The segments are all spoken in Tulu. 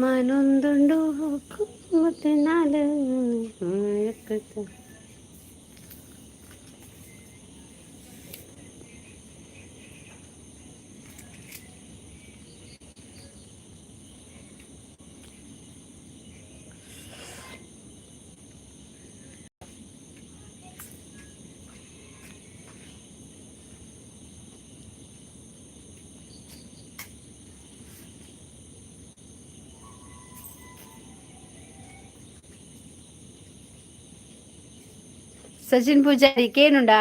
ಮನೊಂದುಂಡು. ನಾಲ್. ಸಚಿನ್ ಪೂಜಾರಿ ಕೇನುಂಡಾ?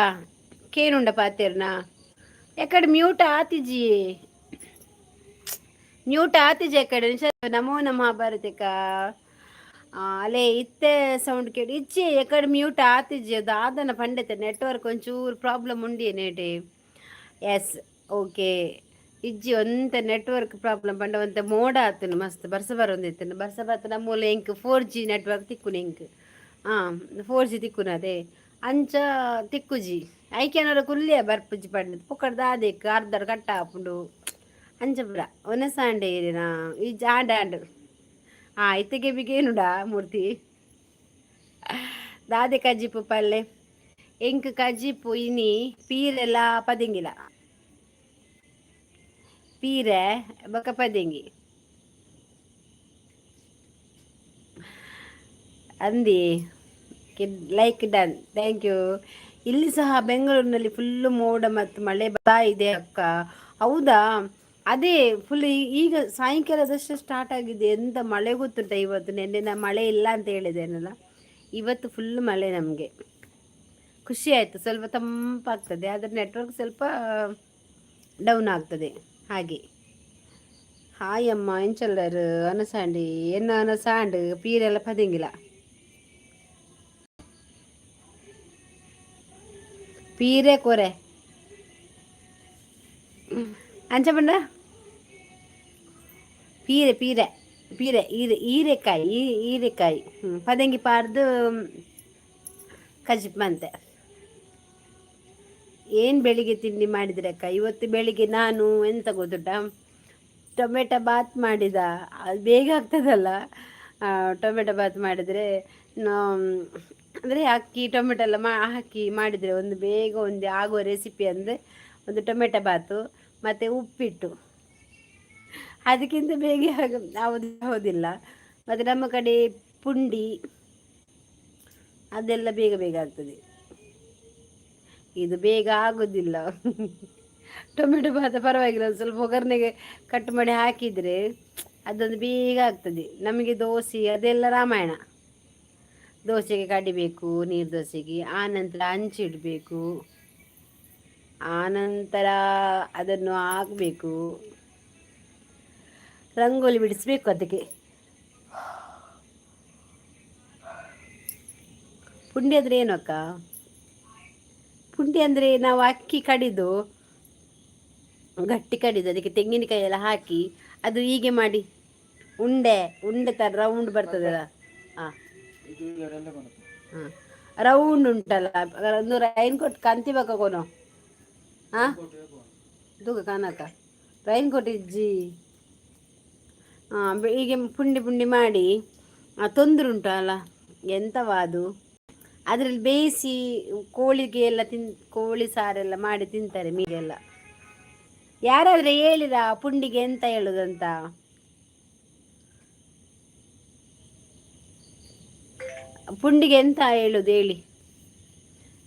ಕೇನುಂಡ ಪಾತೆರ್ನಾ? ಎಕಡೆ ಮ್ಯೂಟ್ ಆತಿಜಿ, ಮ್ಯೂಟ್ ಆತಿಜಿ ಎಕಡೆ. ನಮೋ ನಮಃ ಭಾರತಿಕ. ಅಲೇ, ಇತ್ತೆ ಸೌಂಡ್ ಕೇಳಿ ಇಚ್ಚಿ. ಎಕಡೆ ಮ್ಯೂಟ್ ಆತಿಜಿ. ಅದು ಆದನ ಪಂಡಿತ ನೆಟ್ವರ್ಕ್ ಒಂಚೂರು ಪ್ರಾಬ್ಲಮ್ ಉಂಡಿ ನೇಟೆ. ಎಸ್, ಓಕೆ, ಇಜ್ಜಿ ಒಂತ ನೆಟ್ವರ್ಕ್ ಪ್ರಾಬ್ಲಮ್ ಪಂಡ ಒಂತೆ ಮೋಡ ಆತನು, ಮಸ್ತ್ ಬರ್ಸ ಬರೊಂದಿತ್ತನು. ಬರ್ಸ ಬರ್ತನ ಮೂಲ ಎಂಕ್ 4G network ತಿಕ್ಕುನ ಎಂಕ್. ಹಾಂ, 4G ತಿಕ್ಕುನ, ಅದೇ ಅಂಚ ತಿಕ್ಕುಜಿ. ಐಕೆನರ ಕುಲ್ಲಿಯ ಬರ್ಪುಜಿ ಪಂಡದು ಪೊಕ್ಕಡ್ ದಾದೆಕ್ ಅರ್ಧರ್ ಕಟ್ಟ ಆಪುಂಡು. ಅಂಚ ಪುರ ಒನಸಾಂಡೆ ಏರಿನಾ ಈ ಆಂಡ್ ಆಂಡ್. ಹಾಂ, ಇತ್ತೆಗೆ ಬಿಗೇನುಡಾ ಮೂರ್ತಿ? ದಾದೆ ಕಜ್ಜಿಪು ಪಲ್ಲೆ? ಎಂಕ್ ಕಜ್ಜಿಪು ಇನಿ ಪೀರೆಲ್ಲ ಪದಿಂಗಿಲ, ಪೀರೆ ಬೊಕ ಪದಿಂಗಿ. ಅಂದಿ. Like done, thank you. ಇಲ್ಲಿ ಸಹ ಬೆಂಗಳೂರಿನಲ್ಲಿ ಫುಲ್ಲು ಮೋಡ ಮತ್ತು ಮಳೆ ಬರ್ತಾ ಇದೆ ಅಕ್ಕ. ಹೌದಾ? ಅದೇ ಫುಲ್ ಈಗ ಸಾಯಂಕಾಲದಷ್ಟೇ ಸ್ಟಾರ್ಟ್ ಆಗಿದೆ. ಎಂತ ಮಳೆ ಗೊತ್ತುಂಟ ಇವತ್ತು? ನಿನ್ನೆ ನಾ ಮಳೆ ಇಲ್ಲ ಅಂತ ಹೇಳಿದ್ದೇನಲ್ಲ, ಇವತ್ತು ಫುಲ್ ಮಳೆ. ನಮಗೆ ಖುಷಿ ಆಯಿತು, ಸ್ವಲ್ಪ ತಂಪಾಗ್ತದೆ. ಆದರೆ ನೆಟ್ವರ್ಕ್ ಸ್ವಲ್ಪ ಡೌನ್ ಆಗ್ತದೆ ಹಾಗೆ. ಹಾಯ್ ಅಮ್ಮ, ಎಂಚಲ್ಲರು? ಅನಸಾಂಡಿ ಎನ್ನ ಅನಸಾಂಡ್. ಪೀರೆಲ್ಲ ಪದಿಂಗಿಲ್ಲ, ಪೀರೆ ಕೊರೆ ಅಂಚ ಪಂಡ. ಪೀರೆ ಪೀರೆ ಪೀರೆ ಈರೆ ಹೀರೆಕಾಯಿ, ಹೀರೆಕಾಯಿ. ಹ್ಞೂ, ಪದಂಗಿ ಪಾರ್ದು ಕಜಿಪ್ ಮಂತೆ. ಏನು ಬೆಳಿಗ್ಗೆ ತಿಂಡಿ ಮಾಡಿದ್ರಕ್ಕ? ಇವತ್ತು ಬೆಳಿಗ್ಗೆ ನಾನು ಎಂತ ಗೊತ್ತುಂಟಾ? ಟೊಮೆಟೊ ಬಾತ್ ಮಾಡಿದ. ಅದು ಬೇಗ ಆಗ್ತದಲ್ಲ ಟೊಮೆಟೊ ಬಾತ್ ಮಾಡಿದರೆ. ಅಂದರೆ ಅಕ್ಕಿ ಟೊಮೆಟೊ ಎಲ್ಲ ಹಾಕಿ ಮಾಡಿದರೆ ಒಂದು ಬೇಗ ಒಂದು ಆಗುವ ರೆಸಿಪಿ ಅಂದರೆ ಒಂದು ಟೊಮೆಟೊ ಬಾತು ಮತ್ತು ಉಪ್ಪಿಟ್ಟು. ಅದಕ್ಕಿಂತ ಬೇಗ ಯಾವುದು ಹೌದಿಲ್ಲ. ಮತ್ತು ನಮ್ಮ ಕಡೆ ಪುಂಡಿ ಅದೆಲ್ಲ ಬೇಗ ಬೇಗ ಆಗ್ತದೆ. ಇದು ಬೇಗ ಆಗೋದಿಲ್ಲ. ಟೊಮೆಟೊ ಭಾತ ಪರವಾಗಿಲ್ಲ, ಒಂದು ಸ್ವಲ್ಪ ಒಗ್ಗರಣೆಗೆ ಕಟ್ ಮಾಡಿ ಹಾಕಿದರೆ ಅದೊಂದು ಬೇಗ ಆಗ್ತದೆ ನಮಗೆ. ದೋಸೆ ಅದೆಲ್ಲ ರಾಮಾಯಣ. ದೋಸೆಗೆ ಕಡಿಬೇಕು, ನೀರು ದೋಸೆಗೆ. ಆನಂತರ ಹಂಚಿಡಬೇಕು, ಆನಂತರ ಅದನ್ನು ಹಾಕಬೇಕು, ರಂಗೋಲಿ ಬಿಡಿಸ್ಬೇಕು ಅದಕ್ಕೆ. ಪುಂಡಿ ಅಂದರೆ ಏನು ಅಕ್ಕ? ಪುಂಡಿ ಅಂದರೆ ನಾವು ಅಕ್ಕಿ ಕಡಿದು, ಗಟ್ಟಿ ಕಡಿದು, ಅದಕ್ಕೆ ತೆಂಗಿನಕಾಯಿ ಎಲ್ಲ ಹಾಕಿ, ಅದು ಹೀಗೆ ಮಾಡಿ ಉಂಡೆ ಉಂಡೆ ಥರ ರೌಂಡ್ ಬರ್ತದಲ್ಲ. ಹಾಂ ಹಾಂ, ರೌಂಡ್ ಉಂಟಲ್ಲ. ಒಂದು ರೈನ್ ಕೋಟ್ ಕಂತಿ ಕೋನೋ. ಹಾಂ, ತೂಕ ಕಾನಕ ರೈನ್ ಕೋಟ್ ಇಜ್ಜಿ. ಹಾಂ, ಹೀಗೆ ಪುಂಡಿ ಪುಂಡಿ ಮಾಡಿ ತೊಂದರೆ ಉಂಟಲ್ಲ, ಎಂಥವಾದು, ಅದರಲ್ಲಿ ಬೇಯಿಸಿ ಕೋಳಿಗೆ ಎಲ್ಲ ಕೋಳಿ ಸಾರೆಲ್ಲ ಮಾಡಿ ತಿಂತಾರೆ ಮೀನೆಲ್ಲ. ಯಾರಾದರೆ ಹೇಳಿರ ಪುಂಡಿಗೆ ಎಂತ ಹೇಳುದಂತ? ಪುಂಡಿಗೆ ಎಂತ ಹೇಳುದು ಹೇಳಿ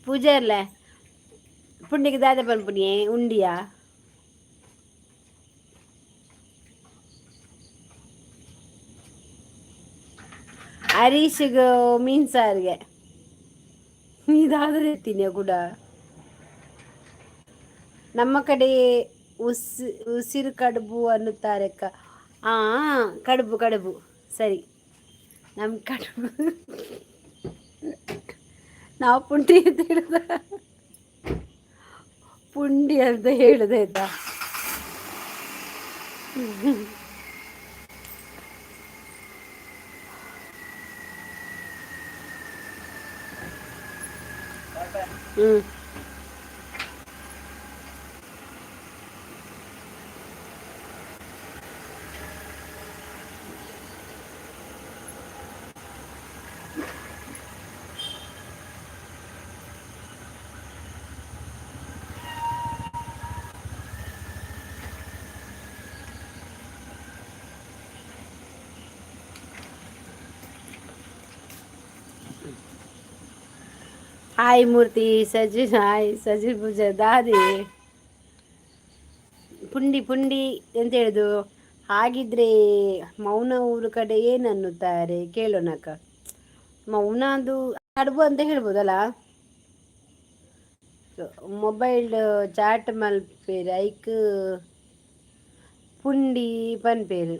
ಪೂಜಾರ್ಲೆ. ಪುಂಡಿಗೆ ದಾದ ಪನ್ಪುನಿ? ಉಂಡಿಯಾ? ಹರೀಶ್ಗೆ ಮೀನು ಸಾರಿಗೆ ಇದಾದರೆ ತಿನ್ನಿ ಕೂಡ. ನಮ್ಮ ಕಡೆ ಉಸಿರು ಕಡುಬು ಅನ್ನುತ್ತಾರೆ ಅಕ್ಕ. ಹಾಂ, ಕಡುಬು ಕಡುಬು ಸರಿ. ನಮ್ಮ ಕಡುಬು, ನಾವು ಪುಂಡಿ ಅಂತ ಹೇಳುದ, ಪುಂಡಿ ಅಂತ ಹೇಳುದಾಯ್ತಾ? ಹ್ಞೂ. ಹಾಯ್ ಮೂರ್ತಿ ಸಜಿನ್, ಹಾಯ್ ಸಜಿನ್ ಪೂಜಾ ದಾದಿ. ಪುಂಡಿ ಪುಂಡಿ ಎಂತ ಹೇಳುದು? ಹಾಗಿದ್ರೆ ಮೌನ ಊರು ಕಡೆ ಏನನ್ನುತ್ತಾರೆ ಕೇಳೋಣಕ್ಕ. ಮೌನ ಅದು ಕಡುಬು ಅಂತ ಹೇಳ್ಬೋದಲ್ಲ. ಮೊಬೈಲ್ ಚಾಟ್ ಮಲ್ಪೇರು ಐಕ್ ಪುಂಡಿ ಪನ್ಪೇರು.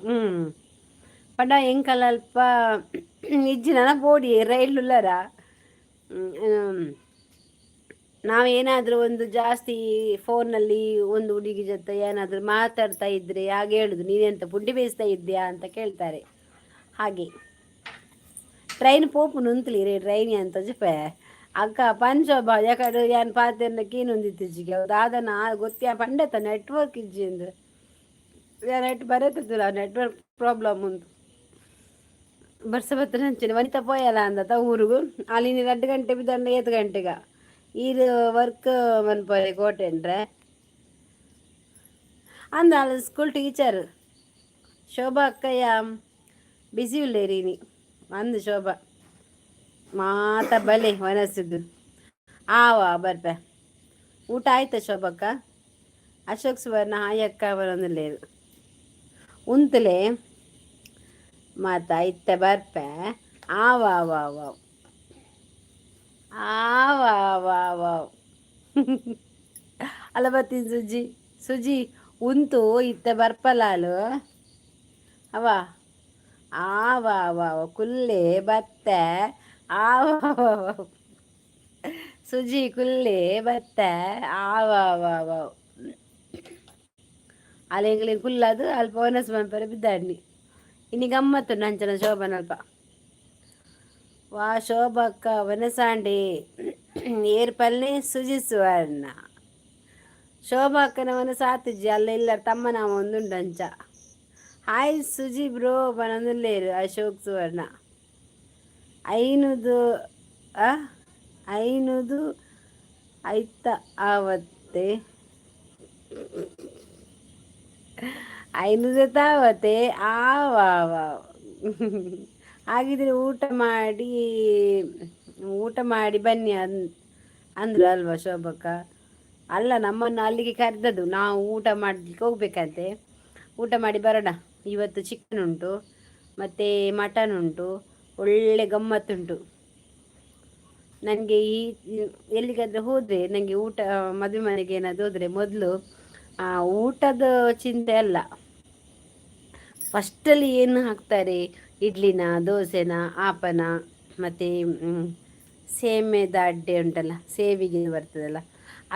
ಪಂಡ ಎಂಕಲ್ ಅಲ್ಪ ಇಜ್ಜಿ, ನನ ಪೋಡಿ ರೈಲ್ ಉಲ್ಲರ. ನಾವೇನಾದರೂ ಒಂದು ಜಾಸ್ತಿ ಫೋನಲ್ಲಿ ಒಂದು ಹುಡುಗಿ ಜೊತೆ ಏನಾದರೂ ಮಾತಾಡ್ತಾ ಇದ್ರೆ ಹಾಗೆ ಹೇಳುದು, ನೀನೆಂತ ಪುಂಡಿ ಬೇಯಿಸ್ತಾ ಇದ್ದೀಯಾ ಅಂತ ಕೇಳ್ತಾರೆ. ಹಾಗೆ ಟ್ರೈನ್ ಪೋಪುನು ಉಂತುಲಿ ರೇ ಟ್ರೈನ್ ಅಂತ ಜಪೆ ಅಕ್ಕ ಪಂಚೋಬ ಯಾಕಡೆ ಯಾನ್ ಪಾತೆರ್ನ ಕೀನೊಂದಿತ್ತಿಜ್ಜಿಗೆ ದಾದನ ಗೊತ್ತಿಯ ಪಂಡೆತ ನೆಟ್ವರ್ಕ್ ಇಜ್ಜಿ ಅಂದ್ ನೆಟ್ ಬರತ್ತಲ್ಲ, ನೆಟ್ವರ್ಕ್ ಪ್ರಾಬ್ಲಮ್ ಉಂಟು. ಬರ್ಸ ಬತ್ತನ ವನಿತಾ ಪೋಯಲ್ಲ ಅಂದತ ಊರುಗು. ಅಲ್ಲಿ 2 ಗಂಟೆ ಬಿದ್ದಂಡ ಏತ್ ಗಂಟೆಗ ಈರ್ ವರ್ಕ್ ಮನ್ಪರೆ ಕೋಟೆಂಡ್ರೆ ಅಂದ. ಅಲ್ಲಿ ಸ್ಕೂಲ್ ಟೀಚರ್ ಶೋಭಾ ಅಕ್ಕಯ್ಯ ಬಿಸಿ ಉಲ್ಲೇರಿನಿ ಅಂದು. ಶೋಭಾ ಮಾತ ಬಲೆ ವನಸುಗು ಆವ ಬರ್ಪೆ. ಊಟ ಆಯ್ತಾ ಶೋಭಕ್ಕ? ಅಶೋಕ್ ಸುವರ್ಣ ಹಾಯ್ ಅಕ್ಕ ಬರೊಂದುಲ್ಲೇರು. ಉಂತುಲೆ ಮಾತ ಇತ್ತೆ ಬರ್ಪೆ. ಆವ ಆವ ಆವ ಆವ ಆವ. ಅಲ್ಲ ಬತ್ತೀನಿ ಸುಜಿ. ಸುಜಿ ಉಂತು ಇತ್ತೆ ಬರ್ಪಲಾಲು ಅವ ಆವ ಆವ ಕುಲ್ಲೆ ಬತ್ತೆ. ಆವ ಸುಜಿ ಕುಲ್ಲೆ ಬತ್ತೆ. ಆವ ಆವ ಅಲ್ಲ ಎಂಗ್ಲಿಗೆ ಕುಲ್ಲದು ಅಲ್ಪ ಒನಸ್ ಮನ್ಪರೆ ಬಿದ್ದಾಡ್ನಿ. ಇನಿ ಗಮ್ಮತ್ತು ನಂಚನ ಶೋಭನಲ್ಪ. ವಾ ಶೋಭಕ್ಕ ವನಸಾಂಡಿ ಏರ್ಪಲ್ನೆ. ಸುಜಿ ಸುವರ್ಣ ಶೋಭಾಕ್ಕನ ಮನಸ್ಸು ಅಲ್ಲ ಇಲ್ಲ ತಮ್ಮನ ಒಂದುಂಡಂಚ. ಹಾಯ್ ಸುಜಿ ಬ್ರೋ ಬನೊಂದುಲ್ಲೇರು ಅಶೋಕ್ ಸುವರ್ಣ. ಐನೂದು ಐನೂದು ಐತ ಆವತ್ತೆ ಐನೂರು ತಾವತ್ತೆ ಆವ. ಹಾಗಿದ್ರೆ ಊಟ ಮಾಡಿ, ಊಟ ಮಾಡಿ ಬನ್ನಿ ಅಂದ್ರು ಅಲ್ವಾ ಶೋಭಕ್ಕ? ಅಲ್ಲ, ನಮ್ಮನ್ನು ಅಲ್ಲಿಗೆ ಕರೆದದ್ದು, ನಾವು ಊಟ ಮಾಡಲಿಕ್ಕೆ ಹೋಗ್ಬೇಕಂತೆ. ಊಟ ಮಾಡಿ ಬರೋಣ. ಇವತ್ತು ಚಿಕನ್ ಉಂಟು ಮತ್ತು ಮಟನ್ ಉಂಟು, ಒಳ್ಳೆ ಗಮ್ಮತ್ತುಂಟು. ನನಗೆ ಈ ಎಲ್ಲಿಗಾದರೂ ಹೋದರೆ ನನಗೆ ಊಟ, ಮದುವೆ ಮನೆಗೆ ಏನಾದರೂ ಹೋದರೆ ಮೊದಲು ಊಟದ ಚಿಂತೆ ಅಲ್ಲ, ಫಸ್ಟಲ್ಲಿ ಏನು ಹಾಕ್ತಾರೆ, ಇಡ್ಲಿನ ದೋಸೆನ ಆಪನ ಮತ್ತು ಸೇಮೆದ ಅಡ್ಡೆ ಉಂಟಲ್ಲ, ಸೇವಿಗೆ ಬರ್ತದಲ್ಲ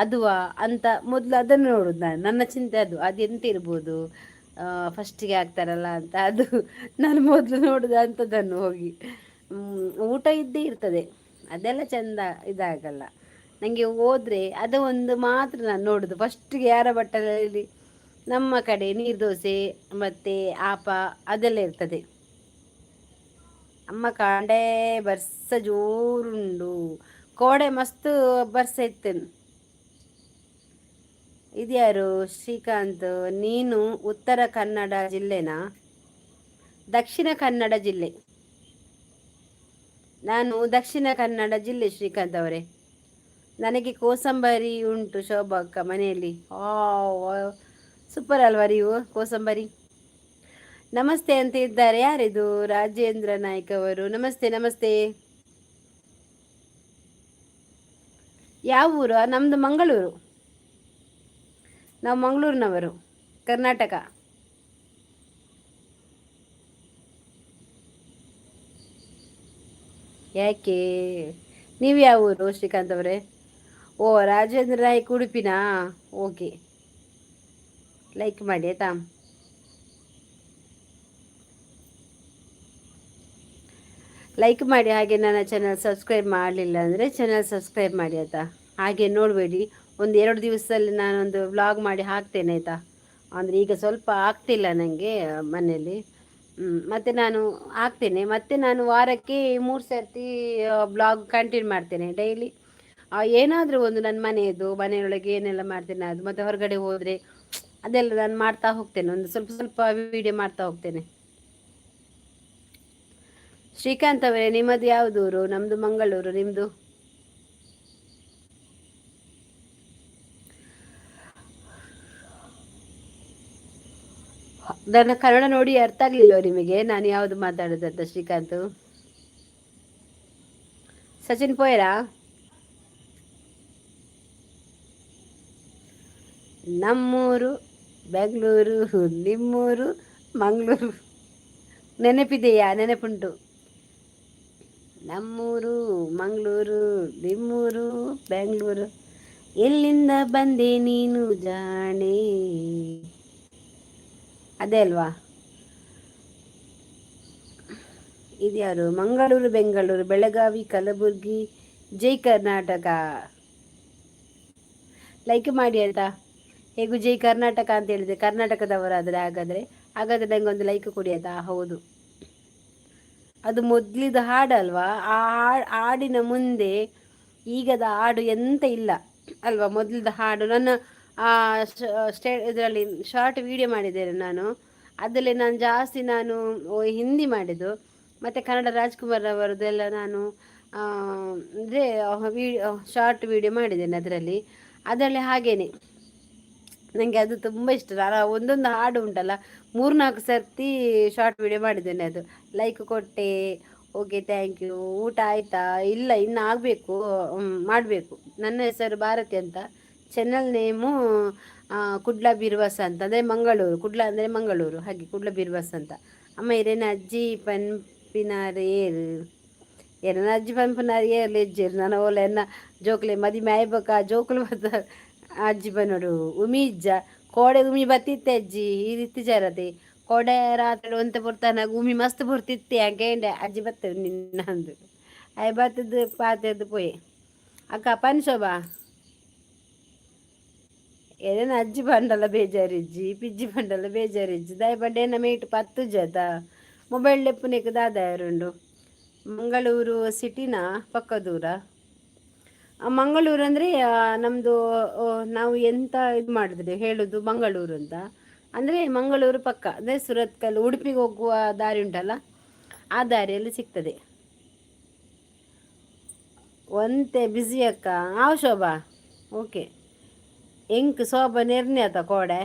ಅದುವಾ ಅಂತ ಮೊದಲು ಅದನ್ನು ನೋಡೋದು ನಾನು. ನನ್ನ ಚಿಂತೆ ಅದು, ಅದು ಎಂತ ಇರ್ಬೋದು ಫಸ್ಟಿಗೆ ಹಾಕ್ತಾರಲ್ಲ ಅಂತ. ಅದು ನಾನು ಮೊದಲು ನೋಡೋದು ಅಂಥದ್ದನ್ನು ಹೋಗಿ. ಊಟ ಇದ್ದೇ ಇರ್ತದೆ, ಅದೆಲ್ಲ ಚೆಂದ ಇದಾಗಲ್ಲ. ನನಗೆ ಹೋದರೆ ಅದು ಒಂದು ಮಾತ್ರ ನಾನು ನೋಡೋದು ಫಸ್ಟಿಗೆ. ಯಾರ ಬಟ್ಟಲಲ್ಲಿ ನಮ್ಮ ಕಡೆ ನೀರು ದೋಸೆ ಮತ್ತು ಆಪ ಅದೆಲ್ಲ ಇರ್ತದೆ. ಅಮ್ಮ ಕಾಂಡೆ ಬರ್ಸ ಜೋರುಂಡು, ಕೋಡೆ ಮಸ್ತ್ ಬರ್ಸ ಇತ್ತು. ಇದ್ಯಾರು? ಶ್ರೀಕಾಂತ್. ನೀನು ಉತ್ತರ ಕನ್ನಡ ಜಿಲ್ಲೆನಾ? ದಕ್ಷಿಣ ಕನ್ನಡ ಜಿಲ್ಲೆ. ನಾನು ದಕ್ಷಿಣ ಕನ್ನಡ ಜಿಲ್ಲೆ ಶ್ರೀಕಾಂತ್ ಅವರೇ. ನನಗೆ ಕೋಸಂಬರಿ ಉಂಟು ಶೋಭಕ್ಕ ಮನೆಯಲ್ಲಿ. ಸೂಪರ್ ಅಲ್ವಾ ನೀವು? ಕೋಸಂಬರಿ. ನಮಸ್ತೆ ಅಂತ ಇದ್ದಾರೆ, ಯಾರಿದು? ರಾಜೇಂದ್ರ ನಾಯ್ಕ್ ಅವರು, ನಮಸ್ತೆ ನಮಸ್ತೆ. ಯಾವ ಊರು? ನಮ್ಮದು ಮಂಗಳೂರು. ನಾವು ಮಂಗಳೂರಿನವರು, ಕರ್ನಾಟಕ. ಯಾಕೆ, ನೀವು ಯಾವ ಊರು ಶ್ರೀಕಾಂತ್ ಅವರೇ? ಓ ರಾಜೇಂದ್ರ ನಾಯ್ಕ್ ಉಡುಪಿನಾ? ಓಕೆ, ಲೈಕ್ ಮಾಡಿ ಆಯಿತಾ? ಲೈಕ್ ಮಾಡಿ. ಹಾಗೆ ನನ್ನ ಚಾನಲ್ ಸಬ್ಸ್ಕ್ರೈಬ್ ಮಾಡಲಿಲ್ಲ ಅಂದರೆ ಚಾನಲ್ ಸಬ್ಸ್ಕ್ರೈಬ್ ಮಾಡಿ ಆಯಿತಾ? ಹಾಗೆ ನೋಡಬೇಡಿ. ಒಂದು 2 ದಿವಸದಲ್ಲಿ ನಾನೊಂದು ವ್ಲಾಗ್ ಮಾಡಿ ಹಾಕ್ತೇನೆ ಆಯಿತಾ? ಅಂದರೆ ಈಗ ಸ್ವಲ್ಪ ಆಗ್ತಿಲ್ಲ ನನಗೆ ಮನೆಯಲ್ಲಿ. ಮತ್ತು ನಾನು ಹಾಕ್ತೇನೆ. ಮತ್ತು ನಾನು ವಾರಕ್ಕೆ 3 ಸರ್ತಿ ಬ್ಲಾಗ್ ಕಂಟಿನ್ಯೂ ಮಾಡ್ತೇನೆ. ಡೈಲಿ ಏನಾದರೂ ಒಂದು ನನ್ನ ಮನೆಯದು, ಮನೆಯೊಳಗೆ ಏನೆಲ್ಲ ಮಾಡ್ತೇನೆ ಅದು, ಮತ್ತು ಹೊರಗಡೆ ಹೋದರೆ ಅದೆಲ್ಲ ನಾನು ಮಾಡ್ತಾ ಹೋಗ್ತೇನೆ. ಒಂದು ಸ್ವಲ್ಪ ಸ್ವಲ್ಪ ವೀಡಿಯೋ ಮಾಡ್ತಾ ಹೋಗ್ತೇನೆ. ಶ್ರೀಕಾಂತ್ ಅವರೇ, ನಿಮ್ಮದು ಯಾವುದು ಊರು? ನಮ್ಮದು ಮಂಗಳೂರು. ನಿಮ್ಮದು? ನನ್ನ ಕನ್ನಡ ನೋಡಿ ಅರ್ಥ ಆಗ್ಲಿಲ್ವ ನಿಮಗೆ ನಾನು ಯಾವುದು ಮಾತಾಡೋದಂತ? ಶ್ರೀಕಾಂತ್, ಸಚಿನ್ ಪೋಯರಾ? ನಮ್ಮೂರು ಬೆಂಗಳೂರು, ನಿಮ್ಮೂರು ಮಂಗಳೂರು, ನೆನಪಿದೆಯಾ? ನೆನಪುಂಟು. ನಮ್ಮೂರು ಮಂಗಳೂರು, ನಿಮ್ಮೂರು ಬೆಂಗಳೂರು, ಎಲ್ಲಿಂದ ಬಂದೆ ನೀನು ಜಾಣೆ, ಅದೇ ಅಲ್ವಾ? ಇದ್ಯಾರು? ಮಂಗಳೂರು, ಬೆಂಗಳೂರು, ಬೆಳಗಾವಿ, ಕಲಬುರ್ಗಿ, ಜೈ ಕರ್ನಾಟಕ. ಲೈಕ್ ಮಾಡಿ ಆಯ್ತಾ? ಹೇಗೂ ಜೈ ಕರ್ನಾಟಕ ಅಂತ ಹೇಳಿದೆ, ಕರ್ನಾಟಕದವರಾದರೆ ಹಾಗಾದರೆ ಹಾಗಾದರೆ ನಂಗೆ ಲೈಕ್ ಕೊಡಿ ಆಯ್ತಾ? ಹೌದು, ಅದು ಮೊದಲಿದ ಹಾಡಲ್ವಾ? ಆ ಹಾಡಿನ ಮುಂದೆ ಈಗದ ಹಾಡು ಎಂತ ಇಲ್ಲ ಅಲ್ವಾ? ಮೊದಲಿದ ಹಾಡು ನನ್ನ ಇದರಲ್ಲಿ ಶಾರ್ಟ್ ವಿಡಿಯೋ ಮಾಡಿದ್ದೇನೆ ನಾನು. ಅದರಲ್ಲಿ ನಾನು ಜಾಸ್ತಿ ನಾನು ಹಿಂದಿ ಮಾಡಿದ್ದು ಮತ್ತು ಕನ್ನಡ ರಾಜ್ಕುಮಾರ್ ಅವರದ್ದೆಲ್ಲ ನಾನು ಅಂದರೆ ಶಾರ್ಟ್ ವಿಡಿಯೋ ಮಾಡಿದ್ದೇನೆ ಅದರಲ್ಲಿ. ಅದರಲ್ಲಿ ಹಾಗೇನೆ ನನಗೆ ಅದು ತುಂಬ ಇಷ್ಟ. ನಾನು ಒಂದೊಂದು ಹಾಡು ಉಂಟಲ್ಲ, ಮೂರ್ನಾಲ್ಕು ಸರ್ತಿ ಶಾರ್ಟ್ ವಿಡಿಯೋ ಮಾಡಿದ್ದೇನೆ ಅದು. ಲೈಕ್ ಕೊಟ್ಟೆ, ಓಕೆ, thank you. ಊಟ ಆಯಿತಾ? ಇಲ್ಲ, ಇನ್ನು ಆಗಬೇಕು, ಮಾಡಬೇಕು. ನನ್ನ ಹೆಸರು ಭಾರತಿ ಅಂತ, ಚಾನಲ್ ನೇಮು ಕುಡ್ಲ ಬಿರ್ವಾಸ್ ಅಂತ. ಅಂದರೆ ಮಂಗಳೂರು, ಕುಡ್ಲ ಅಂದರೆ ಮಂಗಳೂರು, ಹಾಗೆ ಕುಡ್ಲ ಬಿರ್ವಾಸ್ ಅಂತ. ಅಮ್ಮ ಇರೇನ ಅಜ್ಜಿ ಪನ್ಪಿನಾರ್ ಏರು? ಎನ್ನ ಅಜ್ಜಿ ಪನ್ಪಿನಾರ್ ಏರ್ಲು ಇಜ್ಜೆರ್. ನಾನು ಓಲ ಎನ್ನ ಜೋಕ್ಲೆ ಮದಿಮೆ ಆಯ್ಬೊಕ ಜೋಕುಲು ಬತ್ತ ಅಜ್ಜಿ ಪನೊಡು. ಉಮಿ ಇಜ್ಜ ಕೋಡೆ? ಉಮಿ ಬತ್ತಿತ್ತೆ ಅಜ್ಜಿ, ಈ ರೀತಿ ಜರತೆ ಕೋಡೆ ರಾತ್ರಿ ಒಂತೆ ಪೊರ್ತನಾಗ ಉಮಿ ಮಸ್ತ್ ಬರ್ತಿತ್ತೆ. ಕೇಂಡೆ ಅಜ್ಜಿ ಬತ್ತೆ ನಿನ್ನ ಅಂದು ಆಯ್ ಬತ್ತದ್ದು ಪಾತೆದ್ದು ಪೋಯೆ. ಅಕ್ಕ ಪನ್ ಶೋಭಾ, ಏನೇನು ಅಜ್ಜಿ ಪಂಡಲ ಬೇಜಾರಿಜ್ಜಿ, ಪಿಜ್ಜಿ ಪಂಡಲ ಬೇಜಾರಿಜ್ಜಿ. ದಾಯ ಪಂಡ ಎನ್ನ ಮೇಟ್ ಪತ್ತು ಜತ ಮೊಬೈಲ್ ಲೆಪ್ಪುನೆಕ್ ದಾದ ಉಂಡು. ಮಂಗಳೂರು ಸಿಟಿನ ಪಕ್ಕ ದೂರ. ಮಂಗಳೂರು ಅಂದರೆ ನಮ್ಮದು, ನಾವು ಎಂತ ಇದು ಮಾಡಿದ್ರೆ ಹೇಳೋದು ಮಂಗಳೂರು ಅಂತ ಅಂದರೆ ಮಂಗಳೂರು ಪಕ್ಕ, ಅಂದರೆ ಸುರತ್ಕಲ್ ಉಡುಪಿಗೆ ಹೋಗುವ ದಾರಿ ಉಂಟಲ್ಲ, ಆ ದಾರಿಯಲ್ಲಿ ಸಿಗ್ತದೆ. ಒಂತೆ ಬ್ಯುಸಿ ಅಕ್ಕ. ಆವ್ ಶೋಭಾ, ಓಕೆ. ಎಂಕ್ ಶೋಭಾ ನೆರ್ನೆ ಆತ ಕೋಡೆ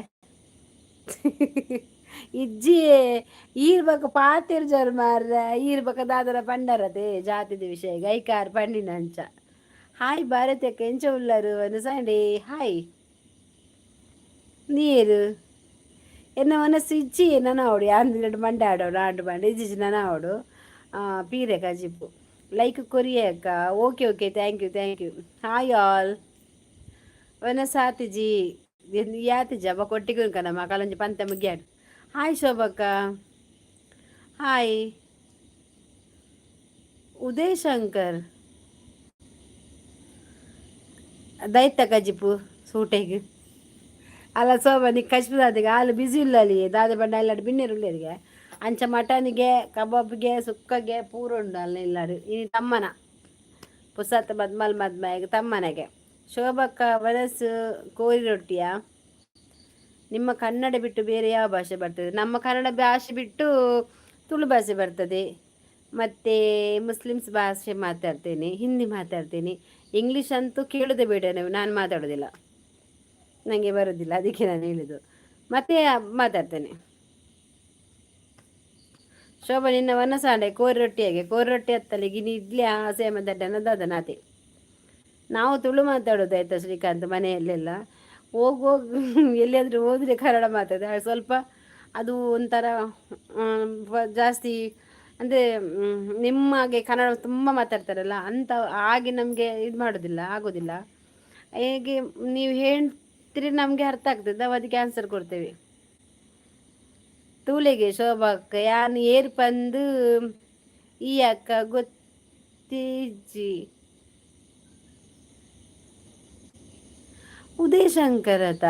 ಇಜ್ಜಿ. ಈರ್ ಬಕ ಪಾತೆರ್ ಜರ್ ಮಾರ್ರೆ, ಈರ್ ಬಕ ದಾದರ ಪಂಡರತೆ ಜಾತಿದ ವಿಷಯ ಗೈಕಾರ್ ಪಂಡಿನ ಅಂಚ. ಹಾಯ್ ಭಾರತಿ ಅಕ್ಕ, ಎಂಚ ಉಲ್ಲರು? Sunday hi. ನೀರು ಎನ್ನ ಮನಸ್ಸು ಇಜ್ಜಿ ನನ ಅವಡು ಯಾಂದಿಲೆಡ್ ಮಂಡೆ ಆಡೋಡು ಆಂಡು ಬಂಡೆ ಇಜ್ಜಿ ನನ ಅವಡು ಪೀರೆ ಕಜಿಪು. ಲೈಕ್ ಕೊರಿಯೆ ಅಕ್ಕ. Okay okay, thank you, thank you. Hi all. ವನಸಾತಿಜಿ ಯಾತಿಜ ಬೊಕ ಒಟ್ಟಿಗೆ ನಮ್ಮ ಕಲಂಜಿ ಪಂತ ಮುಗಿಯಾಡು. ಹಾಯ್ ಶೋಭಕ್ಕ, ಹಾಯ್ ಉದಯ್ ಶಂಕರ್. ದೈತ ಕಜಿಪು ಸೂಟೆಗ್ ಅಲ್ಲ ಶೋಭಾ, ನಿಕ್ ಕಜಿಪು ಆಲ್ ಬಿಸಿ ಉಲ್ಲಲಿ ದಾದ ಪಂಡ ಇಲ್ಲಡ್ ಬಿನ್ನೆರ್ ಉಲ್ಲೆರ್ಗೆ. ಅಂಚ ಮಟನ್ಗೆ ಕಬಾಬ್ಗೆ ಸುಕ್ಕಗೆ ಪೂರ ಉಂಡು ಅಲ್ಲ ಇಲ್ಲಡ್. ಇನಿ ತಮ್ಮನ ಪುಸತ್ ಮದ್ಮಲ್ ಮದ್ಮಯಗ್ ತಮ್ಮನಗೆ. ಶೋಭಕ್ಕ ವನಸು ಕೋರಿ ರೊಟ್ಟಿಯಾ? ನಿಮ್ಮ ಕನ್ನಡ ಬಿಟ್ಟು ಬೇರೆ ಯಾವ ಭಾಷೆ ಬರ್ತದೆ? ನಮ್ಮ ಕನ್ನಡ ಭಾಷೆ ಬಿಟ್ಟು ತುಳು ಭಾಷೆ ಬರ್ತದೆ, ಮತ್ತು ಮುಸ್ಲಿಮ್ಸ್ ಭಾಷೆ ಮಾತಾಡ್ತೇನೆ, ಹಿಂದಿ ಮಾತಾಡ್ತೇನೆ. ಇಂಗ್ಲೀಷ್ ಅಂತೂ ಕೇಳೋದೇ ಬೇಡ ನೀವು, ನಾನು ಮಾತಾಡೋದಿಲ್ಲ, ನನಗೆ ಬರೋದಿಲ್ಲ, ಅದಕ್ಕೆ ನಾನು ಹೇಳಿದ್ದು. ಮತ್ತೆ ಮಾತಾಡ್ತೇನೆ. ಶೋಭಾ, ನಿನ್ನ ವನಸಾಂಡೆ ಕೋರಿ ರೊಟ್ಟಿಯಾಗೆ? ಕೋರಿ ರೊಟ್ಟಿ ಅತ್ತಲ್ಲ, ಗಿನಿ ಇಡ್ಲಿ ಆಸೆ ದಡ್ಡನ ದಾದನಾತೆ. ನಾವು ತುಳು ಮಾತಾಡೋದು ಆಯಿತಾ ಶ್ರೀಕಾಂತ್, ಮನೆಯಲ್ಲೆಲ್ಲ ಹೋಗಿ ಹೋಗಿ ಎಲ್ಲಿಯಾದರೂ ಹೋದರೆ ಕನ್ನಡ ಮಾತಾಡೋದು ಸ್ವಲ್ಪ, ಅದು ಒಂಥರ ಜಾಸ್ತಿ. ಅಂದರೆ ನಿಮ್ಮಾಗೆ ಕನ್ನಡ ತುಂಬ ಮಾತಾಡ್ತಾರಲ್ಲ ಅಂತ ಹಾಗೆ ನಮಗೆ ಇದು ಮಾಡೋದಿಲ್ಲ, ಆಗೋದಿಲ್ಲ. ಹೇಗೆ ನೀವು ಹೇಳ್ತೀರಿ ನಮಗೆ ಅರ್ಥ ಆಗ್ತದೆ, ನಾವು ಅದಕ್ಕೆ ಆನ್ಸರ್ ಕೊಡ್ತೇವೆ. ತೂಲೆಗೆ ಶೋಭಕ್ಕ, ಯಾನ್ ಏರ್ ಪಂದು ಈ ಅಕ್ಕ ಗೊತ್ತಿಜ್ಜಿ. ಉದಯಶಂಕರತ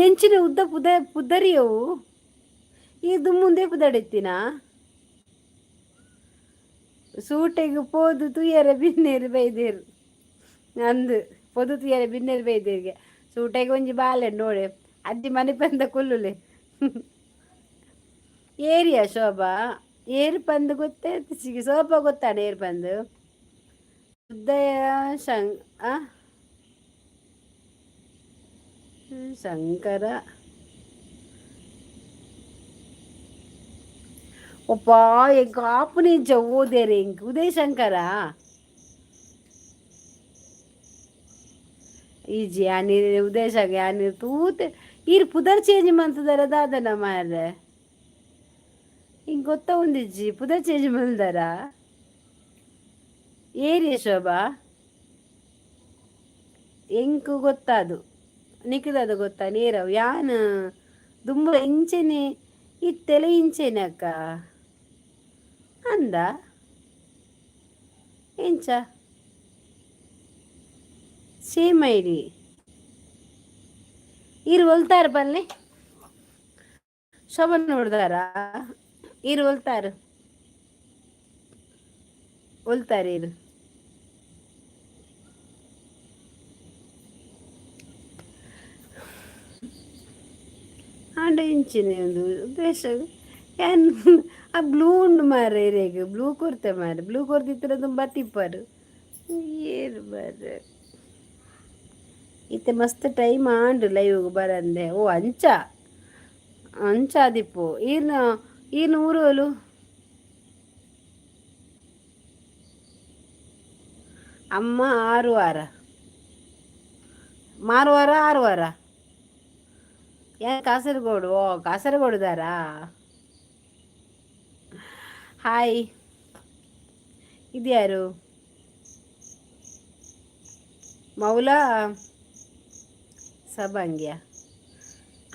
ಎಂಚಿನ ಉದ್ದ ಪುದ ಪುದರಿಯವು ಇದು ಮುಂದೆ ಪುದಡಿತ್ತಿನ ಸೂಟೆಗ್ ಪೋದು ತುಯ್ಯರೆ ಬಿನ್ನೇರು ಬೈದೇರು ಅಂದು ಪೊದು ತುಯ್ಯರೆ ಬಿನ್ನೇರು ಬೈದೇರಿಗೆ. ಸೂಟೆಗ್ ಒಂಜಿ ಬಾಲೆ ನೋಡೆ ಅಜ್ಜಿ ಮನೆ ಪಂದ ಕುಲ್ಲುಲೆ. ಏರಿಯಾ ಶೋಭಾ, ಏರು ಪಂದು ಗೊತ್ತೇ ಶೋಭಾ ಗೊತ್ತಾನೆ ಏರು ಪಂದು ಉದಯ ಶಂ. ಶಂಕರ. ಒಪ್ಪಾ, ಎಂಕ್ ಆಪುನಿಜ್ಜ ಓದೇರೆ ಎಂಕ್. ಉದಯ ಶಂಕರ ಈಜಿ ಯಾನಿ ಉದಯ ಶಂಕರ ಯಾನಿ ತೂತೆ. ಈರ್ ಪುದರ್ ಚೇಂಜ್ ಮಂತುದರ ದಾದನ ಮಾರ್ರೆ? ಇಂಕ್ ಗೊತ್ತ ಒಂದಿಜ್ಜಿ, ಪುದರ್ ಚೇಂಜ್ ಮಲ್ದಾರ? ಏರಿಯ ಶೋಭಾ, ಎಂಕ್ ಗೊತ್ತಾದು ನಿಕ್ದದ ಗೊತ್ತಾ? ನೇರವು ಯಾನ್ ದುಂಬು ಇಂಚೆನೆ ಇತ್ತೆಲ ಇಂಚೆನೆ ಅಕ್ಕ ಅಂದ. ಎಂಚ ಸೇಮ್ ಐಡಿ? ಈರ್ ಒಲ್ತಾರ ಪಲ್ಲೆ? ಶೋಭನ್ ನೋಡ್ದಾರ? ಈರ್ ಒಲ್ತಾರ, ಒಲ್ತಾರ ಈರ್? ಆಂಡ ಇಂಚಿನ ಒಂದು ಉದ್ದೇಶ ಯಾನ್ ಆ ಬ್ಲೂ ಉಂಡು ಮಾರ್ರೆ. ಇರೆಗ್ ಬ್ಲೂ ಕೊರ್ತೆ ಮಾರ್ರೆ. ಬ್ಲೂ ಕೊರ್ದಿತ್ತಿನ ತುಂಬ ತಿಪ್ಪರು ಏರು ಮಾರ್ರೆ. ಇತ್ತೆ ಮಸ್ತ್ ಟೈಮ್ ಆಂಡ್ ಲೈವ್ಗ್ ಬರಂದೆ. ಓ, ಅಂಚ ಅಂಚ ಆದಿಪ್ಪು. ಈರ್ನ ಈರ್ನ ಊರೋಲು? ಅಮ್ಮ 6 ವಾರ, ಮಾರುವಾರ, 6 ವಾರ. ಯಾನ್ ಕಾಸರಗೋಡು. ಓ, ಕಾಸರಗೋಡುದಾರಾ? ಹಾಯ್. ಇದ್ಯಾರು? ಮೌಲಾ ಸಬಂಗ್ಯ.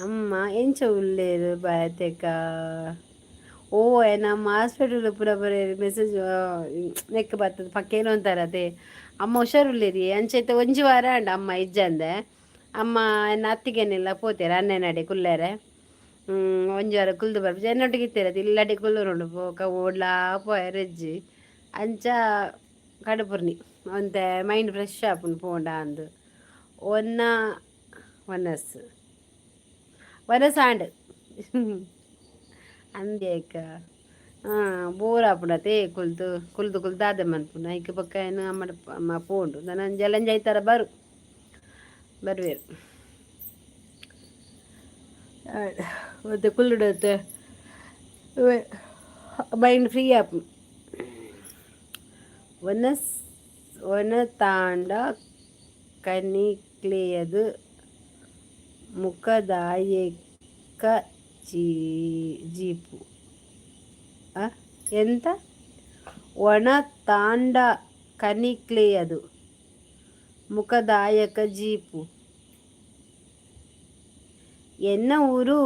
ಅಮ್ಮ ಎಂಚ ಉಲ್ಲೇರು ಬಯತೆಕ? ಓ, ನಮ್ಮ ಹಾಸ್ಪಿಟಲ್ ಪೂರ ಬರೆ ಮೆಸೇಜ್ ನೆಕ್ ಬರ್ತದೆ ಪಕ್ಕೇನು ಅಂತಾರತೆ. ಅಮ್ಮ ಹುಷಾರುಲ್ಲೇರಿ. ಅಂಚೈತೆ ಒಂಜಿ ವಾರ ಆಂಡ್ ಅಮ್ಮ ಇಜ್ಜಂದೆ. ಅಮ್ಮ ಎನ್ನ ಅತ್ತಿಗೆನೆಲ್ಲ ಪೋತೆರ್ ಅಣ್ಣನಡೆ ಕುಲ್ಲೆರೆ. ಒಂಜಿ ವಾರ ಕುಲ್ದು ಬರ್ಪುಜಿ. ಎನ್ನೊಟ್ಟಿಗೆ ಇತ್ತೆರ್ ಅದು ಇಲ್ಲಡೆ ಕುಲ್ಲುನುಂಡು. ಪೋಕ ಓಡ್ಲಾ ಪೋಯೆರೆಜ್ಜಿ. ಅಂಚ ಕಡುಪುರ್ನಿ ಒಂತೆ ಮೈಂಡ್ ಫ್ರೆಶ್ ಆಪುಂಡು ಪೋಂಡ ಅಂದು. ಒನ್ನ ವನಸ್ ವನಸ್ ಆಂಡ್ ಅಂದೇಕ ಬೋರ್ ಆಪುಂಡತೆ. ಕುಲ್ದು ಕುಲ್ದು ಕುಲ್ದು ದಾದ ಮನ್ಪುನು? ಐಕ್ ಬೊಕ್ಕ ಏನು ಅಮ್ಮಡ ಅಮ್ಮ ಪೋಂಡು. ನನ ಜಲಂಜ ಐತಾರ ಬರು ಬರುವೆರ್. ಒಂತೆ ಕುಲ್ಲುಡತ್ತೆ, ಮೈಂಡ್ ಫ್ರೀ ಆಪುಂಡು. ವನಸ್ ಒನತಾಂಡ ಕನಿಕ್ಲೇಯದು ಮುಖದಾಯಕ ಜೀಪು. ಎಂತ? ಒಣತಾಂಡ ಕನಿಕ್ಲೇಯದು ಮುಖದಾಯಕ ಜೀಪು. ಎನ್ನ ಊರು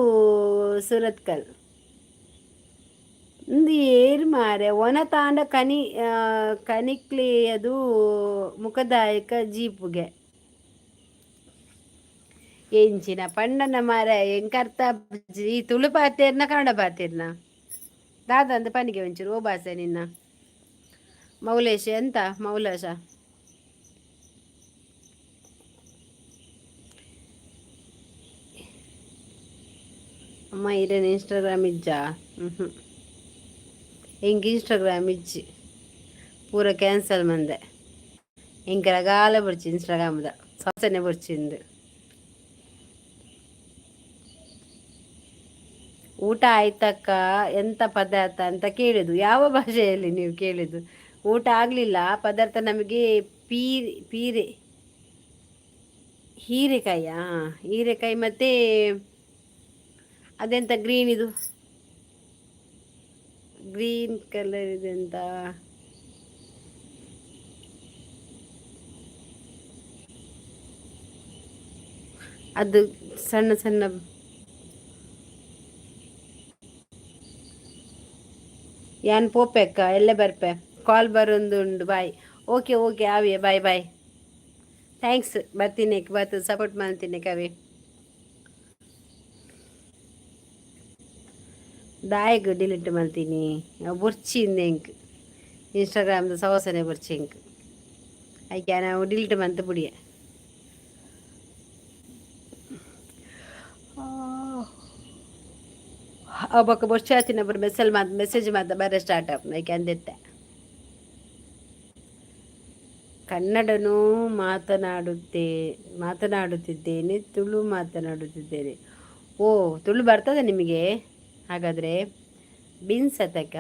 ಸುರತ್ಕಲ್. ಇಂದು ಏರ್ ಮಾರೆ? ಒನತಾಂಡ ಕನಿಕ್ಲೇಯದು ಮುಖದಾಯಕ ಜೀಪುಗೆ. ಎಂಚಿನ ಪಂಡನ ಮಾರೆ, ಎಂಕ್ ಅರ್ಥ. ಈ ತುಳು ಪಾತೆರ್ನ, ಕನ್ನಡ ಪಾತೆರ್ನ, ದಾದಂದ ಪನಿಗೆ ಒಂಚೂರು. ಓ ಬಾಸೆ ನಿನ್ನ? ಮೌಲೇಶ ಎಂತ ಮೌಲೇಶ? ಅಮ್ಮ, ಇರೇನು ಇನ್ಸ್ಟಾಗ್ರಾಮ್ ಇಜ್ಜಾ? ಹ್ಞೂ, ಎಂಕ್ ಇನ್ಸ್ಟಾಗ್ರಾಮ್ ಇಜ್ಜಿ, ಪೂರ ಕ್ಯಾನ್ಸಲ್ ಮಂದೆ. ಎಂಕ್ ರಗಾಲ ಬೊಡ್ಚಿ ಇನ್ಸ್ಟಾಗ್ರಾಮ್ದ ಸೊಸನೆ ಬೊಡ್ಚಿಂದು. ಊಟ ಆಯ್ತಕ್ಕ? ಎಂತ ಪದಾರ್ಥ ಅಂತ ಕೇಳಿದ್ದು? ಯಾವ ಭಾಷೆಯಲ್ಲಿ ನೀವು ಕೇಳಿದ್ದು? ಊಟ ಆಗಲಿಲ್ಲ. ಪದಾರ್ಥ ನಮಗೆ ಪೀರೆ ಹೀರೆಕಾಯಿಯಾ? ಹೀರೆಕಾಯಿ ಮತ್ತು ಅದೆಂತ ಗ್ರೀನ್, ಇದು ಗ್ರೀನ್ ಕಲರ್ ಇದೆಂತ? ಅದು ಸಣ್ಣ ಸಣ್ಣ. ಯಾನ್ ಪೋಪೆಕ್ಕ ಎಲ್ಲೆ ಬರ್ಪೆ, ಕಾಲ್ ಬರೊಂದುಂಡು. ಬಾಯ್. ಓಕೆ ಓಕೆ, ಆವಿಯ, ಬಾಯ್ ಬಾಯ್. Thanks ಬರ್ತೀನಿ ಬತ್ತು ಸಪೋರ್ಟ್ ಮಾಡ್ತೀನಿ ಕವಿ. ದಾಯಗ್ ಡಿಲೀಟ್ ಮಲ್ತೀನಿ? ಬೊರ್ಚಿ ಎಂಕ್ ಇನ್ಸ್ಟಾಗ್ರಾಮ್ದ ಸವಸನೆ ಬೊರ್ಚಿ ಎಂಕ್. ಐಕೆ ನಾವು ಡಿಲೀಟ್ ಮಂತ್ ಬುಡಿಯೆ. ಬೊಕ್ಕ ಬೊರ್ಚಿ ಆತಿನ ಮೆಸೇಜ್ ಮಾತ ಮೆಸೇಜ್ ಮಾತ ಬರ ಸ್ಟಾರ್ಟ್ ಆಪುಂಡು. ಐಕೆ ಅಂದೆತ್ತೆ. ಕನ್ನಡನೂ ಮಾತನಾಡುತ್ತಿದ್ದೇನೆ, ತುಳು ಮಾತನಾಡುತ್ತಿದ್ದೇನೆ. ಓ, ತುಳು ಬರ್ತದೆ ನಿಮಗೆ ಹಾಗಾದರೆ? ಬೀನ್ಸ್ ಅತಕ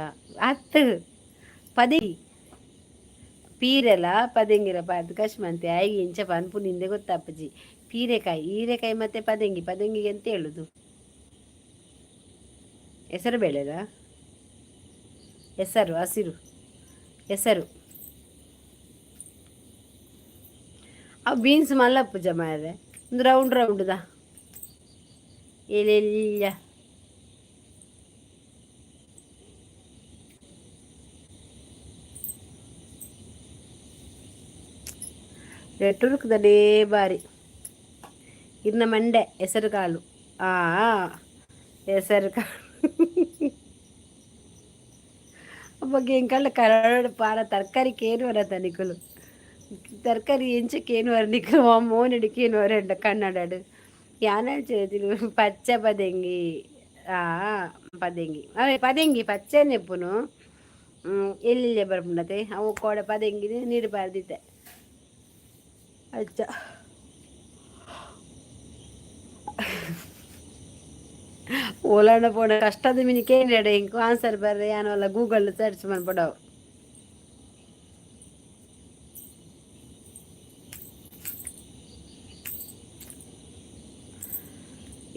ಅತ್ತು, ಪದೆ ಪೀರೆಲ ಪದೆಂಗಿರ ಪಾದ ಕಶ್ಮಂತೆ ಆಯ್ಗೆ ಇಂಚ ಪನ್ಪು ನಿಂದೆ ಗೊತ್ತಪ್ಪಜಿ. ಪೀರೆಕಾಯಿ, ಹೀರೆಕಾಯಿ ಮತ್ತೆ ಪದೆಂಗಿ. ಪದೆಂಗಿಗೆ ಅಂತ ಹೇಳುದು? ಹೆಸರು ಬೇಳೆದ ಹೆಸರು, ಹಸಿರು ಹೆಸರು. ಅವು ಬೀನ್ಸ್ ಮಲ್ಲಪ್ಪು ಮಾರ್ರೆ, ಒಂದು ರೌಂಡ್ ರೌಂಡ್ದ ಎಲೆಲ್ಲ. ನೆಟ್ವರ್ಕ್ದಲೇ ಬಾರಿ ಇನ್ನು ಮಂಡೆ. ಹೆಸರು ಕಾಳು, ಆ ಹೆಸರು ಕಾಳು ಬಗ್ಗೆ ಎಂಕಲ್ಲ ಕರಡು ಪಾರ ತರಕಾರಿ ಕೇನುವರ ನಿಕುಲು. ತರಕಾರಿ ಎಂಚ ಕೇನುವರ ನಿಕುಲು? ಮೋನಡಿ ಕೇನುವರ ಕನ್ನಡಡು ಯಾನ ಪಚ್ಚ ಪದೆಂಗಿ. ಆ ಪದೆಂಗಿ, ಅವೇ ಪದೆಂಗಿ ಪಚ್ಚನೆ ಇಪ್ಪುನು. ಎಲ್ಲೆಲ್ಲೆ ಬರ್ಪುಂಡತೆ ಅವು ಕೋಡೆ ಪದೆಂಗಿ ನೀರು ಪಾರ್ದಿತ್ತೆ ಅಚ್ಚ. ಓಲಾಂಡ ಪೋಣ ಕಷ್ಟದ ಮಿನಿ ಕೇಂದ್ರ ಇಂಕು ಆನ್ಸರ್ ಬರ್ರೆ. ಯಾನವಲ್ಲ ಗೂಗಲ್ ಸರ್ಚ್ ಮನ್ಪಡವು.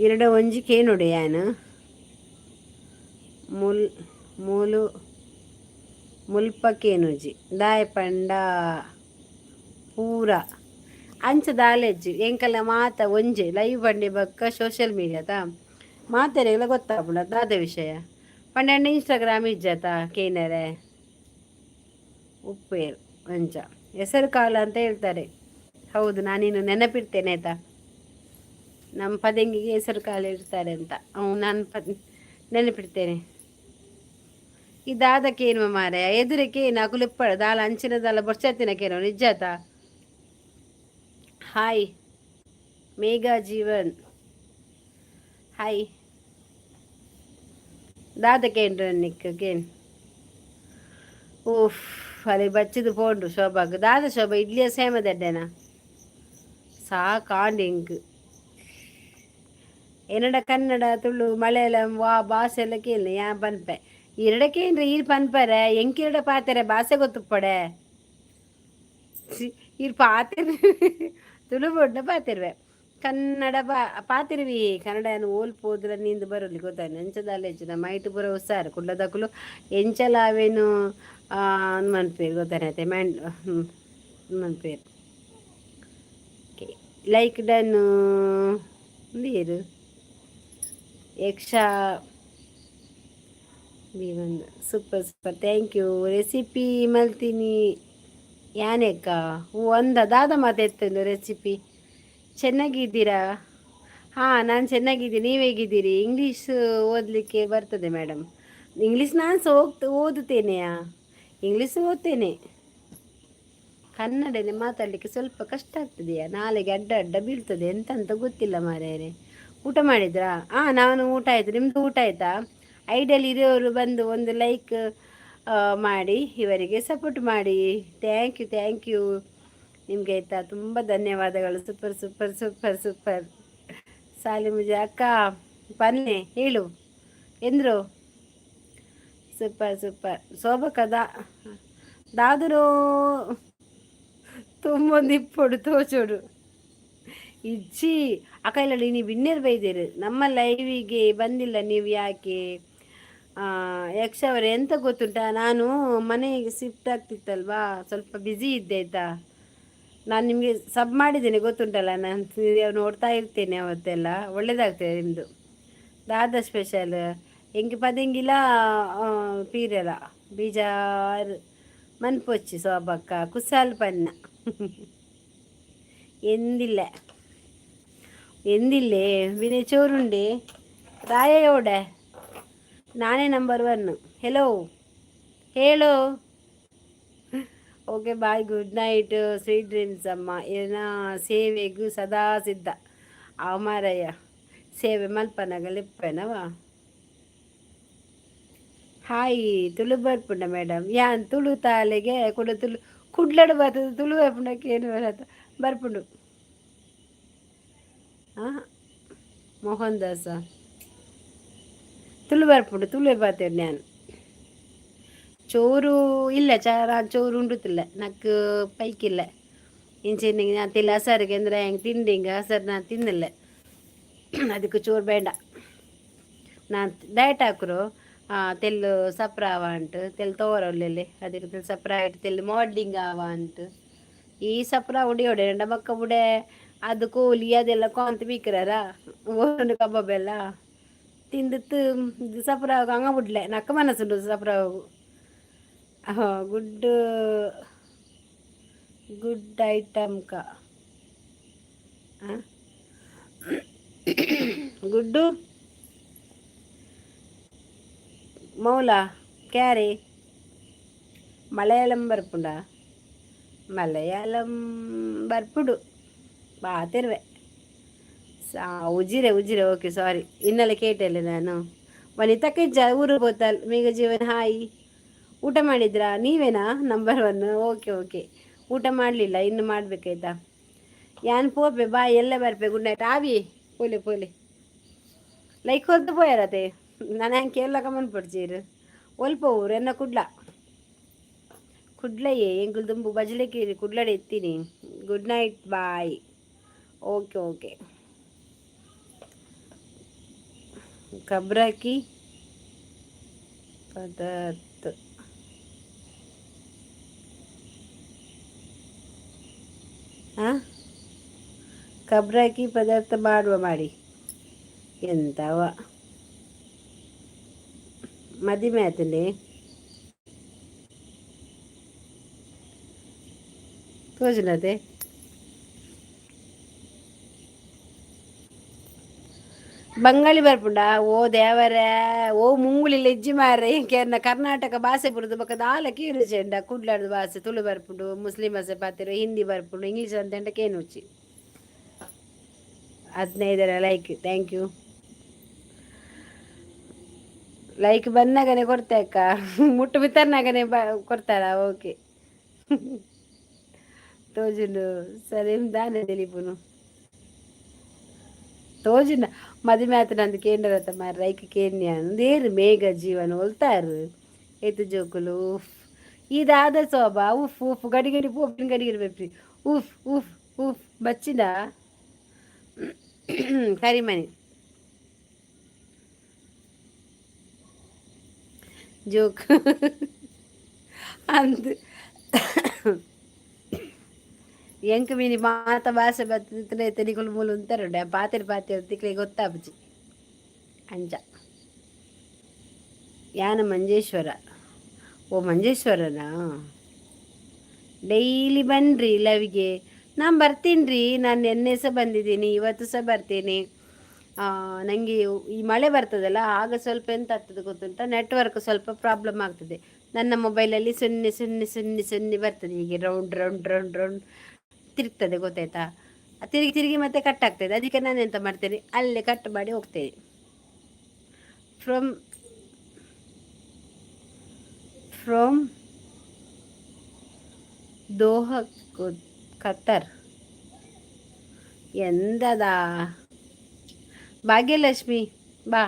ಇರಡ ಒಂಜಿ ಕೇನುಡೆ ಯಾನ್ ಮುಲ್ ಮೂಲು ಮುಲ್ಪ ಕೇನುಜಿ. ದಾಯ ಪಂಡ ಪೂರ ಅಂಚ ದಾಲೆಜ್ಜಿ. ಎಂಕಲ್ನ ಮಾತ ಒಂಜೆ ಲೈವ್ ಬಂಡಿ ಬೊಕ್ಕ ಸೋಷಿಯಲ್ ಮೀಡಿಯಾದ ಮಾತೆರೆಗ್ಲ ಗೊತ್ತಾಪುಂಡು ದಾದ ವಿಷಯ ಪಂಡ. ಇನ್ಸ್ಟಾಗ್ರಾಮ್ ಇಜ್ಜತ ಕೇನರೆ ಉಪ್ಪೇರು ಅಂಚ. ಹೆಸರು ಕಾಳು ಅಂತ ಹೇಳ್ತಾರೆ. ಹೌದು, ನಾನಿನ್ನು ನೆನಪಿಡ್ತೇನೆ ಆಯ್ತಾ? ನಮ್ಮ ಪದಂಗಿಗೆ ಹೆಸರು ಕಾಳು ಇಡ್ತಾರೆ ಅಂತ ನಾನು ನೆನಪಿಡ್ತೇನೆ. ಇದಾದಕ್ಕೇನು ಮಾರಾಯ, ಎದುರಕ್ಕೇನು ಅಕುಲು ದಾಲ ಅಂಚಿನ ದಾಲ ಬೊರ್ಚತ್ತಿನಕೇನೋ ನಿಜಾತ. ಹಾಯ್ ಮೇಘಾ ಜೀವನ್, ಹಾಯ್. ದಾದಕೇನ್ರ ನಿಕ್ ಕೇನ್. ಊಫ್, ಅಲ್ಲಿ ಬಚ್ಚಿದು ಪೋಂಡು ಶೋಭಾಗ್. ದಾದ ಶೋಭಾ, ಇಡ್ಲಿಯ ಸೇಮದಡ್ಡೆನಾ? ಸಾಕಾಂಡ್ ಎಂಕ್. ಎನ್ನಡ ಕನ್ನಡ, ತುಳು, ಮಲಯಾಳಂ ವಾ ಭಾಷೆ ಎಲ್ಲ ಕೇಳಿ ಯಾ ಪನ್ಪೆ. ಇರಡಕೇನ್ರಿ ಈರ್ ಪನ್ಪರೆ? ಎಂಕಿರಡ ಪಾತೆರೆ ಭಾಷೆ ಗೊತ್ತುಪ್ಪಡೆ. ಈರ್ ಪಾತೆರ್ ತುಳು ಬೋಡ್ನ ಪಾತೆರ್ವೆ, ಕನ್ನಡ ಬಾ ಪಾತೆರ್ವಿ. ಕನ್ನಡ ಓಲ್ ಪೋದ್ರ ನೀಂದು ಬರೋಲಿ ಗೊತ್ತಾಯ್ತು. ಎಂಚ ದಾಲ ಮೈಟ್ ಪೂರ ಹುಷಾರು. ಕುಡ್ಲದಕುಲು ಎಂಚಲ ಅವೇನು ಮನ್ಪೇರು ಗೊತ್ತಾಯ್ತೆ, ಮ್ಯಾಂಡ್ ಮನ್ಪೇರು. ಲೈಕ್ ಡನ್ ನೀರು ಯಕ್ಷ B one. Super super, thank you. Recipe ಮಲ್ತೀನಿ ಯಾನೆಕ್ಕ ಒಂದ ದಾದ ಮಾತೆತ್ತಂದು ರೆಸಿಪಿ. ಚೆನ್ನಾಗಿದ್ದೀರಾ? ಹಾಂ, ನಾನು ಚೆನ್ನಾಗಿದ್ದೀನಿ, ನೀವು ಹೇಗಿದ್ದೀರಿ? ಇಂಗ್ಲೀಷ್ ಓದಲಿಕ್ಕೆ ಬರ್ತದೆ ಮೇಡಮ್. ಇಂಗ್ಲೀಷ್ ನಾನು ಸಹ ಓದುತ್ತೇನೆಯಾ, ಇಂಗ್ಲೀಷ್ ಓದ್ತೇನೆ. ಕನ್ನಡನೇ ಮಾತಾಡಲಿಕ್ಕೆ ಸ್ವಲ್ಪ ಕಷ್ಟ ಆಗ್ತದೆಯಾ, ನಾಲಿಗೆ ಅಡ್ಡ ಅಡ್ಡ ಬೀಳ್ತದೆ, ಎಂತ ಅಂತ ಗೊತ್ತಿಲ್ಲ ಮಾರ್ಯಾರೆ. ಊಟ ಮಾಡಿದ್ರಾ? ಹಾಂ, ನಾನು ಊಟ ಆಯಿತು. ನಿಮ್ಮದು ಊಟ ಆಯಿತಾ? ಐಡಿಯಲ್ಲಿ ಇರೋರು ಬಂದು ಒಂದು ಲೈಕ್ ಮಾಡಿ, ಇವರಿಗೆ ಸಪೋರ್ಟ್ ಮಾಡಿ. Thank you, thank you ನಿಮಗೆ ಆಯಿತಾ? ತುಂಬ ಧನ್ಯವಾದಗಳು. Super super super super. ಸಾಲಿ ಮುಜೆ ಅಕ್ಕ ಪನ್ನೆ ಹೇಳು ಎಂದ್ರು. ಸೂಪರ್ ಸೂಪರ್ ಶೋಭಕ ದಾದರು ತುಂಬೊಂದು ತೋಚೋಡು ಇಜ್ಜಿ. ಅಕ್ಕ ಇಲ್ಲ, ನೀವು ಬಿನ್ನೇರು ಬೈದಿರು, ನಮ್ಮ ಲೈವಿಗೆ ಬಂದಿಲ್ಲ ನೀವು ಯಾಕೆ? ಯಕ್ಷ ಅವರೇ, ಎಂತ ಗೊತ್ತುಂಟಾ, ನಾನು ಮನೆಗೆ ಶಿಫ್ಟ್ ಆಗ್ತಿತ್ತಲ್ವಾ, ಸ್ವಲ್ಪ ಬ್ಯುಸಿ ಇದ್ದೆ ಆಯಿತಾ? ನಾನು ನಿಮಗೆ ಸಬ್ ಮಾಡಿದ್ದೇನೆ ಗೊತ್ತುಂಟಲ್ಲ, ನಾನು ನೋಡ್ತಾ ಇರ್ತೇನೆ ಅವತ್ತೆಲ್ಲ. ಒಳ್ಳೆಯದಾಗ್ತದೆ ನಿಮ್ಮದು. ದಾದ ಸ್ಪೆಷಲ್? ಎಂಕ್ ಪದೆಂಗಿಲ ಪೀರೆಲ ಬೀಜಾರ್ ಮನ್ಪೊಚ್ಚಿ ಸೋಬಕ್ಕ ಕುಸಾಲ್ ಪನ್ನ. ಎಂದಿಲ್ಲ ಎಂದಿಲ್ಲೇ ವಿನಯ್ ಚೋರುಂಡೆ ರಾಯೋಡೆ. ನಾನೇ ನಂಬರ್ ಒನ್. ಹೆಲೋ ಹೇಳು. Okay, bye, good night, sweet dreams ಅಮ್ಮ. ಏನ ಸೇವೆಗೂ ಸದಾ ಸಿದ್ಧ. ಮಾರಯ್ಯ, ಸೇವೆ ಮಲ್ಪನಗ ಲಿಪ್ಪೆನವ. ಹಾಯ್, ತುಳು ಬರ್ಪುಂಡ ಮೇಡಮ್? ಯಾನ್ ತುಳು ತಾಲೆಗೆ ಕುಡ ತುಳು ಕುಡ್ಲಡು ಬರ್ತದೆ ತುಳು ಬರ್ಪುಂಡಕ್ಕೆ ಏನು ಬರತ್ತ ಬರ್ಪುಂಡು. ಹಾಂ, ಮೋಹನ್ ದಾಸ ತುಳು ಬರ್ಪುಂಡು, ತುಳುವೆ ಪಾತೆರ್ ನಾನು. ಚೋರು ಇಲ್ಲ, ಚಾರ ಚೋರು ಉಂಡುತ್ತಿಲ್ಲ, ನಕ್ಕು ಪೈಕಿಲ್ಲ. ಇಂಚೆ ನಾನು ತಿಲ್ಲ ಹಸರಿಗೆ ಅಂದರೆ ಹೆಂಗೆ ತಿಂಡಿ ಹಿಂಗೆ ಹಸರು ನಾನು ತಿನ್ನಲ್ಲ, ಅದಕ್ಕೆ ಚೋರು ಬೇಡ. ನಾನು ಡಯಟ್ ಹಾಕ್ರು ತೆಲ್ಲು ಸಪ್ರ ಆವ ಅಂಟು, ತೆಲ್ ತೋರೊಲ್ಲೆಲ್ಲಿ ಅದಕ್ಕೆ ತೆಲ್ ಸಪ್ರ ಆಯ್ತು, ತೆಲ್ಲು ಮಾಡ್ಲಿಂಗ್ ಆವ ಅಂಟು. ಈ ಸಪ್ರ ಉಡಿ ಹೊಡೆ ಬಕ್ಕ ಬುಡೆ ಅದು ಕೋಲಿ ಅದೆಲ್ಲ ಕಾಂತ ಬೀಕ್ರಾರ ಓಂಡು ಕಬಾಬ್ ಎಲ್ಲ ತಿಂದಿತ್ತು ಸಪ್ರ ಹಂಗ ಬಿಡ್ಲೆ ನಕ್ಕ ಮನಸ್ಸುಂಡು ಸಪ್ರ. ಗುಡ್ ಗುಡ್ ಐಟಮ್ ಕ ಗುಡ್ಡು ಮೌಲ ಕ್ಯಾರಿ ಮಲಯಾಳಂ ಬರ್ಪುಂಡ, ಮಲಯಾಳಂ ಬರ್ಪುಡು ಬಾತಿರುವೆ. ಉಜಿರೆ ಉಜಿರೆ, ಓಕೆ ಸಾರಿ, ಇನ್ನೆಲ್ಲ ಕೇಟಲ್ಲ ನಾನು. ವನಿತಕ್ಕೆ ಊರು ಬೋತಲ್ ಮೇಘ ಜೀವನ್. ಹಾಯ್, ಊಟ ಮಾಡಿದ್ರಾ? ನೀವೇನಾ ನಂಬರ್ 1? ಓಕೆ ಓಕೆ, ಊಟ ಮಾಡಲಿಲ್ಲ, ಇನ್ನು ಮಾಡಬೇಕಾಯ್ತಾ? ಯಾನ್ ಪೋಪೆ, ಬಾಯ್, ಎಲ್ಲ ಬರ್ಪೆ, ಗುಡ್ ನೈಟ್. ಆವಿ ಪೋಲೆ ಪೋಲೆ ಲೈಕ್ ಹೊತ್ತು ಪೋಯಾರತೆ. ನಾನು ಹೆಂಗೆ ಕೇಳಕ ಮನ್ಪೊಡ್ಚೀರು. ಒಲ್ಪ ಊರು ಎನ್ನ ಕುಡ್ಲ ಕುಡ್ಲಯೇ ಎಂಕುಲು ದುಂಬು ಬಜಲೆಕೇರಿ ಕುಡ್ಲಡೆ ಎತ್ತೀನಿ. Good night, bye. Okay okay. ಕಬ್ರಾಕಿ ಪದಾರ್ಥ ಹಾಂ, ಕಬ್ರಾಕಿ ಪದಾರ್ಥ ಮಾಡುವ ಮಾಡಿ ಎಂತವ ಮದಿಮೆ ಆತಂಡೆ ತೋಜುನತೆ. ಬಂಗಾಳಿ ಬರ್ಪುಂಡ? ಓ ದೇವರೇ, ಓ ಮುಂಗುಳಿ ಲೆಜ್ಜಿ ಮಾರ್ರೆ. ಕೇರ್ನ ಕರ್ನಾಟಕ ಭಾಷೆ ಬುಡ್ದು ಬೊಕ ದಾಲ ಕೇನುಚೆಂಡ. ಕುಡ್ಲಾಡ್ದು ಭಾಷೆ ತುಳು ಬರ್ಪುಂಡು, ಮುಸ್ಲಿಂ ಭಾಷೆ ಪಾತೆರ, ಹಿಂದಿ ಬರ್ಪುಂಡು, ಇಂಗ್ಲೀಷ್ ಅಂತಂಡ ಕೇನುಚಿ. 15ರ ಲೈಕ್, thank you. Like ಬಂದಾಗನೆ ಕೊಡ್ತೆ ಅಕ್ಕ, ಮುಟ್ಟು ಬಿತ್ತರ್ನಾಗನೆ ಬ ಕೊಡ್ತಾರಾ? ಓಕೆ. ತೋಜುಂಡು ಸರಿ, ದಾನೆ ತೆಲಿಪುನು ತೋಜುನ. ಮದಿಮೆ ಆತನ ಅಂದ್ ಕೇಂದ್ರತ ಮಾರ್ರೆ, ಐಕ್ ಕೇನ್ಯ ಅಂದೇರು. ಮೇಘ ಜೀವನ ಒಲ್ತಾರು ಏತು ಜೋಕುಲು. ಉಫ್, ಇದಾದ ಸೋಬಾ. ಉಫ್ ಉಫ್, ಗಡಿ ಗಡಿ ಪೋಪಿನ ಗಡಿ ಗಡಿ ಬೆಪ್ಪಿ. ಉಫ್ ಉಫ್ ಉಫ್ ಬಚ್ಚಿದ ಕರಿಮಣಿ ಜೋಕ್ ಅಂದ್. ಎಂಕ್ ಮೀನಿ ಮಾತ ಭಾಷೆ ಬತ್ತಿನ ನಿಕುಲು ಮೂಲು ಉಂತಾರುಂಡೆ ಪಾತೆರ್ ಪಾತೆರ್ ತಿಕ್ಲೆ ಗೊತ್ತಾಪುಜಿ ಅಂಚ. ಯಾನ ಮಂಜೇಶ್ವರ. ಓ ಮಂಜೇಶ್ವರನಾ? ಡೈಲಿ ಬನ್ನಿರಿ ಲವ್ಗೆ. ನಾನು ಬರ್ತೀನಿ ರೀ, ನಾನು ನಿನ್ನೆ ಸಹ ಬಂದಿದ್ದೀನಿ, ಇವತ್ತು ಸಹ ಬರ್ತೀನಿ. ನನಗೆ ಈ ಮಳೆ ಬರ್ತದಲ್ಲ, ಆಗ ಸ್ವಲ್ಪ ಎಂತ ಆಗ್ತದೆ ಗೊತ್ತುಂಟ? ನೆಟ್ವರ್ಕ್ ಸ್ವಲ್ಪ ಪ್ರಾಬ್ಲಮ್ ಆಗ್ತದೆ. ನನ್ನ ಮೊಬೈಲಲ್ಲಿ 0 0 0 0 ಬರ್ತದೆ, ಹೀಗೆ ರೌಂಡ್ ರೌಂಡ್ ರೌಂಡ್ ರೌಂಡ್ ತಿರುಗ್ತದೆ, ಗೊತ್ತಾಯ್ತಾ? ತಿರುಗಿ ತಿರುಗಿ ಮತ್ತೆ ಕಟ್ ಆಗ್ತದೆ. ಅದಕ್ಕೆ ನಾನು ಎಂತ ಮಾಡ್ತೇನೆ, ಅಲ್ಲೇ ಕಟ್ ಮಾಡಿ ಹೋಗ್ತೇನೆ. ಫ್ರಮ್ ಫ್ರಮ್ ದೋಹ ಕತ್ತರ್ ಎಂದದಾ? ಭಾಗ್ಯಲಕ್ಷ್ಮಿ ಬಾ,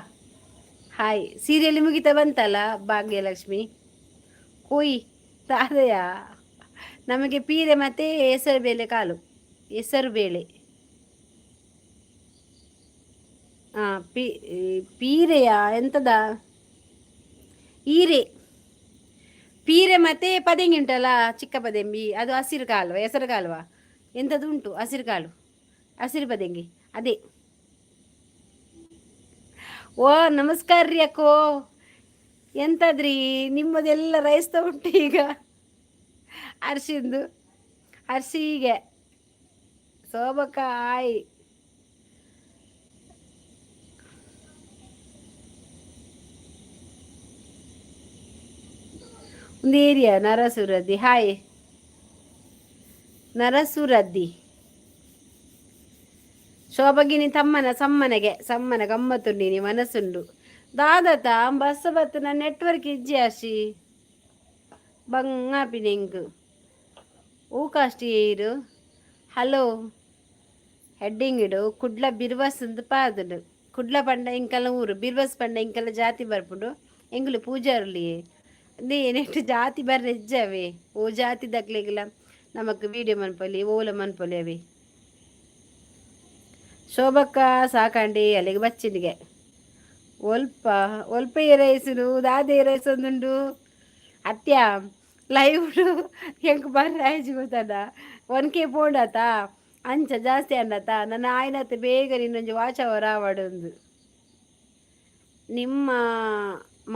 ಹಾಯ್. ಸೀರಿಯಲ್ ಮುಗಿತಾ ಬಂತಲ್ಲ ಭಾಗ್ಯಲಕ್ಷ್ಮಿ. ಕೊಯ್ ತಾದೆಯ ನಮಗೆ ಪೀರೆ ಮತ್ತು ಹೆಸರುಬೇಳೆ ಕಾಳು, ಹೆಸರುಬೇಳೆ. ಹಾಂ, ಪೀರೆಯ ಎಂತದ ಈರೆ ಪೀರೆ ಮತ್ತು ಪದೆಂಗಿ ಉಂಟಲ್ಲ, ಚಿಕ್ಕ ಪದೆಂಬಿ, ಅದು ಹಸಿರು ಕಾಳುವ ಹೆಸರು ಕಾಳುವ ಎಂಥದ್ದು ಉಂಟು, ಹಸಿರು ಕಾಳು, ಹಸಿರು ಪದೆಂಗಿ ಅದೇ. ಓ ನಮಸ್ಕಾರ ರೀ ಅಕ್ಕೋ, ಎಂತದ್ರಿ ನಿಮ್ಮದೆಲ್ಲ ರೈಸ್ ಉಂಟು ಈಗ. ಅರ್ಶಿಂದು ಅರ್ಶಿಗೆ ಸೋಬಕ್ಕ ಆಯ್. ಒಂದು ಏರಿಯಾ ನರಸುರದ್ದಿ. ಹಾಯ್ ನರಸುರದ್ದಿ. ಶೋಭಗಿನಿ ತಮ್ಮನ ಸಮ್ಮನೆಗೆ ಸಮ್ಮನ ಗಮ್ಮತ್ತುಂಡು ನೀ ಮನಸ್ಸುಂಡು ದಾದತ ಬಸ್ಸ ಬತ್ತನ ನೆಟ್ವರ್ಕ್ ಇಜ್ಜಿ ಅಶಿ ಬಂಗಾಪಿನ ಎಂಕ್. ಓ ಕಾಸ್ಟ್ ಏರು. ಹಲೋ, ಹೆಡ್ಡಿಂಗಿಡು ಕುಡ್ಲ ಬಿರ್ವಸ್ ಅಂದ್ ಪಾದುಂಡು. ಕುಡ್ಲ ಪಂಡ ಎಂಕಲ್ನ ಊರು, ಬಿರ್ವಸ್ ಪಂಡ ಎಂಕಲ್ನ ಜಾತಿ ಬರ್ಪುಂಡು. ಎಂಕುಲು ಪೂಜಾರ್ಲಿಯೇ. ನೆಟ್ಟು ಜಾತಿ ಬರ್ರೆ ಇಜ್ಜವೇ. ಓ ಜಾತಿ ದಕ್ಲೆಗ್ಲ ನಮಕ್ ವೀಡಿಯೋ ಮನ್ಪೊಲಿ, ಓಲ ಮನ್ಪೊಲಿ ಅವೆ. ಶೋಭಕ್ಕ ಸಾಕಂಡಿ ಅಲ್ಲಿಗೆ ಬಚ್ಚಿನಿಗೆ. ಒಲ್ಪ ಒಲ್ಪ ಏರೈಸುನು ದಾದ ಏರೈಸೊಂದುಂಡು ಅತ್ಯ ಲೈವ್ ಎಂಕ್ ಬರ್ರೆ ಆಯ್ಜಿ ಗೊತ್ತದ. 1K ಪೋಂಡತ ಅಂಚ ಜಾಸ್ತಿ ಅಂಡತ. ನನ್ನ ಆಯ್ನತ್ ಬೇಗ ನಿನ್ನೊಂಜಿ ವಾಚ್ ಅವರ್ ಆವಡೊಂದು. ನಿಮ್ಮ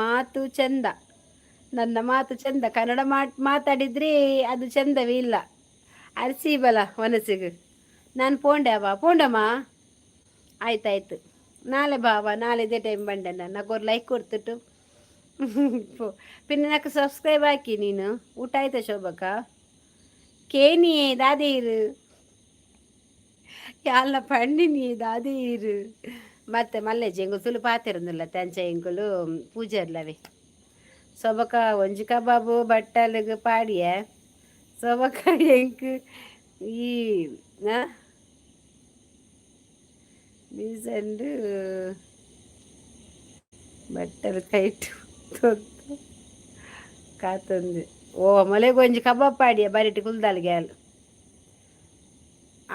ಮಾತು ಚಂದ. ನನ್ನ ಮಾತು ಚಂದ. ಕನ್ನಡ ಮಾತಾಡಿದ್ರೆ ಅದು ಚಂದವೇ ಇಲ್ಲ. ಅರ್ಸಿ ಬಲ ಮನಸ್ಸಿಗೆ. ನಾನು ಪೋಂಡೆ ಅವ ಪೋಂಡಮ್ಮ. ಆಯ್ತಾಯ್ತು, ನಾಳೆ ಬಾವ, ನಾಳೆ ಇದೇ ಟೈಮ್ ಬಂಡೆ. ನಾನು ನಾಕೊರು ಲೈಕ್ ಕೊಡ್ತಿಟ್ಟು ಪಿನ್ನ నాకు ಸಬ್ಸ್ಕ್ರೈಬ್ ಹಾಕಿ ನೀನು. ಊಟ ಆಯ್ತಾ ಶೋಭಕ್ಕ? ಕೇನಿಯೇ ದಾದೇರು ಯಾಲ್ನ ಪಂಡಿನಿ ದಾದೇರು. ಮತ್ತೆ ಮಲ್ಲೆಜ್ಜಿ ಎಂಗುಲು ತುಳು ಪಾತೆರೊಂದುಲ್ಲ ತಂಚ ಎಂಕುಲು ಪೂಜಾರ್ಲವೆ. ಸೊಬಕ ಒಂಜಿ ಕಬಾಬು ಬಟ್ಟಲ್ಗ್ ಪಾಡಿಯೆ. ಸೊಬಕ ಎಂಕ್ ಈ ಡೀಸೆಂಟ್ ಬಟ್ಟಲು ಕೈಟ್ ಕಾತೊಂದು. ಓ ಮೊಲೆಗ್ ಒಂಜಿ ಕಬಾಬ್ ಪಾಡಿಯ ಬರಿಟ್ ಕುಲ್ದಾಲ್ಗೆ.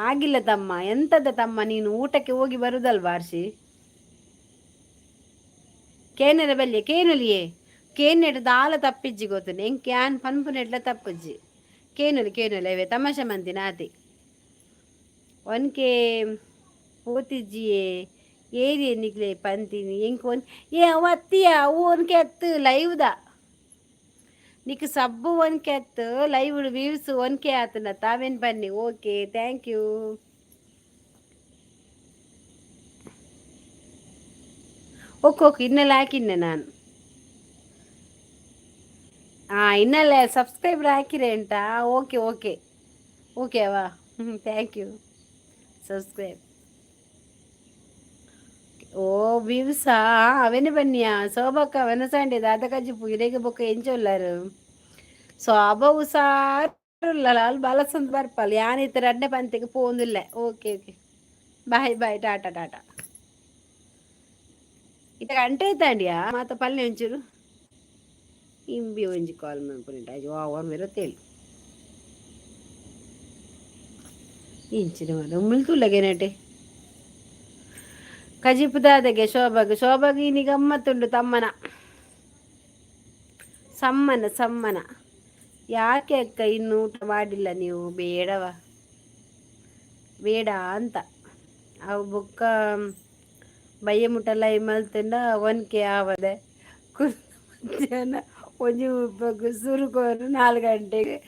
ಆಗಿಲ್ಲ ತಮ್ಮ. ಎಂತದ ತಮ್ಮ, ನೀನು ಊಟಕ್ಕೆ ಹೋಗಿ ಬರುದಲ್ವಾ? ಅರ್ಷಿ ಕೇನರ ಬಲ್ಯ ಕೇನುಲಿಯೇ. ಕೇನೆಟ್ ದಾಲ ತಪ್ಪಿಜ್ಜಿ ಗೊತ್ತುಂಡು ಎಂಕ್. ಯಾನ್ ಪನ್ಪುನೆಟ್ಲ ತಪ್ಪುಜ್ಜಿ. ಕೇನುಲಿ ಕೇನುಲಿ ಅವೇ ತಮಾಷೆ ಮಂತಿನ ಆತಿ. 1K ಪೋತಿಜ್ಜಿಯೇ ಏರಿಯ ನಿಕ್ಲೆ ಪಂತಿನಿ. ಎಂಕ್ ಒನ್ ಏ ಅವ ಅತ್ತಿಯ ಅವು 1K ಅತ್ತು ಲೈವ್ದ. ನಿಕ್ ಸಬ್ಬು 1K ಅತ್ತು, ಲೈವ್ ವ್ಯೂಸ್ 1K ಆತನ ತಾವೇನು ಬನ್ನಿ. Okay, thank you. Okay okay, ಇನ್ನೆಲ್ಲ ಹಾಕಿನ್ನೆ ನಾನು. ಹಾಂ, ಇನ್ನೆಲ್ಲ ಸಬ್ಸ್ಕ್ರೈಬರ್ ಹಾಕಿರೆ ಉಂಟಾ? ಓಕೆ ಓಕೆ ಓಕೆ ಅವಾ. ಹ್ಞೂ, thank you. Subscribe. ಓ ವ್ಯೂಸಾ ಅವೆನೆ ಬನ್ನಿಯಾ ಶೋಭಕ್ಕ ವೆನಸಾಂಡೆ ದಾದ ಕಜಿಪು ಇರೆಗೆ ಬೊಕ್ಕ ಎಂಚೊಲ್ಲಾರು. ಸೋಬ ಹುಷಾರುಲ್ಲ ಅಲ್ ಬಲಸಂದ್ ಬರ್ಪಲ್. ಯಾನ್ ಇತ್ತೆ ರಡ್ಡೆ ಪಂತಿಗೆ ಪೋಂದುಲ್ಲೆ. Okay okay, bye bye, tata tata. ಇತ್ತೆ ಗಂಟೆ ಐತಾಂಡಿಯಾ ಮಾತ ಪಲ್ಲೆ ಒಂಚೂರು ಇಂಬಿ ಒಂಜಿ ಕಾಲ್ ಮನ್ಪುನಿಟ ವಾ ಮೇರ ತೇಲು ಇಂಚಿನ ಮಾತ ಉಮ್ಮಿಲ್ ತುಲ್ಲಗೆನಟೆ. ಕಜಿಪು ದಾದಗೆ ಶೋಭಾಗ್? ಶೋಭಾಗ್ ಇನಿ ಗಮ್ಮತ್ತುಂಡು ತಮ್ಮನ ಸಮ್ಮನ ಸಮ್ಮನ. ಯಾಕೆ ಅಕ್ಕ ಇನ್ನು ಊಟ ಮಾಡಿಲ್ಲ ನೀವು? ಬೇಡವ, ಬೇಡ ಅಂತ. ಅವು ಬೊಕ್ಕ ಬಯ್ಯ ಮುಟ್ಟ ಲೈವ್ ಮಲ್ತುಂಡ 1K ಆವದೆ. ಮಧ್ಯಾಹ್ನ ಒಂಜಿ ಸುರುಕೋರು 4 ಗಂಟೆಗೆ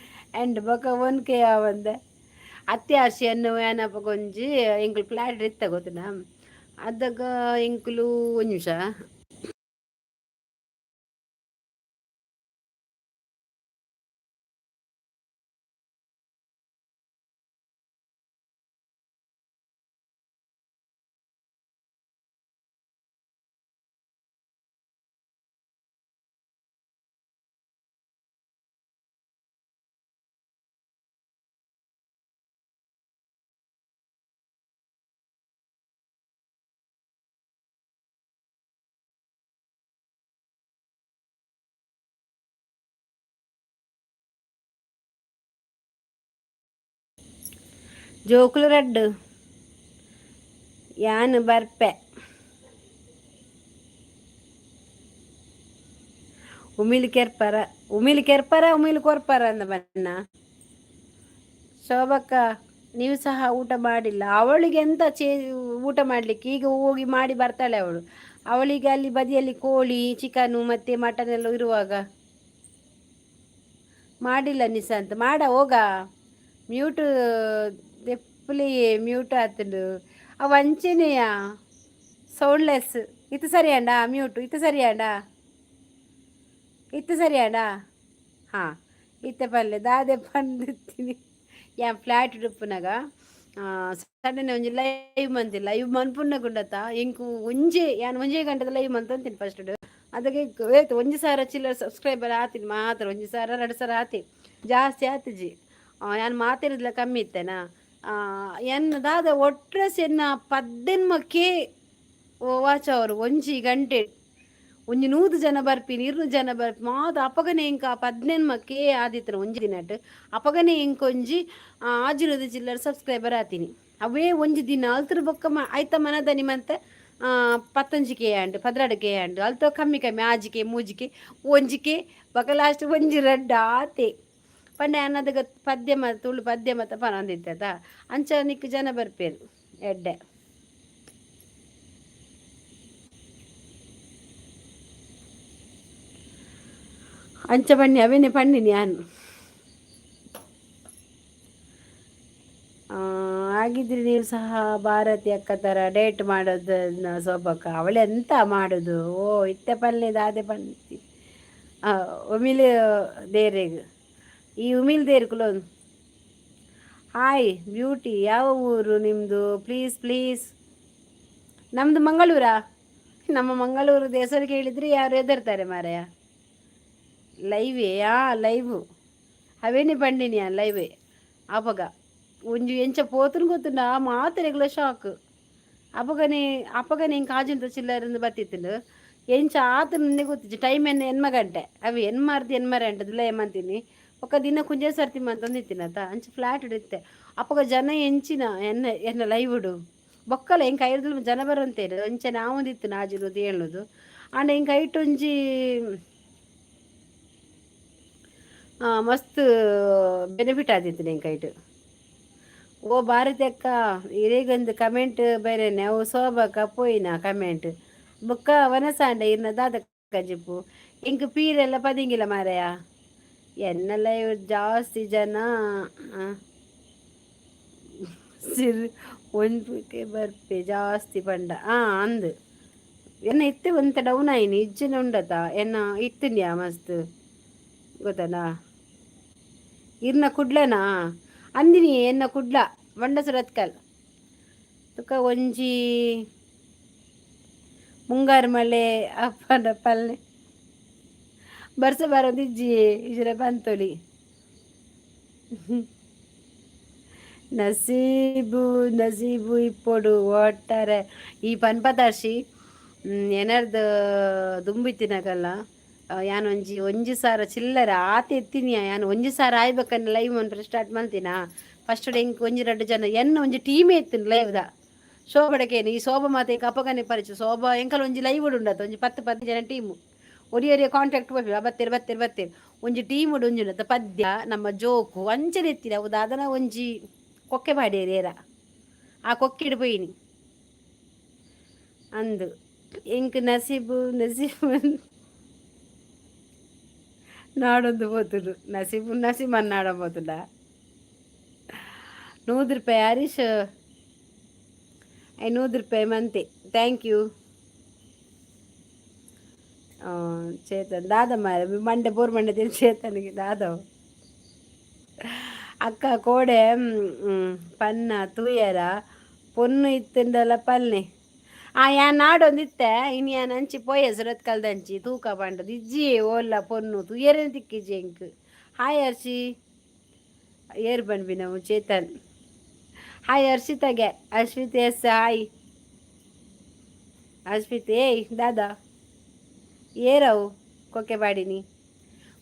ಎಂಡ್ ಬೊಕ್ಕ 1K ಆವಂದೆ. ಅತ್ಯಾಶೆಯನ್ನು ಏನಪ್ಪ ಒಂಜಿ ಎಂಕುಲು ಫ್ಲಾಟ್ ಇತ್ತ ಗೊತ್ತುಂಡಾ. ಅದಗ ಎಂಕುಲು ಒಂಜಿ ನಿಮಿಷ. ಜೋಕುಲು ರಡ್ಡು ಯಾನ್ ಬರ್ಪೆ. ಉಮಿಲ್ ಕೆರ್ಪರ, ಉಮಿಲ್ ಕೆರ್ಪರ, ಉಮಿಲ್ ಕೊರ್ಪರ ಅಂದ ಬಣ್ಣ. ಶೋಭಕ್ಕ, ನೀವು ಸಹ ಊಟ ಮಾಡಿಲ್ಲ. ಅವಳಿಗೆ ಎಂತ ಚೇ ಊಟ ಮಾಡಲಿಕ್ಕೆ? ಈಗ ಹೋಗಿ ಮಾಡಿ ಬರ್ತಾಳೆ ಅವಳು. ಅವಳಿಗೆ ಅಲ್ಲಿ ಬದಿಯಲ್ಲಿ ಕೋಳಿ, ಚಿಕನು ಮತ್ತು ಮಟನ್ ಎಲ್ಲ ಇರುವಾಗ. ಮಾಡಿಲ್ಲ ನಿಶಾಂತ್, ಮಾಡ ಹೋಗ. ಮ್ಯೂಟ್ ದೆಪ್ಪುಲಿ, ಮ್ಯೂಟ್ ಆತುಂಡು ಅವು ಅಂಚೆನೆಯ ಸೌಂಡ್ಲೆಸ್. ಇತ್ತು ಸರಿಯಾಂಡ ಮ್ಯೂಟ್? ಇತ್ತು ಸರಿಯಾಂಡ? ಇತ್ತು ಸರಿಯಾಂಡ? ಹಾಂ, ಇತ್ತೆ ಪಲ್ಲೆ ದಾದೆ ಪಂದಿತ್ತೀನಿ. ಯಾನ್ ಫ್ಲಾಟ್ ಉಪ್ಪುನಗ ಸಡನ್ ಒಂಜಿ ಲೈವ್ ಮಂತಿಲ್ಲ. ಲೈವ್ ಮನ್ಪುನಗುಂಡತ ಎಂಕು ಒಂಜೆ ಯಾನ್ ಒಂಜೇ ಗಂಟೆದ ಲೈವ್ ಮಂತೊಂತೀನಿ ಫಸ್ಟ್. ಅದಕ್ಕೆ ಏತ್ 1000 ಚಿಲ್ಲರ್ ಸಬ್ಸ್ಕ್ರೈಬರ್ ಆತೀನಿ ಮಾತ್ರ. 1000 2000 ಆತಿ, ಜಾಸ್ತಿ ಆತಿಜಿ. ಯಾನ್ ಮಾತೆರ್ದ್ಲ ಕಮ್ಮಿ ಇತ್ತೆನಾ. ಎನ್ನ ದಾದ ಒಟ್ರಸ್ ಎನ್ನ 18ಕ್ಕೆ ವಾಚ್ ಅವರು ಒಂಜಿ ಗಂಟೆ ಒಂಜಿ 100 ಜನ ಬರ್ಪಿನಿ, 200 ಜನ ಬರ್ಪಿ ಮಾತ. ಅಪಗನೆ ಎಂಕ 18ಕ್ಕೆ ಆದಿತ್ತನ ಒಂಜಿ ದಿನಟ್. ಅಪಗನೆ ಎಂಕೊಂಜಿ 600 ಚಿಲ್ಲರ್ ಸಬ್ಸ್ಕ್ರೈಬರ್ ಆತೀನಿ. ಅವೇ ಒಂಜಿ ದಿನ ಅಲ್ತರ ಬೊಕ್ಕ ಐತ ಮನದನಿ ಮಂತೆ 19ಕೆ ಆಂಡ್, 12ಕೆ ಆಂಡ್. ಅಲ್ತ ಕಮ್ಮಿ ಕಮ್ಮಿ 6ಕೆ, 3ಕೆ, 1ಕೆ, ಬೊಕ ಲಾಸ್ಟ್ ಒಂಜಿ ರಡ್ಡ್ ಆತೆ. ಪಂಡ ಅನ್ನದಗ ಪದ್ಯ ಮ ತುಳು ಪದ್ಯ ಮತ ಪನೊಂದಿತ್ತದ, ಅಂಚ ನಿಕ್ ಜನ ಬರ್ಪೇರು ಎಡ್ಡೆ. ಅಂಚ ಪಣ್ಣಿ ಅವೇನೆ ಪಣ್ಣಿನಿ ಯಾನ್. ಹಾಗಿದ್ರೆ ನೀವು ಸಹ ಭಾರತಿ ಅಕ್ಕ ಥರ ಡೇಟ್ ಮಾಡೋದು ಸೋಬಕ್ಕ? ಅವಳೆಂತ ಮಾಡೋದು? ಓ ಇತ್ತೆ ಪಲ್ಲೆ ದಾದೆ ಪಂತಿ ಉಮಿಲ್ ದೇರೆಗ್ ಈ ಉಮಿಲ್ there ಕುಲೋನ್. ಹಾಯ್ ಬ್ಯೂಟಿ, ಯಾವ ಊರು ನಿಮ್ಮದು? Please please. ನಮ್ಮದು ಮಂಗಳೂರಾ. ನಮ್ಮ ಮಂಗಳೂರು ಹೆಸರು ಕೇಳಿದರೆ ಯಾರು ಹೆದರ್ತಾರೆ ಮಾರಾಯ. ಲೈವೇ? ಆ ಲೈವು ಅವೇನೆ ಪಂಡಿನಿ ಲೈವೇ. ಅಪಗ ಒಂಜಿ ಎಂಚ ಪೋತುನು ಗೊತ್ತುಂಡ, ಆ ಮಾತೆರೆಗ್ಲ ಶಾಕ್. ಅಪಗನೆ ಅಪಗನೆ ಎಂಕ್ ಆಜಿಂತ ಚಿಲ್ಲರಿಂದ ಬತ್ತಿತ್ತುಂಡು. ಎಂಚ ಆತುಂದೇ ಗೊತ್ತಿಜ್ಜಿ. ಟೈಮ್ ಎನ್ನ ಎನ್ಮ ಗಂಟೆ ಅವು ಎನ್ಮಾರ್ದು ಎನ್ಮರೆ ಅಂಟದಿಲ್ಲ ಏಮಂತೀನಿ. ಒಕ್ಕ ದಿನ ಕುಂಜೆ ಸರ್ತಿ ಮಂತೊಂದಿತ್ತಿನತ ಅಂಚ ಫ್ಲಾಟ್ ಇತ್ತೆ. ಅಪಗ ಜನ ಎಂಚಿನ ಎನ್ನ ಎನ್ನ ಲೈವುಡು ಬೊಕ್ಕಲ ಎಂಕ್ ಐರ್ದಲ್ ಜನ ಬರಂತೇರು. ಅಂಚೆ ನಾವೊಂದಿತ್ತು ನಾಜಿರುದು ಹೇಳುದು. ಆಂಡ ಎಂಕ್ ಐಟ್ ಒಂಜಿ ಮಸ್ತ್ ಬೆನಿಫಿಟ್ ಆದಿತ್ತು ಎಂಕ್ ಐಟ್. ಓ ಭಾರತಿ ಅಕ್ಕ, ಇರೆಗೊಂದು ಕಮೆಂಟ್ ಬೇರೆನೆ ಅವು ಸೋಬಕ್ಕ ಪೋಯಿನ ಕಮೆಂಟ್ ಬೊಕ್ಕ ವನಸಾಂಡ ಇರ್ನ ದಾದ ಕಜಿಪು? ಎಂಕ್ ಪೀರೆಲ್ಲ ಪದಿಂಗಿಲ್ಲ ಮಾರಾಯ. ಎನ್ನೆಲ್ಲ ಇವ್ರು ಜಾಸ್ತಿ ಜನ ಸಿರ್ ಒಂಜಿ ಬರ್ಪೆ ಜಾಸ್ತಿ ಪಂಡ ಅಂದ್ ಎನ್ನ ಇತ್ತೆ ಒಂತೆ ಡೌನ್ ಆಯಿನಿ. ಇಜ್ಜಿನ ಉಂಡತ ಎನ್ನ ಇತ್ತಿನ್ಯಾ ಮಸ್ತ್ ಗೊತ್ತನಾ. ಇರ್ನ ಕುಡ್ಲನಾ ಅಂದಿನಿ ಎನ್ನ ಕುಡ್ಲ ಬಂಡ ಸುರತ್ಕಲ್. ತುಕ ಒಂಜಿ ಮುಂಗಾರು ಮಳೆ ಅಪ್ಪನ ಪಲ್ಲೆ ಬರ್ಸ ಬರೋದಿಜ್ಜಿ ಇಜ್ರ ಬಂತೊಲಿ. ನಸೀಬು ನಸೀಬು ಇಪ್ಪೊಡು ಒಟ್ಟಾರೆ ಈ ಪನ್ಪತಾರ್ಶಿ ಎನರ್ದು ದುಂಬಿತ್ತಿನಗಲ್ಲ. ಯಾನ್ ಒಂಜಿ ಒಂಜಿ ಸಾರ ಚಿಲ್ಲರೆ ಆತ ಎತ್ತಿನಿಯ. ಯಾನ್ ಒಂಜಿ ಸಾರ ಆಯ್ಬೇಕನ್ನ ಲೈವ್ ಮನ್ಪರೆ ಸ್ಟಾರ್ಟ್ ಮಲ್ತಿನ. ಫಸ್ಟ್ ಎಂಕ್ ಒಂಜಿ ರಡ್ಡ್ ಜನ ಎನ್ನ ಒಂಜಿ ಟೀಮೇ ಇತ್ತಿನ ಲೈವ್ದ. ಶೋಭಡಕೇನು ಈ ಶೋಭ ಮಾತ ಎಂಕ್ ಅಪಗನೆ ಪರಿಚಯ. ಶೋಭ ಎಂಕಲ್ ಒಂಜಿ ಲೈವ್ ಉಂಡತ ಒಂಜಿ 10 15 ಜನ ಟೀಮು. ಒರಿ ಒರಿಯ ಕಾಂಟ್ಯಾಕ್ಟ್ ಪೋಪಿ ಬತ್ತೀರ್ ಬತ್ತೀರ್ ಬತ್ತೀರ್. ಒಂಜಿ ಟೀಮ್ ಒಂಜಿ ಉಂಡತ ಪದ್ಯ ನಮ್ಮ ಜೋಕು ಅಂಚನೆ ಎತ್ತಿನ. ಅವು ದಾದನ ಒಂಜಿ ಕೊಕ್ಕೆ ಪಾಡ್ಯೆರ್ ಏರ ಆ ಕೊಕ್ಕಿಡ್ ಪೋಯಿನಿ ಅಂದು. ಎಂಕ್ ನಸೀಬು ನಸೀಬು ನಾಡೊಂದು ಪೋತುಂಡು. ನಸೀಬು ನಸೀಬನ್ ನಾಡೊಂದು ಪೋತುಂಡ. 100 ರೂಪಾಯಿ ಹರೀಶ್, 500 ರೂಪಾಯಿ ಮಂತೆ. Thank you Chetan. ದಾದ ಮಾರೆ ಮಂಡೆ ಬೋರ್ ಮಂಡೆ ತಿನ್ ಚೇತನ್ಗೆ ದಾದವು. ಅಕ್ಕ ಕೋಡೆ ಪನ್ನ ತೂಯರ ಪೊನ್ನು ಇತ್ತುಂಡಲ ಪಲ್ನೆ. ಆ ಯಾನ್ ನಾಡೊಂದಿತ್ತೆ ಇನಿ. ಯಾನ್ ಅಂಚಿ ಪೋಯೆ ಸುರತ್ಕಲ್ದಂಚಿ ತೂಕ ಪಂಡದು ಇಜ್ಜಿ ಓಲ್ಲ ಪೊನ್ನು ತೂಯರೇ ತಿಕ್ಕಿಜಿ ಎಂಕ್. ಹಾಯ್ ಹರ್ಷಿ. ಏರ್ ಪನ್ಪಿನವು ಚೇತನ್. ಹಾಯ್ ಹರ್ಷಿತಾಗೆ. Ashwith yes hi. ಅಶ್ವಿತ್ ಏಯ್ ದಾದಾ ಏರವು ಕೊಕ್ಕೆ ಪಾಡಿನಿ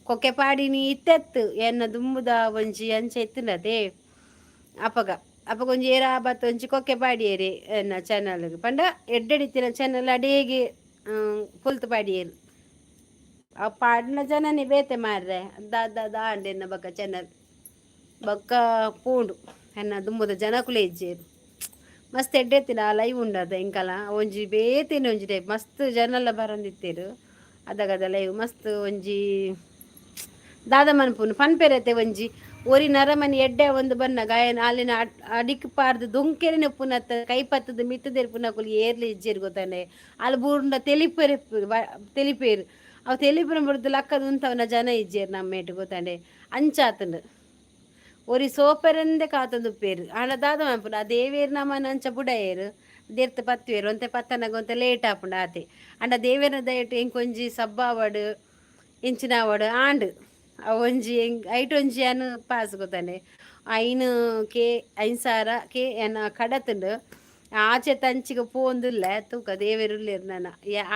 ಕೊಕ್ಕೆ ಪಾಡಿನಿ ಇತ್ತೆತ್ತು ಎನ್ನ ದುಂಬುದ ಒಂಜಿ ಅಂಚ ಇತ್ತಿನತೆ. ಅಪಗ ಅಪಗ ಒಂಜಿ ಏರಾ ಬತ್ತ ಒಂಜಿ ಕೊಕ್ಕೆ ಪಾಡಿಯೇರಿ ಎನ್ನ ಚಾನಲ್ಗ್ ಪಂಡ ಎಡ್ಡೆಡಿತ್ತಿನ ಚಾನಲ್ ಅಡೇಗೆ ಪೊಲ್ತು ಪಾಡಿಯೇರು. ಆ ಪಾಡಿನ ಜನನೇ ಬೇತೆ ಮಾರ್ರೆ. ದಾದ ದಾಂಡ್ ಎನ್ನ ಬೊಕ್ಕ ಚಾನಲ್ ಬೊಕ್ಕ ಪೋಂಡು. ಎನ್ನ ದುಂಬುದ ಜನಕುಲೇ ಇಜ್ಜೇರು. ಮಸ್ತ್ ಎಡ್ಡೆ ಇತ್ತಿನ ಆ ಲೈವ್ ಉಂಡದ ಎಂಕಲ. ಒಂಜಿ ಬೇತೆನೆ ಒಂಜಿ ಟೈಪ್ ಮಸ್ತ್ ಜನಲ ಬರೊಂದಿತ್ತೆರ್ ಅದಗದ ಲೈವ್. ಮಸ್ತ್ ಒಂಜಿ ದಾದ ಮನ್ಪುನು ಪನ್ಪೆರತೆ. ಒಂಜಿ ಒರಿ ನರಮನಿ ಎಡ್ಡೆ ಒಂದು ಬನ್ನ ಗಾಯನ ಅಲ್ಲಿನ ಅಡಿಕ್ ಪಾರ್ದ್ ದೊಂಕೆರೆನೆ ಉಪ್ಪುನತ್ತ ಕೈ ಪತ್ತದ ಮಿತ್ತ್ ದೆರ್ಪುನಕುಲು ಏರ್ಲ ಇಜ್ಜೆರ್ ಗೊತ್ತಾನೆ. ಅಲ್ ಬೂರ್ಂಡ ತೆಲಿಪೆರೆ ತೆಲಿಪೇರು ಅವು ತೆಲಿಪುನ ಬುಡ್ದು ಲಕ್ಕದ್ ಉಂತವನ ಜನ ಇಜ್ಜೆರ್ ನಮ್ಮೇಟ್ ಗೊತ್ತಾಂಡೆ. ಅಂಚಾತುಂಡು. ಒರಿ ಸೋಪೆರಂದೆ ಕಾತೊಂದುಪ್ಪೇರು. ಆಂಡ ದಾದ ಮನ್ಪುನು, ಆ ದೇವೆರ್ ನಮನ್ ಅಂಚ ಬುಡಯೆರ್. ದೆರ್ತ್ ಪತ್ತುವೆರ್. ಒಂತೆ ಪತ್ತನಗ ಒಂತೆ ಲೇಟ್ ಆಪುಂಡು ಆತೆ. ಆಂಡ ದೇವೆರ್ನ ದಯೆಟ್ ಎಂಕೊಂಜಿ ಸಬ್ಬ ಆವಡ್ ಎಂಚಿನ ಆವಡ್ ಆಂಡ್. ಅವೊಂಜಿ ಐಟ್ ಒಂಜಿ ಯಾನ್ ಪಾಸ್ ಗೊತ್ತಾನೆ. ಐನ್ ಕೆ 5000 ಕೆ ಎನ್ನ ಕಡತುಂಡು. ಆಚೆ ತಂಚಿಗೆ ಪೋಂದುಲ್ಲೆ ತೂಕ ದೇವೆರುಲ್ಲೆರ್ ನನ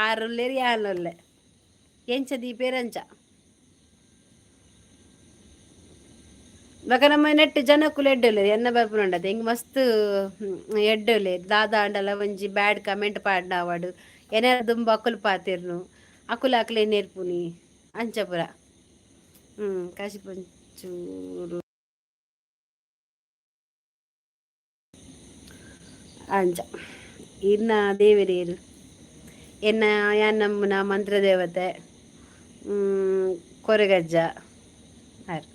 ಆರುಲ್ಲೆರ್ ಯಾನುಲ್ಲೆ ಎಂಚ ದೀಪೇರಂಚ. ಬೊಕ ನಮ್ಮ ನೆಟ್ ಜನಕುಲು ಎಡ್ಡೆಲ್ಲೆರ್ ಎನ್ನ ಬರ್ಪುನುಂಡತೆ ಎಂಕ್ ಮಸ್ತ್ ಎಡ್ಡೆಲ್ಲೆರ್ ದಾದ ಆಂಡಲ ಒಂಜಿ ಬ್ಯಾಡ್ ಕಮೆಂಟ್ ಪಾಡ್ನಾವಡ್ ಎನ ದುಂಬು ಅಕುಲು ಪಾತೆರ್ನು ಅಕುಲು ಅಕ್ಲೆ ನೆರ್ಪುನಿ ಅಂಚ ಪೂರ. ಕಾಶಿ ಪಂಚೂರು ಅಂಚ ಇನ್ನ ದೇವೆರೇರು ಎನ್ನ ಯಾನ್ ನಂಬುನ ಮಂತ್ರದೇವತೆ ಕೊರಗಜ್ಜ ಆರ್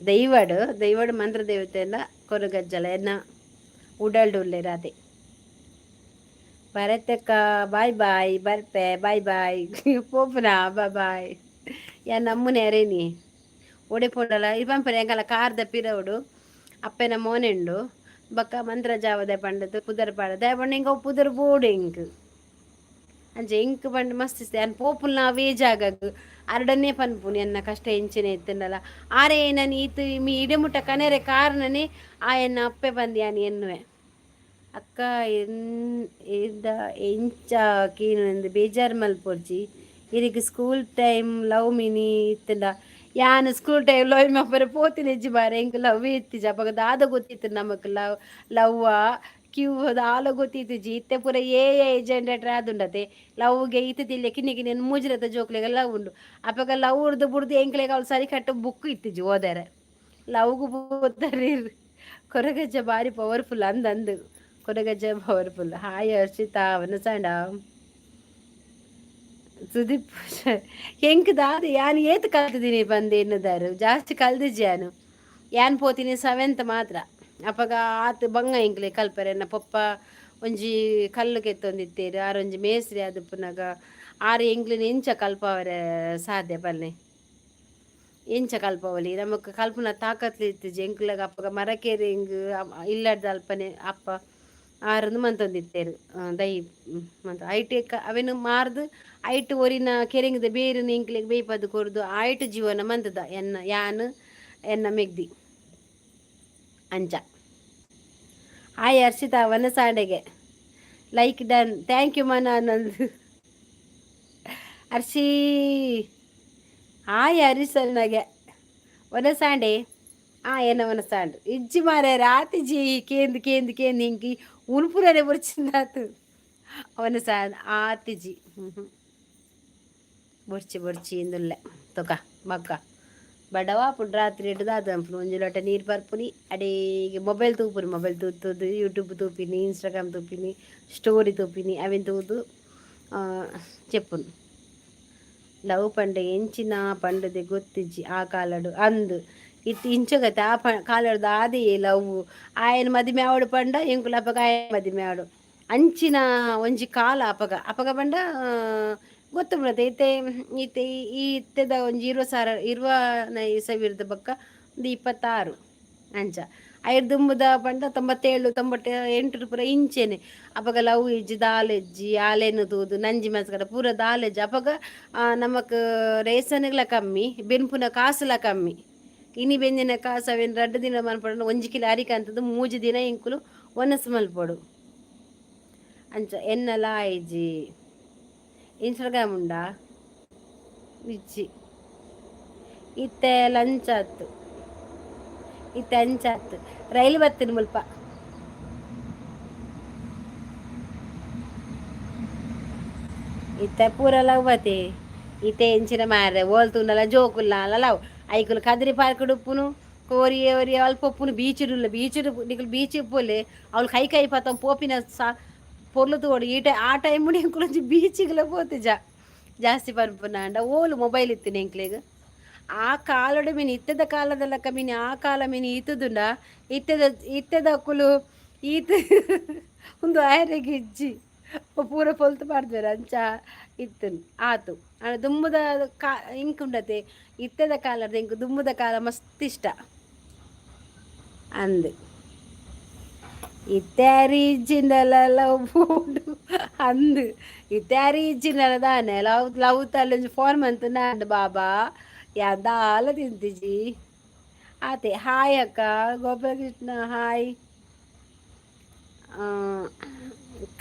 ದೈವಡ್ ದೈವಡ್ ಮಂತ್ರದೇವತೆ ಕೊರಗಜ್ಜಲ ಎನ್ನ ಉಡಲ್ಡ್ ಉಲ್ಲೆರ್ ಅದೇ. ಭರತಕ್ಕ ಬಾಯ್ ಬಾಯ್ ಬರ್ಪೆ ಬಾಯ್ ಬಾಯ್ ಪೋಪುನ ಬಾಯ್ ಬಾಯ್. ಯಾನ್ ನಮ್ಮುನೆ ಅರೇನಿ ಒಡೆ ಪೋಂಡಲ ಇ ಪನ್ಪೆರ್ ಎಂಕಲ್ನ ಕಾರ್ದ ಪಿರವುಡು ಅಪ್ಪೆನ ಮೋನೆ ಉಂಡು ಬೊಕ್ಕ ಮಂತ್ರಜಾವದೆ ಪಂಡುದು ಪುದರ್ ಪಾಡುದು ದಾಯೆ ಪಂಡ ಎಂಕ್ ಅವು ಪುದರ್ ಬೋಡು ಎಂಕ್. ಅಂಚ ಎಂಕ್ ಪಂಡ ಮಸ್ತ್ ಇಷ್ಟ ಯಾನ್ ಪೋಪುನ ಅವೇ ಜಾಗಗ್ ಅರಡನೆ ಪನ್ಪುನಿ ಎನ್ನ ಕಷ್ಟ ಎಂಚಿನ ಇತ್ತುಂಡಲ ಆರೇ ನನ್ ಈತ್ ಮಿ ಇಡೆ ಮುಟ್ಟ ಕನೆರೆ ಕಾರಣನೇ ಆಯನ ಅಪ್ಪೆ ಪಂದ್ ಯಾನ್ ಎನ್ನುವೆ. ಅಕ್ಕ ಎಂದ ಎಂಚ ಕೇನುವೆಂದ್ ಬೇಜಾರ್ ಮಲ್ಪೊರ್ಚಿ ಇರೆಗ್ ಸ್ಕೂಲ್ ಟೈಮ್ ಲವ್ ಮಿನಿ ಇತ್ತ್ಂಡ ಯಾನ್ ಸ್ಕೂಲ್ ಟೈಮ್ ಲವ್ ಮಲ್ಪರೆ ಪೋತಿನೆಜ್ಜಿ ಮಾರ್ರೆ ಎಂಕ್ ಲವ್ವೇ ಇತ್ತಿಜಿ ಅಪಗ ದಾದ ಗೊತ್ತಿತ್ತ್ಂಡ್ ನಮಕ್ ಲವ್ ಲವ್ವಾ ಕ್ಯೂ ದಾಲ ಗೊತ್ತಿತ್ತಿಜಿ ಇತ್ತೆ ಪೂರ ಎ I generator ಆದುಂಡತೆ ಲವ್ಗೆ ಇತ್ತೆ ತಿಲ್ಲೆ ಕಿನ್ನಿ ಕಿನ್ನಿ ಮೂಜಿರತ ಜೋಕ್ಲೆಗ್ ಲವ್ ಉಂಡು ಅಪಗ ಲವ್ ರ್ದ್ ಬುಡ್ದು ಎಂಕ್ಲೆಗ್ ಅವ್ಲು ಸರಿಕಟ್ಟ್ ಬುಕ್ ಇತ್ತಿಜಿ ಓದರೆ ಲವ್ಗ್ ಪೋತರ್ ಕೊರಗಜ್ಜ ಬಾರಿ ಪವರ್ಫುಲ್ ಅಂದ್ ಅಂದ್ ಕೊರಗಜ್ಜ ಪವರ್ಫುಲ್. ಹಾಯ್ ಹರ್ಷಿತಾ ವನಸಾಂಡ. ಸುದೀಪ್ ಎಂಕ್ ದಾದ ಯಾನ್ ಏತ್ ಕಲ್ತಿದ್ದೀನಿ ಪಂದ್ ಎನ್ನುದಾರ್ ಜಾಸ್ತಿ ಕಲ್ದಿಜ್ಜಿ ಯಾನ್. ಯಾನ್ ಪೋತಿನಿ ಸೆವೆಂತ್ ಮಾತ್ರ ಅಪಗ ಆತ್ ಬಂಗ ಎಂಕ್ಲೆ ಕಲ್ಪರೆ ಎನ್ನ ಪೊಪ್ಪ ಒಂಜಿ ಕಲ್ಲು ಕೆತ್ತೊಂದಿತ್ತೆರ್ ಆರೊಂಜಿ ಮೇಸ್ತ್ರಿ ಆದಿಪ್ಪುನಗ ಆರ್ ಎಂಕ್ಲೆನ್ ಎಂಚ ಕಲ್ಪಾವರೆ ಸಾಧ್ಯ ಪನ್ಲೆ ಎಂಚ ಕಲ್ಪಾವೊಲಿ ನಮಕ್ ಕಲ್ಪುನ ತಾಕತ್ಲ ಇತ್ತಿಜಿ ಎಂಕ್ಲೆಗ್ ಅಪಗ ಮರಕೇರಿಂಗ್ ಇಲ್ಲಡ್ದ್ ಅಲ್ಪನೆ ಅಪ್ಪ ಆರ್ ಮಂತೊಂದಿತ್ತೆರ್ ದೈ ಮಂತ್ ಐಟ್ ಅವೆನ್ ಮಾರ್ದ್ ಐಟ್ ಒರಿನ ಕೆರೆಂಗ್ದ ಬೇರುನ್ ಎಂಕ್ಲೆಗ್ ಬೇಯ್ಪದ್ ಕೊರ್ದು ಆಯ್ಟ್ ಜೀವನ ಮಂತುದ ಎನ್ನ ಯಾನ್ ಎನ್ನ ಮೆಗ್ದಿ ಅಂಚ. ಹಾಯ್ ಹರ್ಷಿತಾ ವನಸಾಂಡೆಗೆ ಲೈಕ್ ಡನ್ thank you ಮನ ಆನಂದ್. ಹರ್ಷಿ ಹಾಯ್ ಹರೀಶಣ್ಣಗೆ ವನಸಾಂಡೆ ಆ ಎನ್ನ ವನಸಾಂಡ್ ಇಜ್ಜಿ ಮಾರ್ರೆ ರಾತಿಜಿ ಕೇಂದ್ ಕೇಂದ್ ಕೇಂದ್ ಇಂಕಿ ಉನ್ಪುನನೆ ಬೊರ್ಚಿಂದಾತು ವನಸಾಂಡ್ ಆತಿಜಿ ಬೊರ್ಚಿ ಬೊರ್ಚಿ ಇಂದುಲ್ಲೆ ತೊಕ ಬೊಕ್ಕ ಬಡವ ಆಪುಂಡು ರಾತ್ರಿ ಎಡ್ದ್ ದಾದ ಮನ್ಪುನು ಒಂಜಿ ಲೋಟ ನೀರು ಪರ್ಪುನಿ ಅಡೇಗೆ ಮೊಬೈಲ್ ತೂಪುನಿ ಮೊಬೈಲ್ ತೂತುದು ಯೂಟ್ಯೂಬ್ ತೂಪಿನಿ ಇನ್ಸ್ಟಾಗ್ರಾಮ್ ತೂಪಿನಿ ಸ್ಟೋರಿ ತೂಪಿನಿ ಅವೆನ್ ತೂದು ಚೆಪ್ಪುನು. ಲವ್ ಪಂಡ ಎಂಚಿನ ಪಂಡುದೆ ಗೊತ್ತಿಜ್ಜಿ ಆ ಕಾಲಡ್ ಅಂದ್ ಇತ್ತೆ ಇಂಚಗತೆ ಆ ಪ ಕಾಲಡ್ ದಾದೆಯೇ ಲವ್ ಆಯನ್ ಮದಿಮೆ ಆವಡ್ ಪಂಡ ಎಂಕುಲು ಅಪಗ ಆಯನ್ ಮದಿಮೆ ಆವಡ್ ಅಂಚಿನ ಒಂಜಿ ಕಾಲ ಅಪಗ ಅಪಗ ಪಂಡ ಗೊತ್ತುಂಡತೆ ಇತ್ತೆ ಇತ್ತೆ ಈ ಇತ್ತೆದ ಒಂಜಿ 20,000 20ನೇ ಇಸವಿರ್ದ್ ಬೊಕ್ಕ ಒಂದು 26 ಅಂಚ ಐರ್ ದುಂಬುದ ಪಂಡ 97 98 ಪೂರ ಇಂಚೆನೆ ಅಪಗ ಲವ್ ಇಜ್ಜಿ ದಾಲ ಇಜ್ಜಿ ಆಲೆನ್ ತೂದು ನಂಜಿ ಮಸ್ಕರ ಪೂರ ದಾಲ ಇಜ್ಜಿ ಅಪಗ ನಮಕ್ ರೇಸನ್ಗ್ಲ ಕಮ್ಮಿ ಬೆನ್ಪುನ ಕಾಸುಲ ಕಮ್ಮಿ ಇನಿ ಬೆಂದಿನ ಕಾಸು ಅವೆನ್ ರಡ್ಡ್ ದಿನ ಮನ್ಪೊಡು ಒಂಜಿ ಕಿಲೋ ಅರಿಕ್ ಅಂತದ್ ಮೂಜಿ ದಿನ ಎಂಕುಲು ವನಸ್ ಮಲ್ಪೊಡು ಅಂಚ ಎನ್ನಲ ಆಯಿಜಿ. ಇನ್ಸ್ಟಾಗ್ರಾಮ್ ಉಂಡಾ ಇಜ್ಜಿ ಇತ್ತೆ ಲಂಚ್ ಆತು ಇತ್ತೆ ಅಂಚಾತು ರೈಲ್ ಬತ್ತಿನ ಮುಲ್ಪ. ಇತ್ತೆ ಪೂರ ಲವ್ ಅತೆ ಇತ್ತೆ ಎಂಚಿನ ಮಾರ್ರೆ ಓಲ್ ತೂಂಡಲ ಜೋಕುಲ್ನಾಲ ಲವ್ ಐಕುಲು ಕದ್ರಿ ಪಾರ್ಕ್ಡ್ ಉಪ್ಪುನು ಕೋರಿ ಒರಿ ಅಲ್ಪ ಉಪ್ಪುನು ಬೀಚ್ ಉಲ್ಲ ಬೀಚ್ ನಿಕುಲು ಬೀಚ್ ಪೋಲೆ ಅವ್ಲು ಕೈ ಕೈ ಪತ್ತೊಂದು ಪೋಪಿನ ಸಾ ಪೊರ್ಲು ತೂವೊಡು ಈ ಟೈ ಆ ಟೈಮ್ ಎಂಕುಲು ಒಂಜಿ ಬೀಚಿಗ್ಲ ಪೋತಿಜ ಜಾಸ್ತಿ ಪನ್ಪುನಾಂಡ ಓಲು ಮೊಬೈಲ್ ಇತ್ತಿನ ಎಂಕ್ಲೆಗ್ ಆ ಕಾಲಡು ಮೀನ್ ಇತ್ತೆದ ಕಾಲದ ಲೆಕ್ಕ ಮೀನ್ ಆ ಕಾಲ ಮೀನ್ ಇತ್ತುದುಂಡ ಇತ್ತೆದ ಇತ್ತೆದಕುಲು ಈತ್ ಉಂದು ಆಯೆರೆಗ್ ಇಜ್ಜಿ ಪೂರ ಪೊಲ್ತು ಪಾಡ್ದೆರ್ ಅಂಚ ಇತ್ತುಂಡು ಆತು ಆಂಡ ದುಂಬುದ ಕಾ ಎಂಕ್ ಉಂಡತೆ ಇತ್ತೆದ ಕಾಲದ ಎಂಕ್ ದುಂಬುದ ಕಾಲ ಮಸ್ತ್ ಇಷ್ಟ ಅಂದ್ ಇತ್ತೆ ಅರಿಜಿಂಡಲ ಲವ್ ಬೋಡು ಅಂದ್ ಇತ್ತೆ ಅರಿಜಿಂಡಲ ದಾನೆ ಲವ್ ಲವ್ ತಲ್ಲೊಂಜಿ ಫೋನ್ ಮಂತುಂಡ ಆಂಡ್ ಬಾಬಾ. ಯಾದಾಲ ತಿಂತಿಜಿ ಆತೆ. ಹಾಯ್ ಅಕ್ಕ, ಗೋಪಾಲಕೃಷ್ಣ ಹಾಯ್.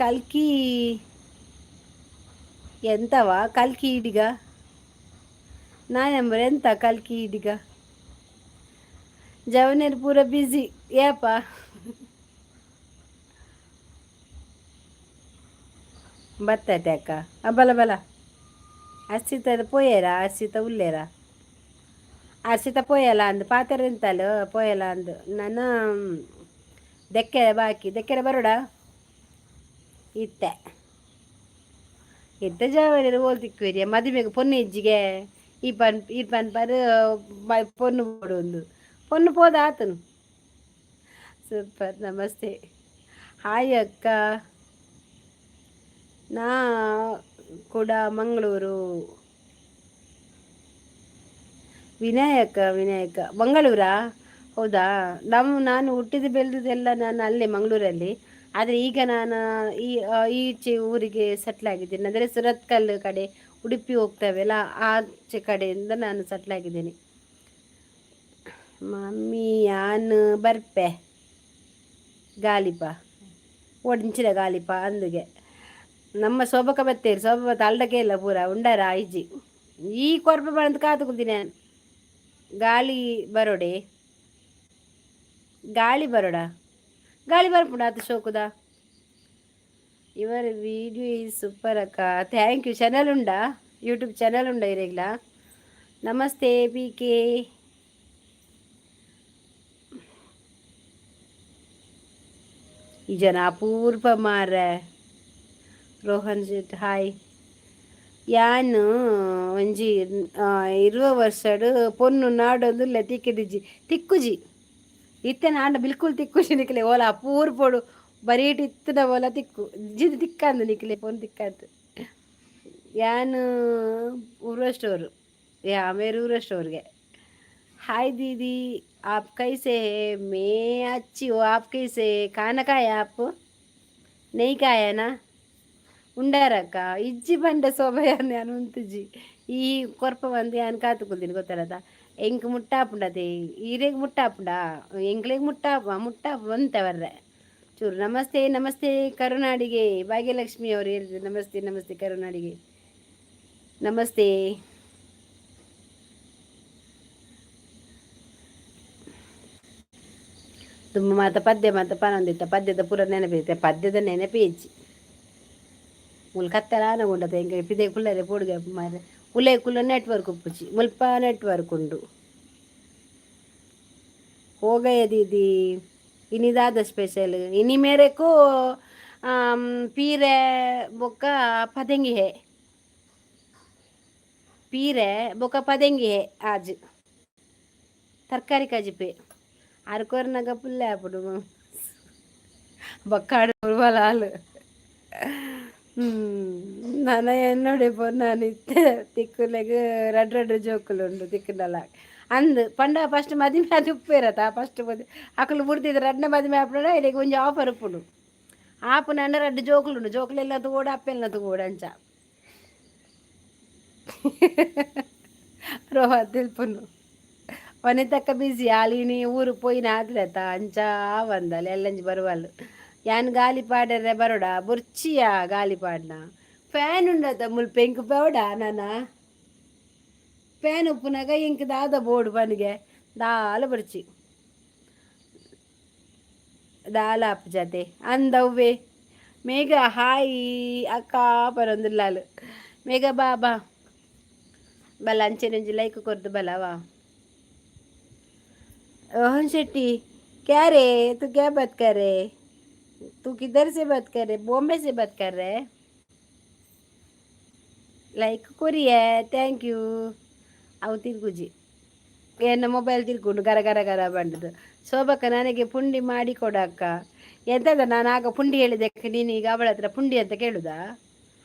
ಕಲ್ಕಿ ಎಂತವ ಕಲ್ಕಿ ಇಡಿಗ ನಾ ನಂಬರ್ ಎಂತ ಕಲ್ಕಿ ಇಡಿಗ. ಜವನೇರು ಪೂರ ಬ್ಯುಸಿ ಏಪ. ಬತ್ತತೆ ಅಕ್ಕ, ಬಲ ಬಲ. ಅರ್ಷಿತ ಪೋಯೇರಾ? ಅರ್ಷಿತ ಉಲ್ಲೇರಾ? ಅರ್ಷಿತ ಪೋಯಲ ಅಂದ್ ಪಾತೆರ ಎಂತಲು ಪೋಯಲ ಅಂದ್. ನಾನು ದೆಕ್ಕೆರೆ ಬಾಕಿ, ದೆಕ್ಕೆರೆ ಬರೋಡ ಇತ್ತೆ ಇತ್ತೆ ಜಾವನೇರು ಓಲ್ ತಿಕ್ಕುವೆರಿಯ. ಮದಿಮೆಗೆ ಪೊನ್ನು ಇಜ್ಜಿಗೆ ಈ ಪನ್ ಈ ಪನ್ ಪರ್ ಪೊನ್ನು ಬೋಡು ಪೊನ್ನು ಪೋದ ಆತನು. ಸೂಪರ್, ನಮಸ್ತೆ. ಹಾಯ್ ಅಕ್ಕ, ನಾ ಕೂಡ ಮಂಗಳೂರು. ವಿನಾಯಕ ವಿನಾಯಕ ಮಂಗಳೂರಾ? ಹೌದಾ? ನಾನು ಹುಟ್ಟಿದ ಬೆಳೆದಿದ್ದೆಲ್ಲ ನಾನು ಅಲ್ಲೇ ಮಂಗಳೂರಲ್ಲಿ. ಆದರೆ ಈಗ ನಾನು ಈ ಈಚೆ ಊರಿಗೆ ಸೆಟ್ಲ್ ಆಗಿದ್ದೇನೆ. ಅಂದರೆ ಸುರತ್ಕಲ್ ಕಡೆ, ಉಡುಪಿ ಹೋಗ್ತೇವೆಲ್ಲ, ಆಚೆ ಕಡೆಯಿಂದ ನಾನು ಸೆಟ್ಲ್ ಆಗಿದ್ದೇನೆ. ಮಮ್ಮಿ ಯಾನ್ ಬರ್ಪೆ ಗಾಲಿಪ ಒಡಿಂಚಿನ ಗಾಲಿಪ ಅಂದುಗೆ. ನಮ್ಮ ಶೋಭಕ ಬತ್ತೇರಿ, ಶೋಭ ಬತ್ತ ಅಲ್ಡಕ್ಕೆ ಇಲ್ಲ ಪೂರ ಉಂಡಾರ ಇಜ್ಜಿ. ಈ ಕೊರ್ಪೆ ಬಂದು ಕಾತು ಕುಲ್ದಿನಿ ನಾನು. ಗಾಳಿ ಬರೋಡೆ, ಗಾಳಿ ಬರೋಡ, ಗಾಳಿ ಬರ್ಪುಂಡ ಆತ ಶೋಕುದ. ಇವರ video is super ಅಕ್ಕ, thank you. Channel ಉಂಡಾ? YouTube channel ಉಂಡಾ ಇರೆಗ್ಲ? ನಮಸ್ತೆ ಪಿ ಕೆ. ಈ ಜನ ಅಪೂರ್ವ ಮಾರ್ರೆ. ರೋಹನ್ ಶೆಟ್ ಹಾಯ್. ಯಾನ್ ಒಂಜಿ 20 ವರ್ಷಡ್ ಪೊನ್ನು ನಾಡೊಂದುಲ್ಲೆ ತಿಕ್ಕಿದಿಜ್ಜಿ, ತಿಕ್ಕುಜಿ ಇತ್ತೆ ನಾಂಡ ಬಿಲ್ಕುಲ್ ತಿಕ್ಕುಜಿ ನಿಕ್ಲೆ. ಓಲ ಅಪೂರ್ಪೊಡು ಬರೀಟ್ ಇತ್ತಿನ ಓಲ ತಿಕ್ಕು ಜಿದ್ ತಿಕ್ಕಂದು ನಿಕ್ಲೆ ಪೊನ್ನು ತಿಕ್ಕಂದು. ಯಾನ್ ಊರ್ವಸ್ಟೋರು, ಯಾ ಮೇರು ಊರ್ವಸ್ಟೋರ್ಗೆ. हाय दीदी, आप कैसे हैं? मैं अच्छी हूँ, आप कैसे? खाना खाया आप? नहीं खाया ना? ಉಂಡಾರಕ್ಕ ಇಜ್ಜಿ ಬಂಡ ಶೋಭೆಯಾನ್ ಯಾನ್ ಉಂತುಜಿ. ಈ ಕೊರ್ಪ ಬಂದು ಯಾನ್ ಕಾತು ಕುಲ್ದಿನಿ ಗೊತ್ತಲತ. ಎಂಕ್ ಮುಟ್ಟಾಪುಂಡತೆ, ಈರೆಗ್ ಮುಟ್ಟಾಪುಂಡ? ಎಂಕ್ಲೆಗ್ ಮುಟ್ಟಾಪ ಮುಟ್ಟಾಪ ಒಂತೆ ಬರ್ರೆ ಚೂರು. ನಮಸ್ತೆ ನಮಸ್ತೆ ಕರುನಾಡಿಗೆ. ಭಾಗ್ಯಲಕ್ಷ್ಮಿ ಅವರು ಹೇಳಿದ್ರು ನಮಸ್ತೆ ನಮಸ್ತೆ ಕರುನಾಡಿಗೆ ನಮಸ್ತೆ. ತುಂಬ ಮಾತ ಪದ್ಯ ಮಾತ ಪನೊಂದಿತ್ತ, ಪದ್ಯದ ಪೂರ ನೆನಪಿತ್ತೆ, ಪದ್ಯದ ನೆನಪೇ ಇಜ್ಜಿ. ಮುಲ್ ಕತ್ತೆಲ ಉಂಡತೆ ಎಂಕ್ ಪಿದೆ ಕುಲ್ಲರೆ ಪೋಡುಗೆ ಮಾರ್ರೆ. ಉಲೇ ಕುಲ್ಲ ನೆಟ್ವರ್ಕ್ ಉಪ್ಪುಜಿ, ಮುಲ್ಪ ನೆಟ್ವರ್ಕ್ ಉಂಡು. ಹೋಗಯ दीदी, ಇನಿದಾದ ಸ್ಪೆಷಲ್? ಇನಿ ಮೇರೆಕು ಪೀರೆ ಬೊಕ್ಕ ಪದೆಂಗಿ ಹೇ, ಪೀರೆ ಬೊಕ್ಕ ಪದೆಂಗಿ ಹೇ ಆಜ್. ತರಕಾರಿ ಕಜಿಪೆ ಆರು ಕೊರ್ನಗ ಪುಲ್ಲೆ ಆಪುಂಡು ಬೊಕ್ಕಾಡು ಬಲಾಲು. ನನ ಎನ್ನೋಡೆ ನಾನು ಇತ್ತೆ ತಿಕ್ಕುಲೆಗ್ ರಡ್ಡ್ ರಡ್ಡ್ ಜೋಕುಲು ಉಂಡು ತಿಕ್ಕುಂಡಲ ಅಂದ್ ಪಂಡ ಫಸ್ಟ್ ಮದಿಮೆ ಆದ್ ಉಪ್ಪೇರತ. ಫಸ್ಟ್ ಮದಿ ಅಕುಲು ಬುಡ್ದಿದ್ದು ರಡ್ಡನೇ ಮದಿಮೆ ಆಪುಂಡ ಇರೆಗ್ ಒಂಜಿ ಆಫರ್ ಉಪ್ಪುಂಡು. ಆಪುನಂಡ ರಡ್ಡ್ ಜೋಕುಲು ಉಂಡು, ಜೋಕುಲೆಲ್ಲ ತೂವೊಡು, ಅಪ್ಪೆಲ್ನ ತೂವೊಡು ಅಂಚ. ರೋಹತ್ ತಿಲ್ಪುನು. ವನಿತಕ್ಕ ಬಿಸಿ ಆಲಿನಿ ಊರು ಪೋಯಿನ ಆದ್ಲೆತ ಅಂಚ ಆವಂದಲ್ ಎಲ್ಲಂಜಿ ಬರುವಲ್. ಯಾನ್ ಗಾಲಿ ಪಾಡೆರೆ ಬರೋಡ ಬೊರ್ಚಿಯ ಗಾಲಿ ಪಾಡ್ನ. ಫ್ಯಾನ್ ಉಂಡತ ಮುಲ್ಪ ಎಂಕ್ ಪೋಡ ನನ ಫ್ಯಾನ್ ಉಪ್ಪುನಗ ಎಂಕ್ ದಾದ ಬೋಡು ಪನ್ಗೆ ದಾಲ ಬೊರ್ಚಿ ದಾಲ ಆಪುಜತೆ ಅಂದವ್ವೆ. ಮೇಘ ಹಾಯ್ ಅಕ್ಕ ಪರೊಂದುಲ್ಲಾಲ್. ಮೇಘ ಬಾ ಬಾ ಬಲ, ಅಂಚೆನೆ ಒಂಜಿ ಲೈಕ್ ಕೊರ್ದು ಬಲವಾ. रोहन शेट्टी क्या रे, तू क्या बात कर रहे? तू किधर से बात कर रहे? बॉम्बे से बात कर रहे? ಲೈಕ್ ಕೊರಿಯೆ, thank you. ಅವು ತಿರ್ಗುಜಿ, ಎನ್ನ ಮೊಬೈಲ್ ತಿರ್ಗುಂಡು ಗರ ಗರ ಗರ ಬಂಡದು. ಶೋಭಕ್ಕ ನನಗೆ ಪುಂಡಿ ಮಾಡಿ ಕೊಡಕ್ಕ. ಎಂತದ ನಾನು ಆಗ ಪುಂಡಿ ಹೇಳಿದ್ದಕ್ಕೆ ನೀನು ಈಗ ಅವಳ ಹತ್ರ ಪುಂಡಿ ಅಂತ ಕೇಳುದಾ?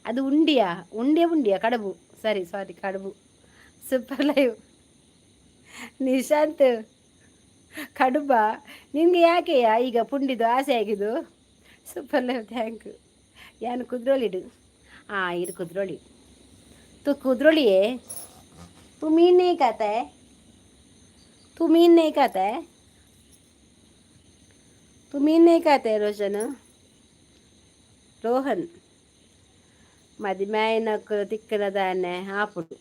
ಅದು ಉಂಡಿಯಾ? ಉಂಡೆ ಉಂಡಿಯಾ ಕಡುಬು, ಸರಿ ಸಾರಿ ಕಡುಬು. Super live Nishant. ಕಡುಬ ನಿನಗೆ ಯಾಕೆಯಾ ಈಗ ಪುಂಡಿದು ಆಸೆ ಆಗಿದ್ದು? Super live, thank you. ಯಾನು ಕುದ್ರೋಳಿಡು. ಹಾಂ, ಇದು ಕುದ್ರೋಳಿ. ತು ಕುದ್ರೋಳಿಯೇ? तू मीन नहीं खाता है? तू मीन नहीं खाता है? तू मीन नहीं खाता है रोशन? ರೋಹನ್, ಮದಿಮೆ ಆಯಿನಕುಲು ತಿಕ್ಕನ ದಾನೆ ಆಪುಂಡು.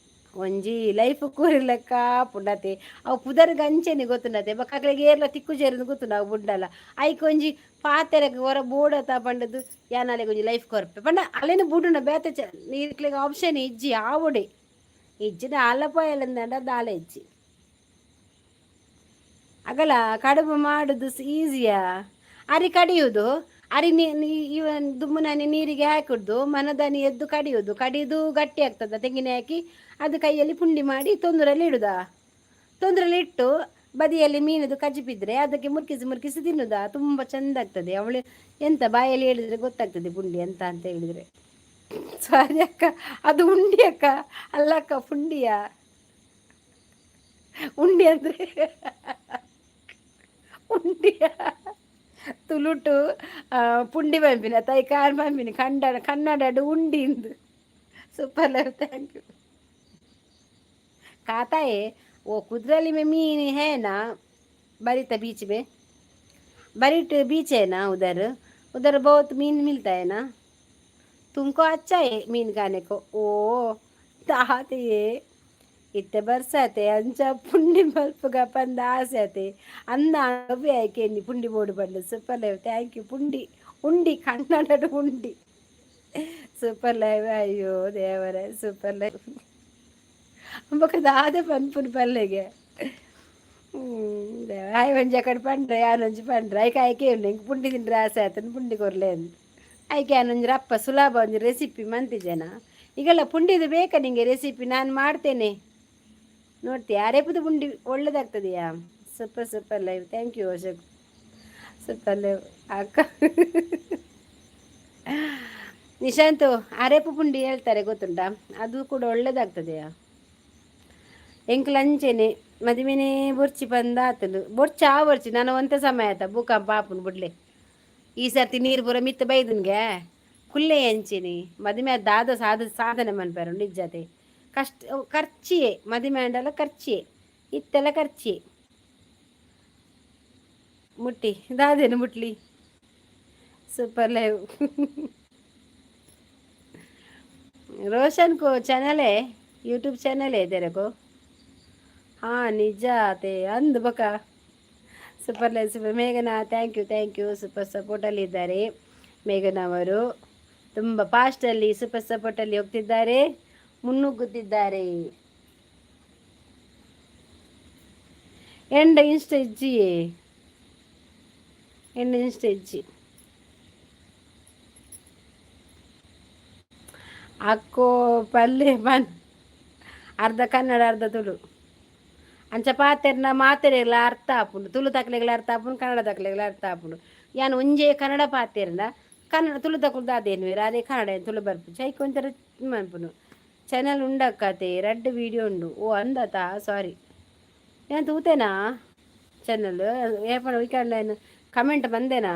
ಒಂಜಿ ಲೈಫ್ ಕೂರಿಲೆಕ್ಕ ಆಪುಂಡತೆ. ಅವು ಪುದರ್ಗ್ ಅಂಚೆನೆ ಗೊತ್ತುಂಡತೆ. ಬೊಕ್ಕ ಅಕ್ಲೆಗ್ ಏರ್ಲ ತಿಕ್ಕುಜೆರ್ ಗೊತ್ತುಂಡು. ಅವು ಬುಡ್ಡಲ ಐಕ್ ಒಂಜಿ ಪಾತೆರಗ್ ಒರ ಬೋಡತ ಪಂಡುದು ಯಾನ್ ಅಲೆಗ್ ಒಂಜಿ ಲೈಫ್ ಕೊರ್ಪೆ ಪಂಡ ಅಲೆನ್ ಬುಡುನ ಬೇತೆ ಚ ನಿಕ್ಲೆಗ್ ಆಪ್ಷನ್ ಇಜ್ಜಿ. ಆವೊಡೆ, ಇಜ್ಜಿಡ ಆಲ ಪೋಯಲಂದಾಂಡ ದಾಲ ಇಜ್ಜಿ. ಅಗಲ ಕಡುಬು ಮಾಡುದು ಈಸಿಯಾ. ಅರಿ ಕಡಿಯುವುದು, ಅರಿ ಇವನ್ ದುಮ್ಮುನಾನಿ ನೀರಿಗೆ ಹಾಕುದು, ಮನದಾನಿ ಎದ್ದು ಕಡಿಯುವುದು. ಕಡಿದು ಗಟ್ಟಿ ಆಗ್ತದೆ. ತೆಂಗಿನ ಹಾಕಿ ಅದು ಕೈಯಲ್ಲಿ ಪುಂಡಿ ಮಾಡಿ ತೊಂದರಲ್ಲಿ ಇಡುದಾ. ತೊಂದರಲ್ಲಿ ಇಟ್ಟು ಬದಿಯಲ್ಲಿ ಮೀನದು ಕಜಿಪಿದ್ರೆ ಅದಕ್ಕೆ ಮುರ್ಕಿಸಿ ಮುರ್ಕಿಸಿ ತಿನ್ನುದಾ. ತುಂಬ ಚಂದ ಆಗ್ತದೆ. ಅವಳು ಎಂತ ಬಾಯಲ್ಲಿ ಹೇಳಿದ್ರೆ ಗೊತ್ತಾಗ್ತದೆ ಪುಂಡಿ ಎಂತ ಅಂತ ಹೇಳಿದ್ರೆ. ಸಾರಿ ಅಕ್ಕ, ಅದು ಉಂಡಿ ಅಕ್ಕ ಅಲ್ಲಕ್ಕ, ಪುಂಡಿಯ. ಉಂಡಿ ಅಂದ್ರೆ ಉಂಡಿಯ. ತುಳುಟು ಪುಂಡಿ ಪನ್ಪಿನ ತೈ ಕಾರ್ ಪನ್ಪಿನಿ. ಕಂಡ ಕನ್ನಡಡು ಉಂಡಿ ಇಂದು. Super live, thank you. खाता है वो. कुदरली में मीन है ना? बरीता बीच में, बरीट बीच है ना उधर? उधर बहुत मीन मिलता है ना? तुमको अच्छा है मीन खाने को. ओ ತಾತೆಯೇ, ಇತ್ತೆ ಬರ್ಸತೆ, ಅಂಚ ಪುಂಡಿ ಮಲ್ಪುಗ ಪಂದ ಆಸೆ ಆತೆ. ಅಂದ ಅವ್ವೆ ಆಯ್ಕೆ ಪುಂಡಿ ಬೋಡು ಪಂಡ. Super live, thank you. ಪುಂಡಿ ಉಂಡಿ, ಕನ್ನಡದ ಉಂಡಿ. Super live. ಅಯ್ಯೋ ದೇವರೇ, ಸೂಪರ್ ಲೈವ್. ಬೊಕ ದಾದ ಪನ್ಪುನು ಪಲ್ಲೆಗೆ. ಆಯ್ ಒಂಜಿ ಅಕಡೆ ಪಂಡ್ರೆ, ಯಾನೊಂಜಿ ಪಂಡ್ರೆ ಐಕ್ ಆಯ್ಕೆ ಉಂಡು. ಎಂಕ್ ಪುಂಡಿ ತಿಂಡ್ರೆ ಆಸೆ ಆತನ, ಪುಂಡಿ ಕೊರ್ಲೆ ಅಂದ್. ಐಕೆ ಯಾನೊಂಜಿ ರಪ್ಪ ಸುಲಭ ಒಂಜಿ ರೆಸಿಪಿ ಮಂತಿಜೆನ. ಈಗೆಲ್ಲ ಪುಂಡಿದು ಬೇಕಾ ನಿಂಗೆ ರೆಸಿಪಿ? ನಾನು ಮಾಡ್ತೇನೆ, ನೋಡ್ತೀಯ? ಅರೆಪುದು ಪುಂಡಿ ಒಳ್ಳೇದಾಗ್ತದೆಯಾ. Super, super live, thank you Ashok. Super live ಅಕ್ಕ. ನಿಶಾಂತು, ಅರೆಪು ಪುಂಡಿ ಹೇಳ್ತಾರೆ ಗೊತ್ತುಂಟಾ? ಅದು ಕೂಡ ಒಳ್ಳೇದಾಗ್ತದೆಯಾ. ಎಂಕ್ಲ ಅಂಚೆನೆ ಮದಿಮೆನೇ ಬೊರ್ಚಿ ಪಂದ ಆತಂಡು. ಬೊರ್ಚ ಆ ಬೊರ್ಚಿ ನಾನು ಒಂತೆ ಸಮಯ ಆತ ಭೂಕಂಪ ಆಪುಂಡು ಬುಡ್ಲೆ. ಈ ಸರ್ತಿ ನೀರು ಪೂರ ಮಿತ್ತ ಬೈದನ್ಗೆ ಕುಲ್ಲೆ ಅಂಚೆನೆ. ಮದಿಮೆ ದಾದ ಸಾಧನೆ ಮನ್ಪೆರು ನಿಜತೆ. ಕಷ್ಟ, ಖರ್ಚಿಯೇ. ಮದಿಮೆ ಆಂಡಲ ಖರ್ಚಿಯೇ, ಇತ್ತೆಲ್ಲ ಖರ್ಚಿಯೇ. ಮುಟ್ಟಿ ದಾದೇನು ಮುಟ್ಲಿ. Super live. रोशन को चैनल है, यूट्यूब चैनल है तेरे को? हाँ, ನಿಜ ಅತೆ ಅಂದ್ ಬಕ. ಸೂಪರ್ ಲೈವ್, ಸೂಪರ್ ಮೇಘನಾ, thank you, thank you. Super ಸಪೋರ್ಟಲ್ಲಿ ಇದ್ದಾರೆ ಮೇಘನಾ ಅವರು. ತುಂಬ ಫಾಸ್ಟಲ್ಲಿ ಸೂಪರ್ ಸಪೋರ್ಟಲ್ಲಿ ಹೋಗ್ತಿದ್ದಾರೆ, ಮುನ್ನುಗ್ಗುತ್ತಿದ್ದಾರೆ. ಎಂಡ ಇನ್ಸ್ಟ ಇಜ್ಜಿ? ಎಂಡ ಇನ್ಸ್ಟ ಇಜ್ಜಿ. ಅಕ್ಕೋ ಪಲ್ಲೆ ಪನ್ ಅರ್ಧ ಕನ್ನಡ ಅರ್ಧ ತುಳು. ಅಂಚ ಪಾತೆರ್ನ ಮಾತೆರೆಗ್ಲ ಅರ್ಥ ಆಪುಂಡು. ತುಳು ತಕ್ಲೆಗ್ಲ ಅರ್ಥ ಆಪುಂಡು, ಕನ್ನಡ ತಕ್ಲೆಗ್ಲ ಅರ್ಥ ಆಪುಂಡು. ಯಾನ್ ಒಂಜೇ ಕನ್ನಡ ಪಾತೆರ್ನ ಕನ್ನಡ, ತುಳು ತಕುಲು ದಾದೇನು ಅದೇ ಕನ್ನಡ ತುಳು ಬರ್ಪುಜಿ. ಐಕ್ ಒಂಥರ ಮನ್ಪುನು. ಚಾನಲ್ ಉಂಡಕ್ಕತೆ, ರಡ್ಡ್ ವೀಡಿಯೋ ಉಂಡು. ಓ ಅಂದತಾ, ಸಾರಿ. ಯಾನ್ ತೂತೆನಾ ಚಾನಲ್ ಏಪಣ ವೀಕೆಂಡ್ ಕಮೆಂಟ್ ಬಂದೇನಾ.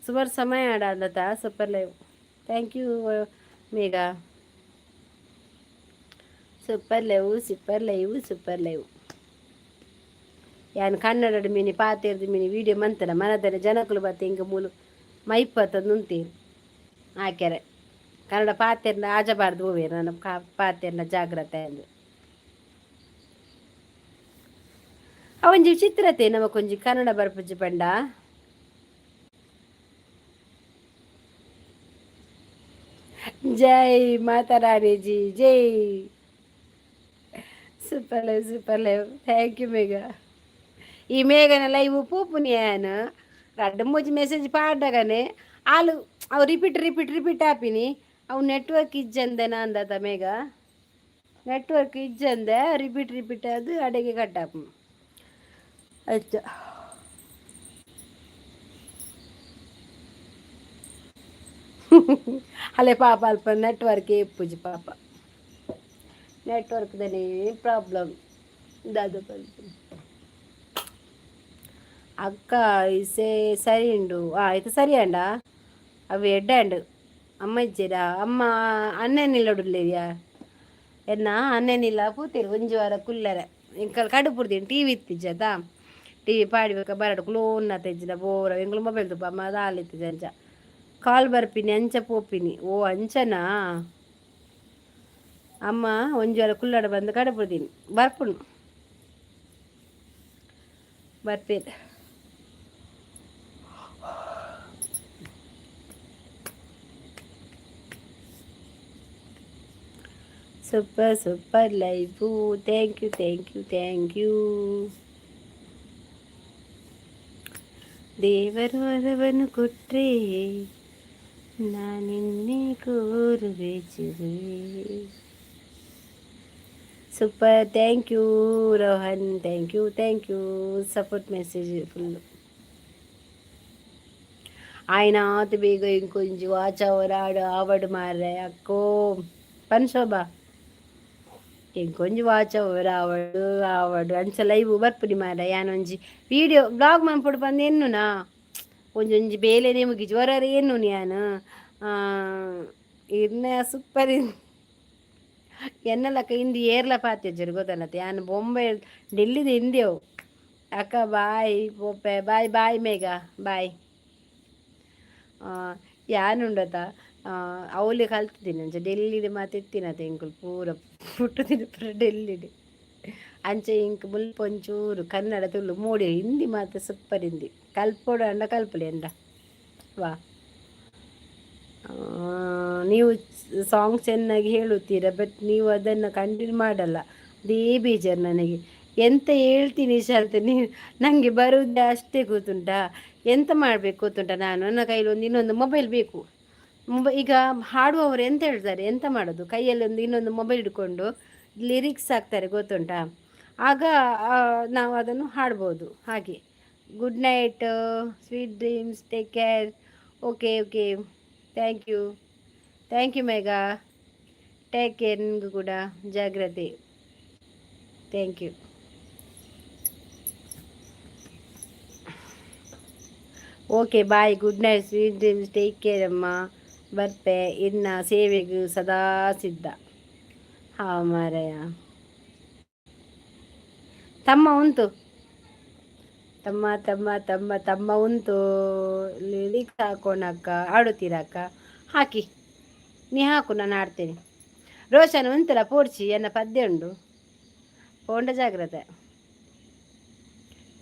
ಸುಮಾರು ಸಮಯ ಆಡ ಅಂದತ. Super live, thank you Megha. Super live, super live, super live. ಯಾನ್ ಕನ್ನಡಡ್ ಮಿನಿ ಪಾತೆರ್ದು ಮಿನಿ ವೀಡಿಯೋ ಮಂತನ ಮನದನೆ ಜನಕುಲು ಬತ್ತೆ ಇಂಕ ಮೂಲು ಮೈಪತ್ತ ನುಂತೀರು ಆಕೆರೆ. ಕನ್ನಡ ಪಾತೆರ್ನ ಆಜಬಾರ್ದು ಹೋವೇರು ನನ್ನ ಪಾತೆರ್ನ ಜಾಗ್ರತೆ ಅಂದು. ಅವೊಂಜಿ ವಿಚಿತ್ರತೆ ನಮಕೊಂಜಿ ಕನ್ನಡ ಬರ್ಪುಜಿ ಪಂಡ. ಜೈ ಮಾತಾ ರಾಣಿ G Jai. Super live, super live, thank you Megha. ಈ ಮೇಘನ ಲೈವ್ ಪೂಪುನಿ ಯಾನ್ ರಡ್ಡ್ ಮೂಜಿ ಮೆಸೇಜ್ ಪಾಡ್ಡಗನೆ ಆಲು ಅವು ರಿಪೀಟ್ ರಿಪೀಟ್ ರಿಪೀಟ್ ಆಪಿನಿ. ಅವು ನೆಟ್ವರ್ಕ್ ಇಜ್ಜಂದೆನಾ ಅಂದತ ಮೇಘ. ನೆಟ್ವರ್ಕ್ ಇಜ್ಜಂದೆ ರಿಪೀಟ್ ರಿಪೀಟ್ ಅದು ಅಡೆಗೆ ಕಟ್ ಆಪುಂಡು. ಅಚ್ಚ ಅಲ್ಲೇ ಪಾಪ ಅಲ್ಪ ನೆಟ್ವರ್ಕ್ ಇಪ್ಪುಜಿ ಪಾಪ. ನೆಟ್ವರ್ಕ್ದನೇ ಪ್ರಾಬ್ಲಮ್ ದಾದ ಪನ್ಪುನಿ. ಅಕ್ಕ ಇಸೆ ಸರಿ ಉಂಡು. ಆಯ್ತು, ಸರಿ ಅಂಡ. ಅವು ಎಡ್ಡೆ ಅಂಡು. ಅಮ್ಮ ಇಜ್ಜೆರಾ? ಅಮ್ಮ ಅಣ್ಣನ ಇಲ್ಲಡುಲ್ಲೇರಿಯಾ? ಎನ್ನ ಅನ್ನೆನಿಲ್ಲ ಪೂತಿರು ಒಂಜಿ ವಾರ ಕುಲ್ಲರೆ. ಎಂಕಲ್ ಕಡುಪುಡ್ತೀನಿ ಟಿವಿ ಇತ್ತಿಜ್ಜದ, ಟಿವಿ ಪಾಡಿಬೇಕ ಬರಡು ಕ್ಲೋನ್ ತೆಜ್ಜಿನ ಬೋರ. ಎಂಕುಲು ಮೊಬೈಲ್ ತುಪ್ಪ ಅಮ್ಮ ದಾಲ ಅಂಚ ಕಾಲ್ ಬರ್ಪಿನಿ, ಅಂಚ ಪೋಪಿನಿ. ಓ ಅಂಚನಾ ಅಮ್ಮ, ಒಂಜಿ ವಾರ ಕುಲ್ಲಡ ಬಂದು ಕಡುಪುಡ್ತೀನಿ. ಬರ್ಪುನು ಬರ್ಪೇರು. Super super live. Thank you, thank you, thank you. ದೇವರು ವರವನ್ನು ಕೊಟ್ಟರೆ ನಾನಿನ್ನೇ ಕೋರುವೆ ಚಿರುವೆ. Super, thank you Rohan, thank you, thank you. Support message full. ಆಯ್ನಾತ್ ಬೇಗ ಇಂಕೊಂಜಿ ವಾಚವರಾಡು ಆವಡು ಮಾರ್ರೆ ಅಕ್ಕೋ ಪನ್ ಶೋಭಾ. ಇಂಕೊಂಜಿ ವಾಚವರ ಆವಡು ಆವಡು ಅಂಚ ಲೈವ್ ಬರ್ಪುನಿ ಮಾರ್ರೆ. ಯಾನೊಂಜಿ ವೀಡಿಯೋ ಬ್ಲಾಗ್ ಮನ್ಪೊಡು ಪಂದ್ ಎನ್ನುನಾ, ಒಂಜೊಂಜಿ ಬೇಲೆನೇ ಮುಗಿಜಿ. ಹೊರರೆ ಎನ್ನುನಿ ಯಾನ್ ಇರ್ನ ಸೂಪರ್. ಎನ್ನಲಕ್ಕ ಇಂದು ಏರ್ಲ ಪಾತೆಜ್ಜರು ಗೊತ್ತನತ್ತೆ. ಯಾನ್ ಬೊಂಬೆ ಡೆಲ್ಲಿದ ಇಂದೆವು. ಅಕ್ಕ ಬಾಯ್, ಪೋಪೆ ಬಾಯ್ ಬಾಯ್ ಮೇಘ ಬಾಯ್. ಯಾನುಂಡತ ಅವಲೆ ಕಲ್ತಿದ್ದೀನಿ ಅಂಚ ಡೆಲ್ಲಿಡ್ ಮಾತ ಇತ್ತಿನತ. ಎಂಕುಲು ಪೂರ ಪುಟ್ಟುದಿನ ಪೂರ ಡೆಲ್ಲಿಡ್. ಅಂಚ ಇಂಕ್ ಮುಲ್ಪ ಒಂಚೂರು ಕನ್ನಡ, ತುಳು ಮೋಡಿ, ಹಿಂದಿ ಮಾತ ಸೂಪರ್. ಹಿಂದಿ ಕಲ್ಪೊಡು ಅಂಡ ಕಲ್ಪಲೆ ಎಂದ ವಾ. ನೀವು ಸಾಂಗ್ ಚೆನ್ನಾಗಿ ಹೇಳುತ್ತೀರ, ಬಟ್ ನೀವು ಅದನ್ನು ಕಂಟಿನ್ಯೂ ಮಾಡಲ್ಲ, ಅದೇ ಬೇಜಾರು ನನಗೆ. ಎಂತ ಹೇಳ್ತೀನಿ ಶಾಂತ, ನೀವು ನನಗೆ ಬರುವುದೇ ಅಷ್ಟೇ ಗೊತ್ತುಂಟಾ? ಎಂತ ಮಾಡಬೇಕು ಗೊತ್ತುಂಟ? ನಾನು ನನ್ನ ಕೈಲಿ ಒಂದು ಇನ್ನೊಂದು ಮೊಬೈಲ್ ಬೇಕು. ಈಗ ಹಾಡುವವರು ಎಂತ ಹೇಳ್ತಾರೆ, ಎಂತ ಮಾಡೋದು? ಕೈಯಲ್ಲಿ ಒಂದು ಇನ್ನೊಂದು ಮೊಬೈಲ್ ಹಿಡ್ಕೊಂಡು ಲಿರಿಕ್ಸ್ ಹಾಕ್ತಾರೆ ಗೊತ್ತುಂಟಾ? ಆಗ ನಾವು ಅದನ್ನು ಹಾಡ್ಬೋದು ಹಾಗೆ. Good night, sweet dreams, take care. Okay okay, thank you, thank you Megha, take care. ನಿಮಗೂ ಕೂಡ ಜಾಗ್ರತೆ. Thank you. Okay bye, good night, sweet dreams, take care ಅಮ್ಮ. ಬರ್ಪೆ, ಇನ್ನು ಸೇವೆಗೂ ಸದಾ ಸಿದ್ಧ. ಹಾ ಮಾರಾಯ, ತಮ್ಮ ಉಂಟು, ತಮ್ಮ ತಮ್ಮ ತಮ್ಮ ತಮ್ಮ ಉಂಟು. ಲಿರಿಕ್ಸ್ ಹಾಕೋಣಕ್ಕ ಆಡುತ್ತೀರಕ್ಕ? ಹಾಕಿ, ನೀ ಹಾಕು, ನಾನು ಆಡ್ತೇನೆ. ರೋಷನ್ ಉಂಟಲ್ಲ ಪೋಡ್ಚಿ, ಎನ್ನ ಪದ್ಯ ಉಂಡು ಪೋಂಡ ಜಾಗ್ರತೆ.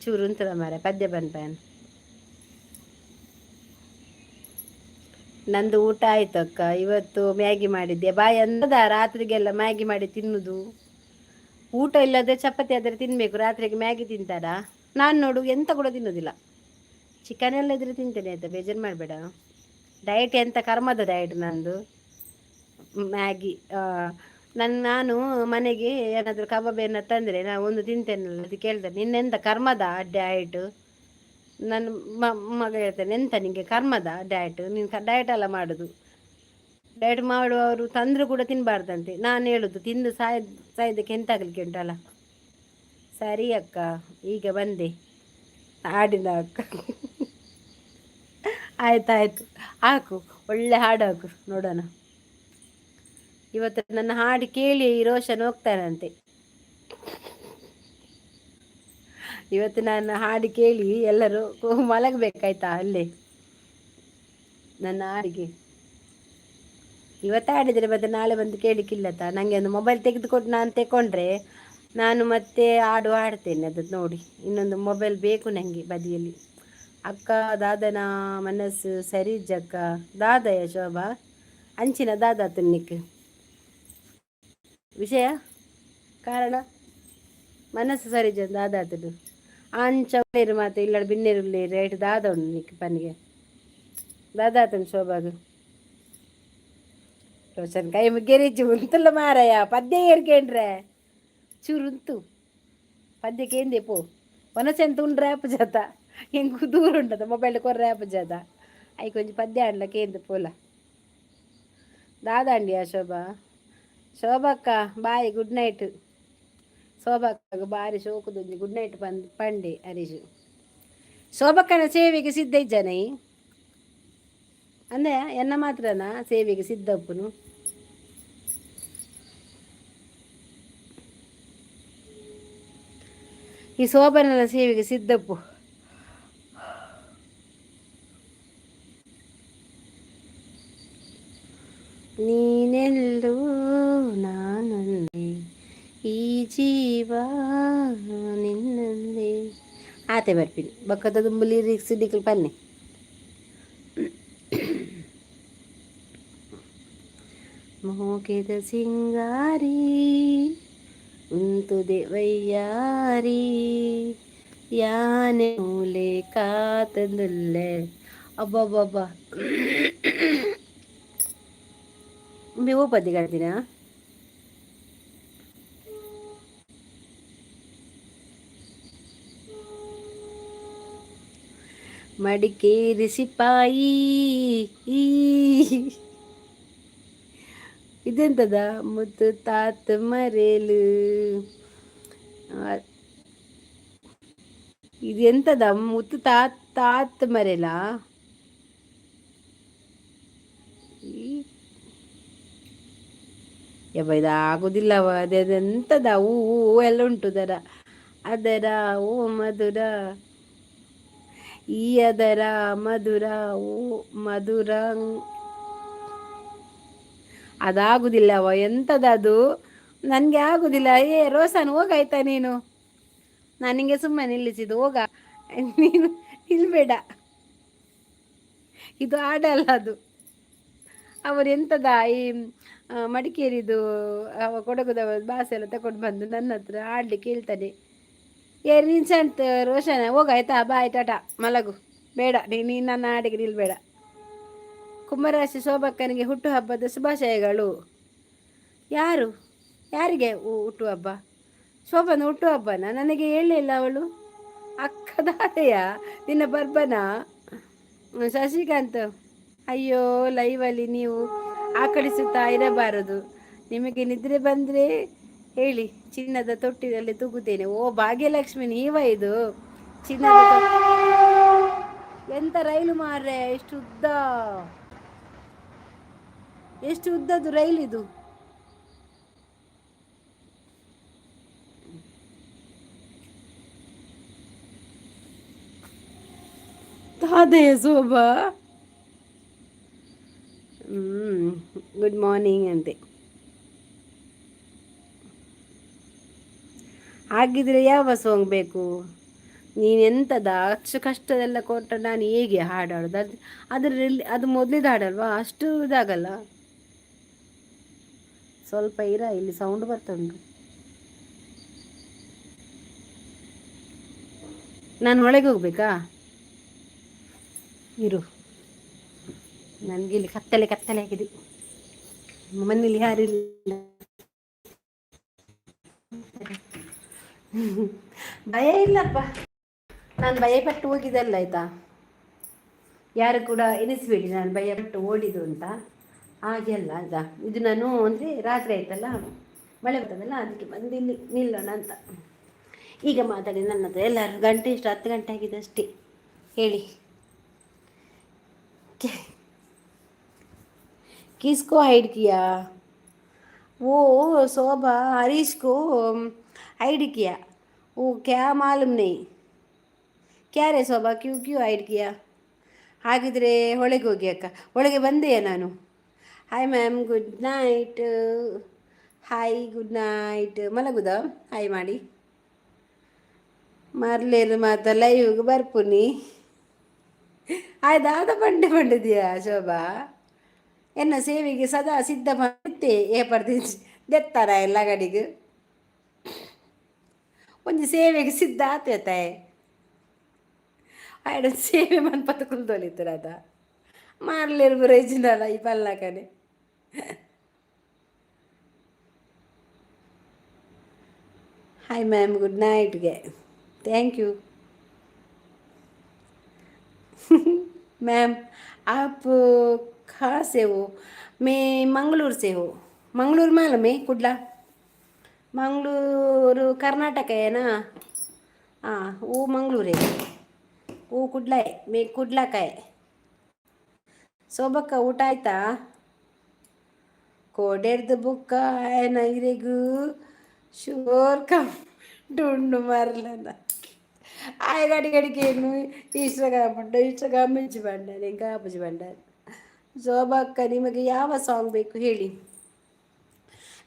ಚೂರು ಉಂಟಲ್ಲ ಮಾರೆ, ಪದ್ಯ ಬಂದ್ಪೇನು. ನಂದು ಊಟ ಆಯ್ತು ಅಕ್ಕ, ಇವತ್ತು ಮ್ಯಾಗಿ ಮಾಡಿದ್ದೆ. ಬಾಯಿ ಅಂದದ ರಾತ್ರಿಗೆಲ್ಲ ಮ್ಯಾಗಿ ಮಾಡಿ ತಿನ್ನುದು? ಊಟ ಇಲ್ಲದೆ ಚಪಾತಿ ಆದರೆ ತಿನ್ನಬೇಕು, ರಾತ್ರಿಗೆ ಮ್ಯಾಗಿ ತಿಂತಾರಾ? ನಾನು ನೋಡು ಎಂತ ಕೂಡ ತಿನ್ನೋದಿಲ್ಲ. ಚಿಕನ್ ಎಲ್ಲ ಇದ್ರೆ ತಿಂತೇನೆ ಆಯ್ತಾ, ಬೇಜಾರು ಮಾಡಬೇಡ. ಡಯಟ್ ಎಂತ ಕರ್ಮದ ಡಯಟ್ ನಂದು ಮ್ಯಾಗಿ. ನಾನು ಮನೆಗೆ ಏನಾದರೂ ಕಬಾಬ್ ಏನಾದ್ರು ತಂದರೆ ನಾನು ಒಂದು ತಿಂತೇನಲ್ಲ, ಅದು ಕೇಳ್ತಾರೆ, ನಿನ್ನೆಂತ ಕರ್ಮದ ಡಯಟ್? ನನ್ನ ಮಗ ಹೇಳ್ತಾನೆ, ಎಂತ ನಿನಗೆ ಕರ್ಮದ ಡಯಟ್? ನೀನು ಡಯಟ್ ಎಲ್ಲ ಮಾಡೋದು. ಡಯಟ್ ಮಾಡುವವರು ತಂದರೂ ಕೂಡ ತಿನ್ನಬಾರ್ದಂತೆ. ನಾನು ಹೇಳುದು, ತಿಂದು ಸಾಯೋದಕ್ಕೆ ಎಂತ ಆಗಲಿಕ್ಕೆ ಉಂಟಲ್ಲ. ಸರಿ ಅಕ್ಕ, ಈಗ ಬಂದೆ ಹಾಡಿನ ಅಕ್ಕ. ಆಯ್ತಾಯ್ತು, ಹಾಕು, ಒಳ್ಳೆ ಹಾಡು ಹಾಕು, ನೋಡೋಣ. ಇವತ್ತು ನನ್ನ ಹಾಡು ಕೇಳಿ ರೋಷನ್ ಹೋಗ್ತಾನಂತೆ. ಇವತ್ತು ನಾನು ಹಾಡು ಕೇಳಿ ಎಲ್ಲರೂ ಮಲಗಬೇಕಾಯ್ತಾ ಅಲ್ಲೇ ನನ್ನ ಹಾಡಿಗೆ. ಇವತ್ತು ಹಾಡಿದರೆ ಮತ್ತೆ ನಾಳೆ ಬಂದು ಕೇಳಲಿಕ್ಕಿಲ್ಲತ್ತ. ನನಗೆ ಒಂದು ಮೊಬೈಲ್ ತೆಗೆದುಕೊಟ್ಟು ನಾನು ತೆಕೊಂಡ್ರೆ ನಾನು ಮತ್ತೆ ಹಾಡು ಹಾಡ್ತೇನೆ ಅದು ನೋಡಿ. ಇನ್ನೊಂದು ಮೊಬೈಲ್ ಬೇಕು ನನಗೆ ಬದಿಯಲ್ಲಿ. ಅಕ್ಕ ದಾದನ ಮನಸ್ಸು ಸರಿ ಜಕ್ಕ ದಾದಯ ಶೋಭಾ ಅಂಚಿನ ದಾದಾ ತುನ್ನಿಕ್ ವಿಷಯ ಕಾರಣ ಮನಸ್ಸು ಸರಿ ಜ ದಾದಾತುಡು ಅಂಚ ಮಾತು ಇಲ್ಲ ಬಿನ್ನೆರುಲ್ಲೇರು ರೇಟ್ ದಾದ ಉಂಡು ನಿಕ್ ಪನ್ಗೆ ದಾದಾತನ್ ಶೋಭಾಗು. ರೋಷನ್ ಕೈ ಮುಗ್ಗೆರಿಚ್ಚು ಉಂತುಲ್ಲ ಮಾರಾಯ, ಪದ್ಯ ಏರ್ಕೇಂಡ್ರೆ ಚೂರು ಉಂತು ಪದ್ಯಕ್ಕೆ ఏంది ಪೋ ವನಸೆಂತ ಉಂಡ್ರೆ ಆಪ್ ಜಾತ ಎಂಕು ದೂರ ಉಂಟದ ಮೊಬೈಲ್ ಕೊರ್ರೆ ಆಪ್ ಜಾತ I ಕೊಂಚ ಪದ್ಯ ಆಡ್ಲಕ್ಕೆ ఏంది ಪೋಲ ದಾದಾಂಡಿಯಾ ಶೋಭಾ. ಶೋಭಕ್ಕ ಬಾಯ್, ಗುಡ್ ನೈಟ್. ಶೋಭಕ್ಕಗ್ ಬಾರಿ ಶೋಕುದೊಂಜಿ ಗುಡ್ ನೈಟ್ ಪಂದ್ ಪಂಡೆ ಹರೀಶ್. ಶೋಭಕ್ಕನ ಸೇವೆಗೆ ಸಿದ್ಧ ಇಜ್ಜನೈ ಅಂದೆ ಎನ್ನ ಮಾತ್ರನಾ ಸೇವೆಗೆ ಸಿದ್ಧ ಉಪ್ಪುನು. ಈ ಶೋಭನದ ಸೇವೆಗೆ ಸಿದ್ದಪ್ಪು. ನೀನೆಲ್ಲೋ ನಾನಲ್ಲಿ, ಈ ಜೀವ ನಿನ್ನಲ್ಲಿ. ಆತೆ ಬರ್ಪಿನಿ ಬೊಕ್ಕದ ದುಂಬು ಲಿರಿಕ್ಸ್ ದಿಕ್ಲು ಪನ್ನೆ. ಮೋಕೆದ ಸಿಂಗಾರಿ ಉಂತುದೆ ವೈಯಾರಿ, ಯಾನೆ ಮೂಲೆ ಕಾತಂದುಲ್ಲೆ. ಅಬ್ಬಬ್ಬಬ್ಬ, ಉಂಬೆ ಓಪದಿ ಕಡ್ದಿನ. ಮಡಿಕೇರಿ ಸಿಪಾಯಿ. ಇದೆಂತದ? ಮುತ್ತು ತಾತ ಮರೇಲು. ಇದು ಎಂತದ? ಮುತ್ತು ತಾತ್ ತಾತ್ ಮರೇಲ. ಯಬ್ಬ, ಇದು ಆಗುದಿಲ್ಲವ. ಅದೆಂತದ? ಹೂ ಹೂ ಎಲ್ಲ ಉಂಟು ದರ ಅದರ. ಓ ಮಧುರ, ಈ ಅದರ ಮಧುರ, ಓ ಮಧುರ. ಅದಾಗುದಿಲ್ಲವ. ಎಂತದದು? ನನಗೆ ಆಗುದಿಲ್ಲ. ಏ ರೋಸನ್, ಹೋಗಾಯ್ತಾ ನೀನು? ನಾನು ನಿಂಗೆ ಸುಮ್ಮನೆ ನಿಲ್ಲಿಸಿದ್ದು. ಹೋಗ ನೀನು, ನಿಲ್ಬೇಡ. ಇದು ಹಾಡಲ್ಲ ಅದು. ಅವರು ಎಂತದ ಈ ಮಡಿಕೇರಿದು, ಅವ ಕೊಡಗುದವ ಭಾಷೆ ಎಲ್ಲ ತಗೊಂಡು ಬಂದು ನನ್ನ ಹತ್ರ ಹಾಡ್ಲಿಕ್ಕೆ ಹೇಳ್ತಾನೆ. ಏ ನಿಲ್ಸಂತ ರೋಷನ, ಹೋಗಾಯ್ತಾ? ಬಾಯ್, ಟಾಟಾ, ಮಲಗು. ಬೇಡ, ನೀನು ನನ್ನ ಹಾಡಿಗೆ ನಿಲ್ಬೇಡ. ಕುಂಭರಾಶಿ ಶೋಭಕ್ಕನಿಗೆ ಹುಟ್ಟುಹಬ್ಬದ ಶುಭಾಶಯಗಳು. ಯಾರು? ಯಾರಿಗೆ ಹುಟ್ಟುಹಬ್ಬ? ಶೋಭನ ಹುಟ್ಟುಹಬ್ಬನ? ನನಗೆ ಹೇಳಲಿಲ್ಲ ಅವಳು. ಅಕ್ಕದಾದೆಯ ನಿನ್ನ ಬರ್ಬನ ಶಶಿಕಾಂತ್. ಅಯ್ಯೋ, ಲೈವಲ್ಲಿ ನೀವು ಆಕಳಿಸುತ್ತಾ ಇರಬಾರದು. ನಿಮಗೆ ನಿದ್ರೆ ಬಂದರೆ ಹೇಳಿ, ಚಿನ್ನದ ತೊಟ್ಟಿನಲ್ಲಿ ತೂಗುತ್ತೇನೆ. ಓ ಭಾಗ್ಯಲಕ್ಷ್ಮಿ, ನೀವ ಇದು? ಚಿನ್ನದ ಎಂತ ರೈಲು ಮಾರ್ರೆ, ಎಷ್ಟು ಉದ್ದ, ಎಷ್ಟು ಉದ್ದದ್ದು ರೈಲು ಇದು. ತಾದೆಯ ಶೋಭಾ. ಗುಡ್ ಮಾರ್ನಿಂಗ್ ಅಂತೆ. ಹಾಗಿದ್ರೆ ಯಾವ ಸಾಂಗ್ ಬೇಕು? ನೀನೆಂತದ ಅಷ್ಟು ಕಷ್ಟದೆಲ್ಲ ಕೊಟ್ಟ ನಾನು ಹೇಗೆ ಹಾಡಾಡೋದು? ಅದು ಅದರಲ್ಲಿ ಅದು ಮೊದಲಿದ ಹಾಡಲ್ವಾ, ಅಷ್ಟು ಇದಾಗಲ್ಲ. ಸ್ವಲ್ಪ ಇರ, ಇಲ್ಲಿ ಸೌಂಡ್ ಬರ್ತಾ ಉಂಟು. ನಾನು ಒಳಗೆ ಹೋಗ್ಬೇಕಾ? ಇರು, ನನಗೆ ಇಲ್ಲಿ ಕತ್ತಲೆ ಕತ್ತಲೆ ಆಗಿದೆ. ಮನೇಲಿ ಯಾರಿಲ್ಲ. ಭಯ ಇಲ್ಲಪ್ಪ, ನಾನು ಭಯಪಟ್ಟು ಹೋಗಿದ್ದಲ್ಲ, ಆಯ್ತಾ? ಯಾರು ಕೂಡ ಎನಿಸ್ಬೇಡಿ ನಾನು ಭಯಪಟ್ಟು ಓಡಿದ್ದು ಅಂತ. ಹಾಗೆ ಅಲ್ಲ, ಆಯ್ತಾ? ಇದು ನಾನು ಅಂದರೆ ರಾತ್ರಿ ಆಯ್ತಲ್ಲ, ಮಳೆ ಬರ್ತದಲ್ಲ, ಅದಕ್ಕೆ ಬಂದು ಇಲ್ಲಿ ನಿಲ್ಲೋಣ ಅಂತ. ಈಗ ಮಾತಾಡಿ ನನ್ನ ಹತ್ರ ಎಲ್ಲರೂ. ಗಂಟೆ ಎಷ್ಟು? 10 ಗಂಟೆ ಆಗಿದೆ ಅಷ್ಟೇ. ಹೇಳಿ. किसको हाइड किया? वो शोभा हरीश को हाइड किया, वो क्या मालूम नहीं. क्या ರೇ ಶೋಭಾ, ಕ್ಯೂ ಕ್ಯೂ ಹೈಡ್ ಕಿಯಾ? ಹಾಗಿದ್ರೆ ಒಳಗೆ ಹೋಗಿ ಅಕ್ಕ. ಒಳಗೆ ಬಂದೆಯಾ ನಾನು? Hi ma'am, good night. Hi, good night. ಮಲಗುದ? Hi ಮಾಡಿ. ಮರ್ಲೇರು ಮಾತ ಲೈವ್ಗೆ ಬರ್ಪುನಿ. ಆಯ್ತು, ಆದ ಬಂಡೆ ಬಂಡಿದೆಯಾ ಶೋಭಾ? ಎನ್ನ ಸೇವೆಗೆ ಸದಾ ಸಿದ್ಧ ಮತ್ತೆ ಏ ಪರ್ದಿ ದೆತ್ತಾರ ಎಲ್ಲ ಗಡಿಗೆ ಒಂಜಿ ಸೇವೆಗೆ ಸಿದ್ಧ ಆತೇತಾಯ. ಆಯ್ಡ ಸೇವೆ ಮನ್ಪತ್ತು ಕುಲ್ದೊಲಿತರದ ಮಾರ್ಲೇರು ಬುರೈಜಿನಲ್ಲ ಈ ಪಲ್ಲಕನೆ. ಹಾಯ್ ಮ್ಯಾಮ್, ಗುಡ್ ನೈಟ್ಗೆ. Thank you ma'am. आप कहाँ से हो? मैं मंगलूर से हो. मंगलूर मालूम है? कुडला, मंगलूर कर्नाटक है ना? हाँ, वो मंगलूर है, वो कुडला है. मैं कुडला का है. ಶೋಭಕ್ಕ, ಊಟ ಆಯ್ತಾ? ಕೋಡೆರ್ದು ಬುಕ್ಕ ಏನ ಇರೆಗು ಶೋರ್ ಕಮ್ ಉಂಡು ಮಾರ್ಲನ. ಆಯ್ ಅಡಿಗಡಿಗೆ ಏನು ಇನ್ಸ್ಟಾಗ್ರಾಮ್ ಉಂಟು, ಇನ್ಸ್ಟಾಗ್ರಾಮ್ ಮಿಂಚು ಬಂಡಾರೆ, ಎಂಕ ಆಪುಜಿ ಬಂಡಾರೆ. ಶೋಭಕ್ಕ, ನಿಮಗೆ ಯಾವ ಸಾಂಗ್ ಬೇಕು ಹೇಳಿ.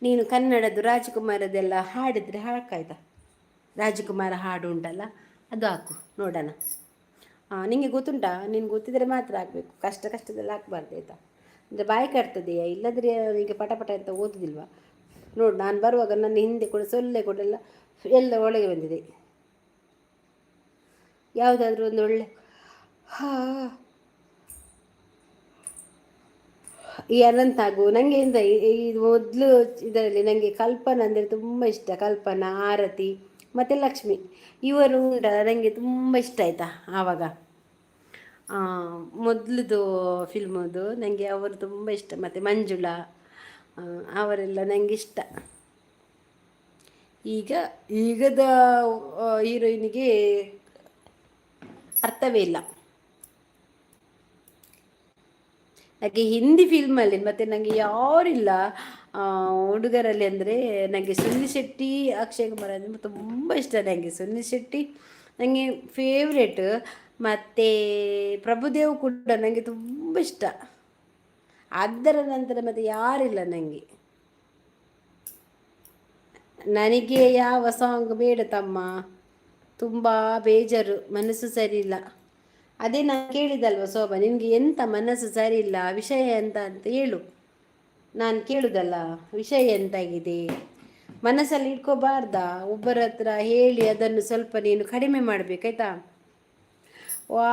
ನೀನು ಕನ್ನಡದ್ದು ರಾಜಕುಮಾರದೆಲ್ಲ ಹಾಡಿದರೆ ಹಾಕಾಯ್ತಾ? ರಾಜಕುಮಾರ ಹಾಡು ಉಂಟಲ್ಲ, ಅದು ಹಾಕು ನೋಡೋಣ. ನಿಂಗೆ ಗೊತ್ತುಂಟಾ? ನಿನ್ಗೆ ಗೊತ್ತಿದ್ದರೆ ಮಾತ್ರ ಹಾಕಬೇಕು, ಕಷ್ಟ ಕಷ್ಟದಲ್ಲಿ ಹಾಕಬಾರ್ದು ಆಯಿತಾ? ಅಂದರೆ ಬಾಯಿ ಕಟ್ತದೆಯಾ? ಇಲ್ಲದ್ರೆ ಈಗ ಪಟ ಪಟ ಅಂತ ಓದೋದಿಲ್ವಾ? ನೋಡು, ನಾನು ಬರುವಾಗ ನನ್ನ ಹಿಂದೆ ಕೂಡ ಸೊಳ್ಳೆ ಕೂಡ ಎಲ್ಲ ಎಲ್ಲ ಒಳಗೆ ಬಂದಿದೆ. ಯಾವುದಾದ್ರೂ ಒಂದು ಒಳ್ಳೆ, ಹಾಂ, ಈ ಅನಂತಾಗು ನನಗೆ ಎಂತ, ಇದು ಮೊದಲು ಇದರಲ್ಲಿ ನನಗೆ ಕಲ್ಪನಾ ಅಂದರೆ ತುಂಬ ಇಷ್ಟ. ಕಲ್ಪನಾ, ಆರತಿ ಮತ್ತು ಲಕ್ಷ್ಮಿ ಇವರು ಉಂಟಲ್ಲ, ನನಗೆ ತುಂಬ ಇಷ್ಟ ಆಯಿತಾ ಆವಾಗ. ಮೊದಲುದು ಫಿಲ್ಮದು ನನಗೆ ಅವರು ತುಂಬ ಇಷ್ಟ. ಮತ್ತು ಮಂಜುಳಾ ಅವರೆಲ್ಲ ನನಗೆ ಇಷ್ಟ. ಈಗ ಈಗದ ಹೀರೋಯಿನಿಗೆ ಅರ್ಥವೇ ಇಲ್ಲ. ನನಗೆ ಹಿಂದಿ ಫಿಲ್ಮಲ್ಲಿ ಮತ್ತು ನನಗೆ ಯಾರಿಲ್ಲ ಹುಡುಗರಲ್ಲಿ ಅಂದರೆ ನನಗೆ ಸುನಿಲ್ ಶೆಟ್ಟಿ, ಅಕ್ಷಯ್ ಕುಮಾರ್ ಅಂದರೆ ತುಂಬ ಇಷ್ಟ. ನನಗೆ ಸುನಿಲ್ ಶೆಟ್ಟಿ ನನಗೆ ಫೇವ್ರೇಟ್, ಮತ್ತು ಪ್ರಭುದೇವ್ ಕೂಡ ನನಗೆ ತುಂಬ ಇಷ್ಟ. ಅದರ ನಂತರ ಮತ್ತು ಯಾರಿಲ್ಲ ನನಗೆ. ನನಗೆ ಯಾವ ಸಾಂಗ್ ಬೇಡ ತಮ್ಮ, ತುಂಬ ಬೇಜಾರು, ಮನಸ್ಸು ಸರಿಯಿಲ್ಲ. ಅದೇ ನಾನು ಕೇಳಿದಲ್ವ ಶೋಭಾ, ನಿನಗೆ ಎಂತ ಮನಸ್ಸು ಸರಿಯಿಲ್ಲ, ವಿಷಯ ಎಂತ ಅಂತ ಹೇಳು. ನಾನು ಕೇಳುದಲ್ಲ, ವಿಷಯ ಎಂತಾಗಿದೆ? ಮನಸ್ಸಲ್ಲಿ ಇಟ್ಕೋಬಾರ್ದಾ? ಒಬ್ಬರ ಹತ್ರ ಹೇಳಿ ಅದನ್ನು ಸ್ವಲ್ಪ ನೀನು ಕಡಿಮೆ ಮಾಡಬೇಕಾಯ್ತಾ? ವಾ,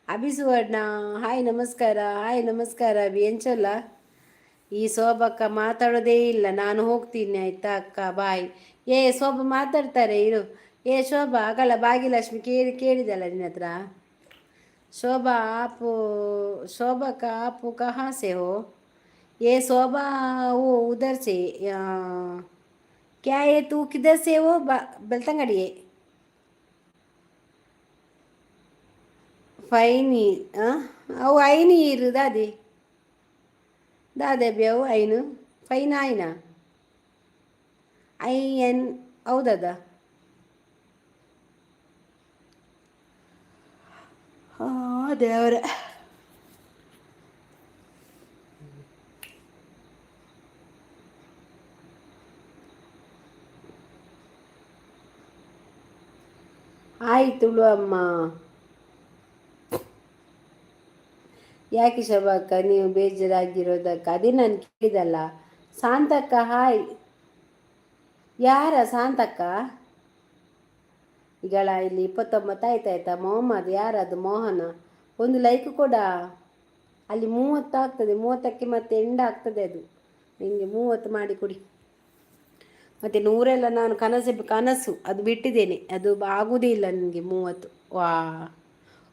ಅಭಿ ಸುವರ್ಣ, ಹಾಯ್, ನಮಸ್ಕಾರ. ಹಾಯ್, ನಮಸ್ಕಾರ ಅಭಿ, ಎಂಚಲ್ಲ? ಈ ಶೋಭಕ್ಕ ಮಾತಾಡೋದೇ ಇಲ್ಲ, ನಾನು ಹೋಗ್ತೀನಿ ಆಯ್ತಾ ಅಕ್ಕ, ಬಾಯ್. ಏ ಶೋಭಾ ಮಾತಾಡ್ತಾರೆ ಇರು. ಏ ಶೋಭಾ, ಆಗಲ್ಲ, ಭಾಗ್ಯಲಕ್ಷ್ಮಿ ಕೇಳಿ ಕೇಳಿದಲ್ಲ ನಿನ್ನ ಹತ್ರ. ಶೋಭಾ आप, शोभा का आप कहाँ से हो? ये शोभा वो उधर से क्या है, तू किधर से हो? ಬೆಳ್ತಂಗಡಿಯೇ ಫೈನಿ ಅವು ಐನಿ ಇರು ದಾದಿ ದಾದೆ ಬಿ ಅವು ಐನು ಫೈನ್ ಆಯ್ನಾ I N ಹೌದದ. ದೇವರೇ, ಆಯ್ತು ಅಮ್ಮ. ಯಾಕೆ ಶೋಭಕ್ಕ ನೀವು ಬೇಜಾರಾಗಿರೋದಕ್ಕ? ಅದೇ ನಾನು ಕೇಳಿದಲ್ಲ. ಶಾಂತಕ್ಕ ಹಾಯ್. ಯಾರ ಶಾಂತಕ್ಕ? ಈಗಳ ಇಲ್ಲಿ 29 ಆಯ್ತಾಯ್ತಾ. ಮೊಹಮ್ಮದ್ ಯಾರದು? ಮೋಹನ, ಒಂದು ಲೈಕ್ ಕೊಡ. ಅಲ್ಲಿ 30 ಆಗ್ತದೆ, 30ಕ್ಕೆ ಮತ್ತೆ ಎಂಡ್ ಆಗ್ತದೆ ಅದು. ನಿಮಗೆ 30 ಮಾಡಿ ಕೊಡಿ. ಮತ್ತು 100ರೆಲ್ಲ ನಾನು ಕನಸು ಕನಸು ಅದು ಬಿಟ್ಟಿದ್ದೇನೆ, ಅದು ಆಗುವುದೇ ಇಲ್ಲ ನನಗೆ 30. ವಾ,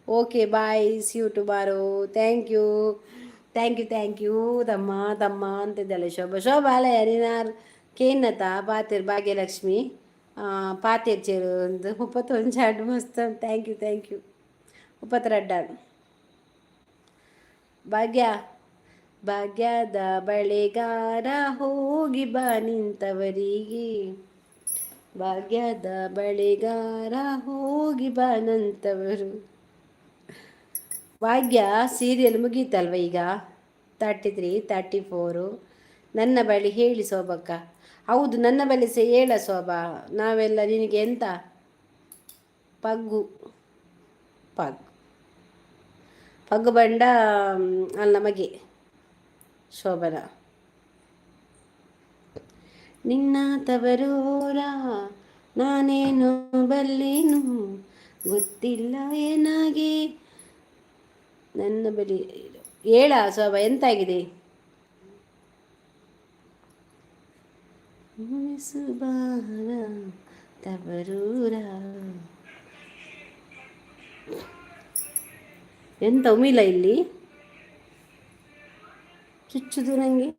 okay, bye, see you tomorrow. Thank you, thank you, thank you ತಮ್ಮ ತಮ್ಮ ಅಂತಿದ್ದಾಳೆ ಶೋಭಾ. ಶೋಭಾ ಅಲ್ಲ, ನೀನಾರು ಕೇನ್ನತ ಪಾತೇರ್ ಭಾಗ್ಯಲಕ್ಷ್ಮಿ ಪಾತೇರ್ ಚೇರು ಒಂದು 31 ಆಡ್ ಮಸ್ತ್. Thank you, thank you. 32 ಭಾಗ್ಯ. ಭಾಗ್ಯದ ಬಳೆಗಾರ ಹೋಗಿ ಬಾ ನಿಂತವರಿಗೆ, ಭಾಗ್ಯದ ಬಳೆಗಾರ ಹೋಗಿ ಬಾ ನಂತವರು. ಭಾಗ್ಯ ಸೀರಿಯಲ್ ಮುಗೀತಲ್ವ ಈಗ? 33, 34. ನನ್ನ ಬಳಿ ಹೇಳಿ ಶೋಭಕ್ಕ. ಹೌದು, ನನ್ನ ಬಳಿ ಸಹ ಹೇಳ ಶೋಭಾ. ನಾವೆಲ್ಲ ನಿನಗೆ ಎಂತ ಪಗ್ಗು ಪಗ್ಗು ಪಗ್ಗು ಬಂಡ ಅಲ್ಲ ನಮಗೆ ಶೋಭನ. ನಿನ್ನ ತವರೂರ ನಾನೇನು ಬಲ್ಲೇನು, ಗೊತ್ತಿಲ್ಲ ಏನಾಗಿ. ನನ್ನ ಬಳಿ ಹೇಳ ಶೋಭಾ, ಎಂತಾಗಿದೆ? ಬಾರ ತವರೂರ ಎಂತ ಉಮಿಲ್ಲ ಇಲ್ಲಿ ಚುಚ್ಚುದು ನನಗೆ.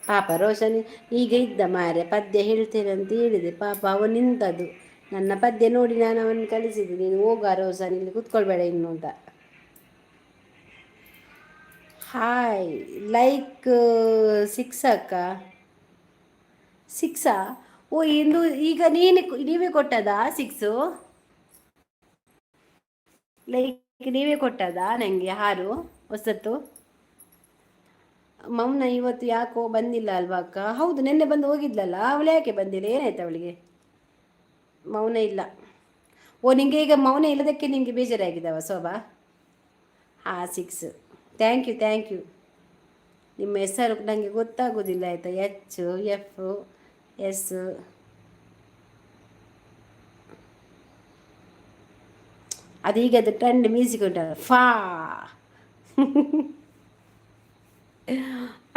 ಪಾಪ ರೋಷನ್ ಈಗ ಇದ್ದ ಮಾರೆ, ಪದ್ಯ ಹೇಳ್ತೇನೆ ಅಂತ ಹೇಳಿದೆ. ಪಾಪ ಅವನು ನಿಂತದ್ದು ನನ್ನ ಪದ್ಯ ನೋಡಿ ನಾನು ಅವನು ಕಳಿಸಿದೆ, ನೀನು ಹೋಗ ರೋಷನ್, ಇಲ್ಲಿ ಕೂತ್ಕೊಳ್ಬೇಡ ಇನ್ನು ಅಂತ. ಹಾಯ್, ಲೈಕ್ 6 ಅಕ್ಕ, ಸಿಕ್ಸಾ? ಓ, ಇಂದು ಈಗ ನೀನು ನೀವೇ ಕೊಟ್ಟದಾ ಸಿಕ್ಸು? ಲೈಕ್ ನೀವೇ ಕೊಟ್ಟದಾ ನನಗೆ ಹಾರು ಹೊಸತ್ತು? ಮೌನ ಇವತ್ತು ಯಾಕೋ ಬಂದಿಲ್ಲ ಅಲ್ವಾ ಅಕ್ಕ? ಹೌದು, ನಿನ್ನೆ ಬಂದು ಹೋಗಿದ್ಲಲ್ಲ ಅವಳು, ಯಾಕೆ ಬಂದಿಲ್ಲ? ಏನಾಯ್ತು ಅವಳಿಗೆ? ಮೌನ ಇಲ್ಲ. ಓ, ನಿಂಗೆ ಈಗ ಮೌನ ಇಲ್ಲದಕ್ಕೆ ನಿಂಗೆ ಬೇಜಾರಾಗಿದ್ದಾವ ಶೋಭಾ? ಹಾಂ, six. Thank you, thank you. ನಿಮ್ಮ ಹೆಸರು ನನಗೆ ಗೊತ್ತಾಗೋದಿಲ್ಲ ಆಯಿತಾ? ಎಚ್ ಎಫ್ ಎಸ್ ಅದೀಗ ಅದು ಟ್ರೆಂಡ್ ಮ್ಯೂಸಿಕ್ ಉಂಟಲ್ಲ, ಫಾ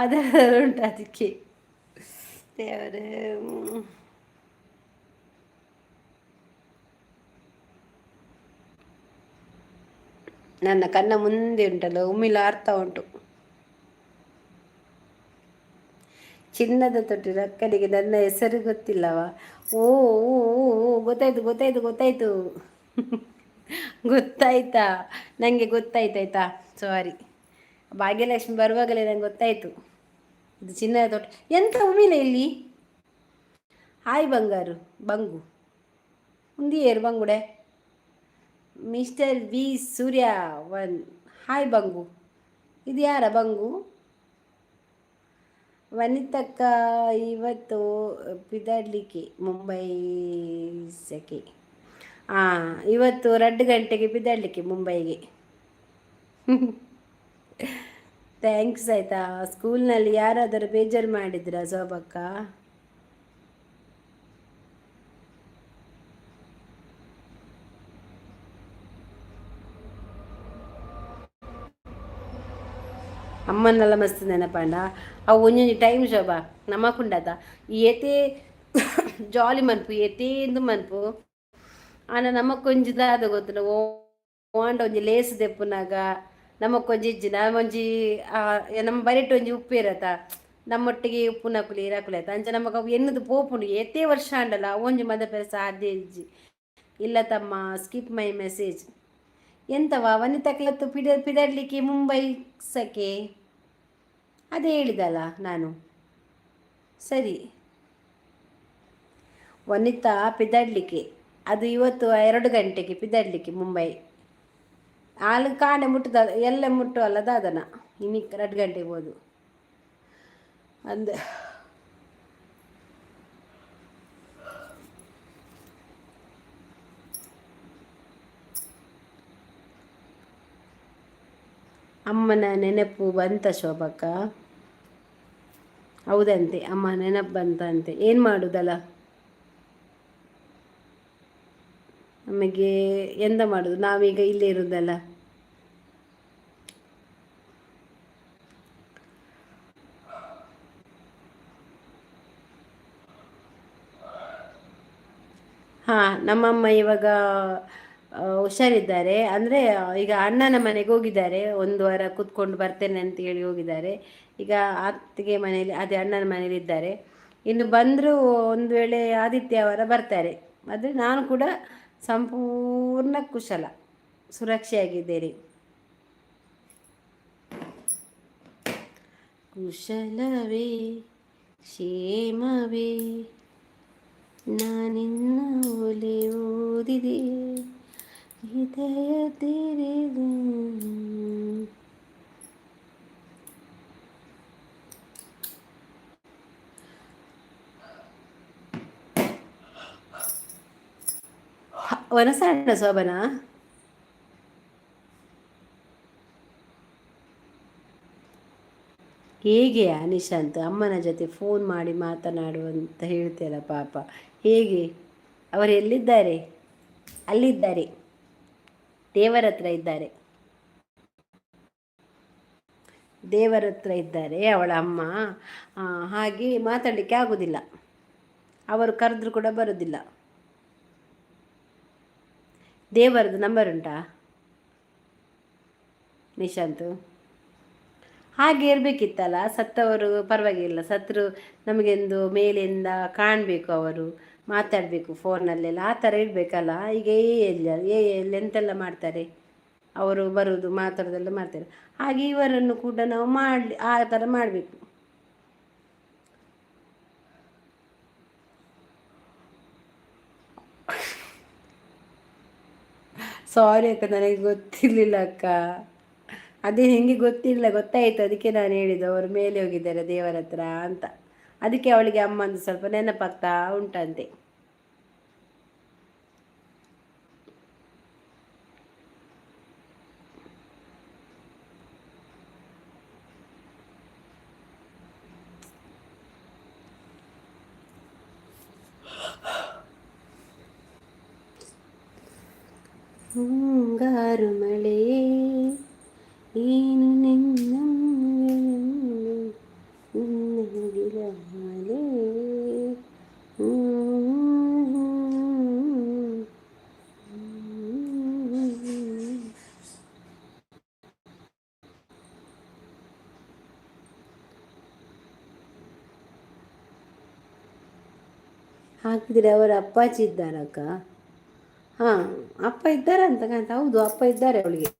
ಅದರ ಉಂಟು, ಅದಕ್ಕೆ ದೇವರೇ. ನನ್ನ ಕಣ್ಣ ಮುಂದೆ ಉಂಟಲ್ಲ ಉಮ್ಮಿಲ ಅರ್ಥ ಉಂಟು. ಚಿನ್ನದ ತೊಟ್ಟಿನ ಅಕ್ಕನಿಗೆ ನನ್ನ ಹೆಸರು ಗೊತ್ತಿಲ್ಲವಾ? ಓ ಓ ಓ, ಗೊತ್ತಾಯ್ತು ಗೊತ್ತಾಯ್ತು ಗೊತ್ತಾಯ್ತು, ಗೊತ್ತಾಯ್ತಾ ನನಗೆ? ಗೊತ್ತಾಯ್ತಾಯ್ತಾ, ಸಾರಿ. ಭಾಗ್ಯಲಕ್ಷ್ಮಿ ಬರುವಾಗಲೇ ನಂಗೆ ಗೊತ್ತಾಯಿತು ಇದು ಚಿನ್ನದ ತೊಟ್ಟ. ಎಂತ ಉಮಿಲ ಇಲ್ಲಿ? ಹಾಯ್ ಬಂಗಾರು, ಬಂಗು ಉಂದಿಯೇರು ಬಂಗುಡೆ. Mister V Surya one, hi ಬಂಗು. ಇದು ಯಾರ ಬಂಗು? ವನಿತಕ್ಕ ಇವತ್ತು ಪಿದಾಡ್ಲಿಕ್ಕೆ ಮುಂಬೈ ಸೆಕೆ. ಹಾಂ, ಇವತ್ತು 2 ಗಂಟೆಗೆ ಬಿದ್ದಾಡಲಿಕ್ಕೆ ಮುಂಬೈಗೆ. Thanks ಆಯಿತಾ. ಸ್ಕೂಲ್ನಲ್ಲಿ ಯಾರಾದರೂ ಬೇಜಾರು ಮಾಡಿದ್ರಾ ಶೋಭಕ್ಕ? ಅಮ್ಮನ್ನೆಲ್ಲ ಮಸ್ತ್ ನೆನಪಾಂಡ. ಅವು ಒಂಜೊಂಜಿ ಟೈಮ್ ಶೋಭಾ ನಮಕುಂಡತ ಏತೇ ಜಾಲಿ ಮನ್ಪು, ಏತೇಂದು ಮನ್ಪು. ಆಂಡ ನಮಕೊಂಜಿ ದಾದ ಗೊತ್ತುಂಡ? ಓಂಡ ಒಂಜಿ ಲೇಸ್ ದೆಪ್ಪುನಾಗ ನಮಕೊಂಜಿ ಇಜ್ಜಿ, ನಮೊಂಜಿ ನಮ್ಮ ಬರಿಟ್ ಒಂಜಿ ಉಪ್ಪು ಇರತ್ತ, ನಮ್ಮೊಟ್ಟಿಗೆ ಉಪ್ಪುನಕುಲು ಇರಕುಲು ಆಯ್ತ. ಅಂಚ ನಮಕ್ ಅವು ಎನ್ನುದು ಪೋಪುಂಡು. ಏತೇ ವರ್ಷ ಆಂಡಲ ಒಂಜಿ ಮದಪೆರೆ ಸಾಧ್ಯ ಇಜ್ಜಿ. ಇಲ್ಲ ತಮ್ಮ, ಸ್ಕಿಪ್ ಮೈ ಮೆಸೇಜ್. ಎಂತವಾ ವನಿತಕ್ಲತ್ತು ಪಿಡ ಪಿದಡ್ಲಿಕ್ಕೆ ಮುಂಬೈ ಸಕೆ, ಅದೇ ಹೇಳಿದಲ್ಲ ನಾನು. ಸರಿ, ವನಿತಾ ಪಿದಡ್ಲಿಕ್ಕೆ ಅದು ಇವತ್ತು 2 ಗಂಟೆಗೆ ಪಿದಡ್ಲಿಕ್ಕೆ ಮುಂಬೈ. ಆಲು ಕಾಣೆ ಮುಟ್ಟದ ಎಲ್ಲ ಮುಟ್ಟು ಅಲ್ಲ ದಾದನ ಇನ್ನು 2 ಗಂಟೆಗೆ ಹೋದು ಅಂದೆ. ಅಮ್ಮನ ನೆನಪು ಬಂತ ಶೋಭಕ್ಕ? ಹೌದಂತೆ, ಅಮ್ಮ ನೆನಪು ಬಂತಂತೆ. ಏನು ಮಾಡೋದಲ್ಲ ನಮಗೆ? ಎಂತ ಮಾಡೋದು? ನಾವೀಗ ಇಲ್ಲೇ ಇರೋದಲ್ಲ. ಹಾಂ, ನಮ್ಮಮ್ಮ ಇವಾಗ ಹುಷಾರಿದ್ದಾರೆ. ಅಂದರೆ ಈಗ ಅಣ್ಣನ ಮನೆಗೆ ಹೋಗಿದ್ದಾರೆ, ಒಂದು ವಾರ ಕೂತ್ಕೊಂಡು ಬರ್ತೇನೆ ಅಂತ ಹೇಳಿ ಹೋಗಿದ್ದಾರೆ. ಈಗ ಅತ್ತಿಗೆ ಮನೆಯಲ್ಲಿ, ಅದೇ ಅಣ್ಣನ ಮನೇಲಿ ಇದ್ದಾರೆ. ಇನ್ನು ಬಂದರೂ ಒಂದು ವೇಳೆ ಆದಿತ್ಯವಾರ ಬರ್ತಾರೆ. ಆದರೆ ನಾನು ಕೂಡ ಸಂಪೂರ್ಣ ಕುಶಲ ಸುರಕ್ಷೆಯಾಗಿದ್ದೇನೆ. ಕುಶಲವೇ ಕ್ಷೇಮವೇ ನಾನಿನ್ನ ಒಲೆ ಓದಿದೆ ಹೃದಯ ತೆರೆದು. ವನಸಣ್ಣ ಶೋಭನಾ, ಹೇಗೆ ನಿಶಾಂತ್ ಅಮ್ಮನ ಜೊತೆ ಫೋನ್ ಮಾಡಿ ಮಾತನಾಡು ಅಂತ ಹೇಳ್ತೀಯಲ್ಲ ಪಾಪ, ಹೇಗೆ? ಅವರು ಎಲ್ಲಿದ್ದಾರೆ? ಅಲ್ಲಿದ್ದಾರೆ, ದೇವರ ಹತ್ರ ಇದ್ದಾರೆ, ದೇವರ ಹತ್ರ ಇದ್ದಾರೆ ಅವಳ ಅಮ್ಮ. ಹಾಗೆ ಮಾತಾಡಲಿಕ್ಕೆ ಆಗೋದಿಲ್ಲ, ಅವರು ಕರೆದ್ರೂ ಕೂಡ ಬರೋದಿಲ್ಲ. ದೇವರದ್ದು ನಂಬರ್ ಉಂಟಾ ನಿಶಾಂತ್? ಹಾಗೆ ಇರಬೇಕಿತ್ತಲ್ಲ. ಸತ್ತವರು ಪರವಾಗಿಲ್ಲ, ಸತ್ತರು ನಮಗೆಂದು ಮೇಲಿಂದ ಕಾಣಬೇಕು, ಅವರು ಮಾತಾಡಬೇಕು ಫೋನಲ್ಲೆಲ್ಲ, ಆ ಥರ ಇರಬೇಕಲ್ಲ. ಈಗ ಎ ಎಲ್ಲ ಎ ಎಲ್ಲಿ ಎಂತೆಲ್ಲ ಮಾಡ್ತಾರೆ ಅವರು, ಬರೋದು ಮಾತಾಡೋದೆಲ್ಲ ಮಾಡ್ತಾರೆ. ಹಾಗೆ ಇವರನ್ನು ಕೂಡ ನಾವು ಮಾಡಲಿ, ಆ ಥರ ಮಾಡಬೇಕು. ಸಾರಿ ಅಕ್ಕ, ನನಗೆ ಗೊತ್ತಿರಲಿಲ್ಲ ಅಕ್ಕ. ಅದೇ ನಿನಗೆ ಗೊತ್ತಿಲ್ಲ, ಗೊತ್ತಾಯಿತು, ಅದಕ್ಕೆ ನಾನು ಹೇಳಿದ್ದು ಅವರು ಮೇಲೆ ಹೋಗಿದ್ದಾರೆ ದೇವರ ಹತ್ರ ಅಂತ. ಅದಕ್ಕೆ ಅವಳಿಗೆ ಅಮ್ಮಂದು ಸ್ವಲ್ಪ ನೆನಪಾಗ್ತಾ ಉಂಟಂತೆ. ಮುಂಗಾರು ಮಳೆ ಏನು ನಿನ್ನ ನಿನ್ನ. ಹಾಕಿದರೆ ಅವರ ಅಪ್ಪಾಜಿ ಇದ್ದಾರಕ್ಕ? ಹಾಂ, ಅಪ್ಪ ಇದ್ದಾರೆ ಅಂತ ಕಾಣ್ತ. ಹೌದು, ಅಪ್ಪ ಇದ್ದಾರೆ ಅವಳಿಗೆ,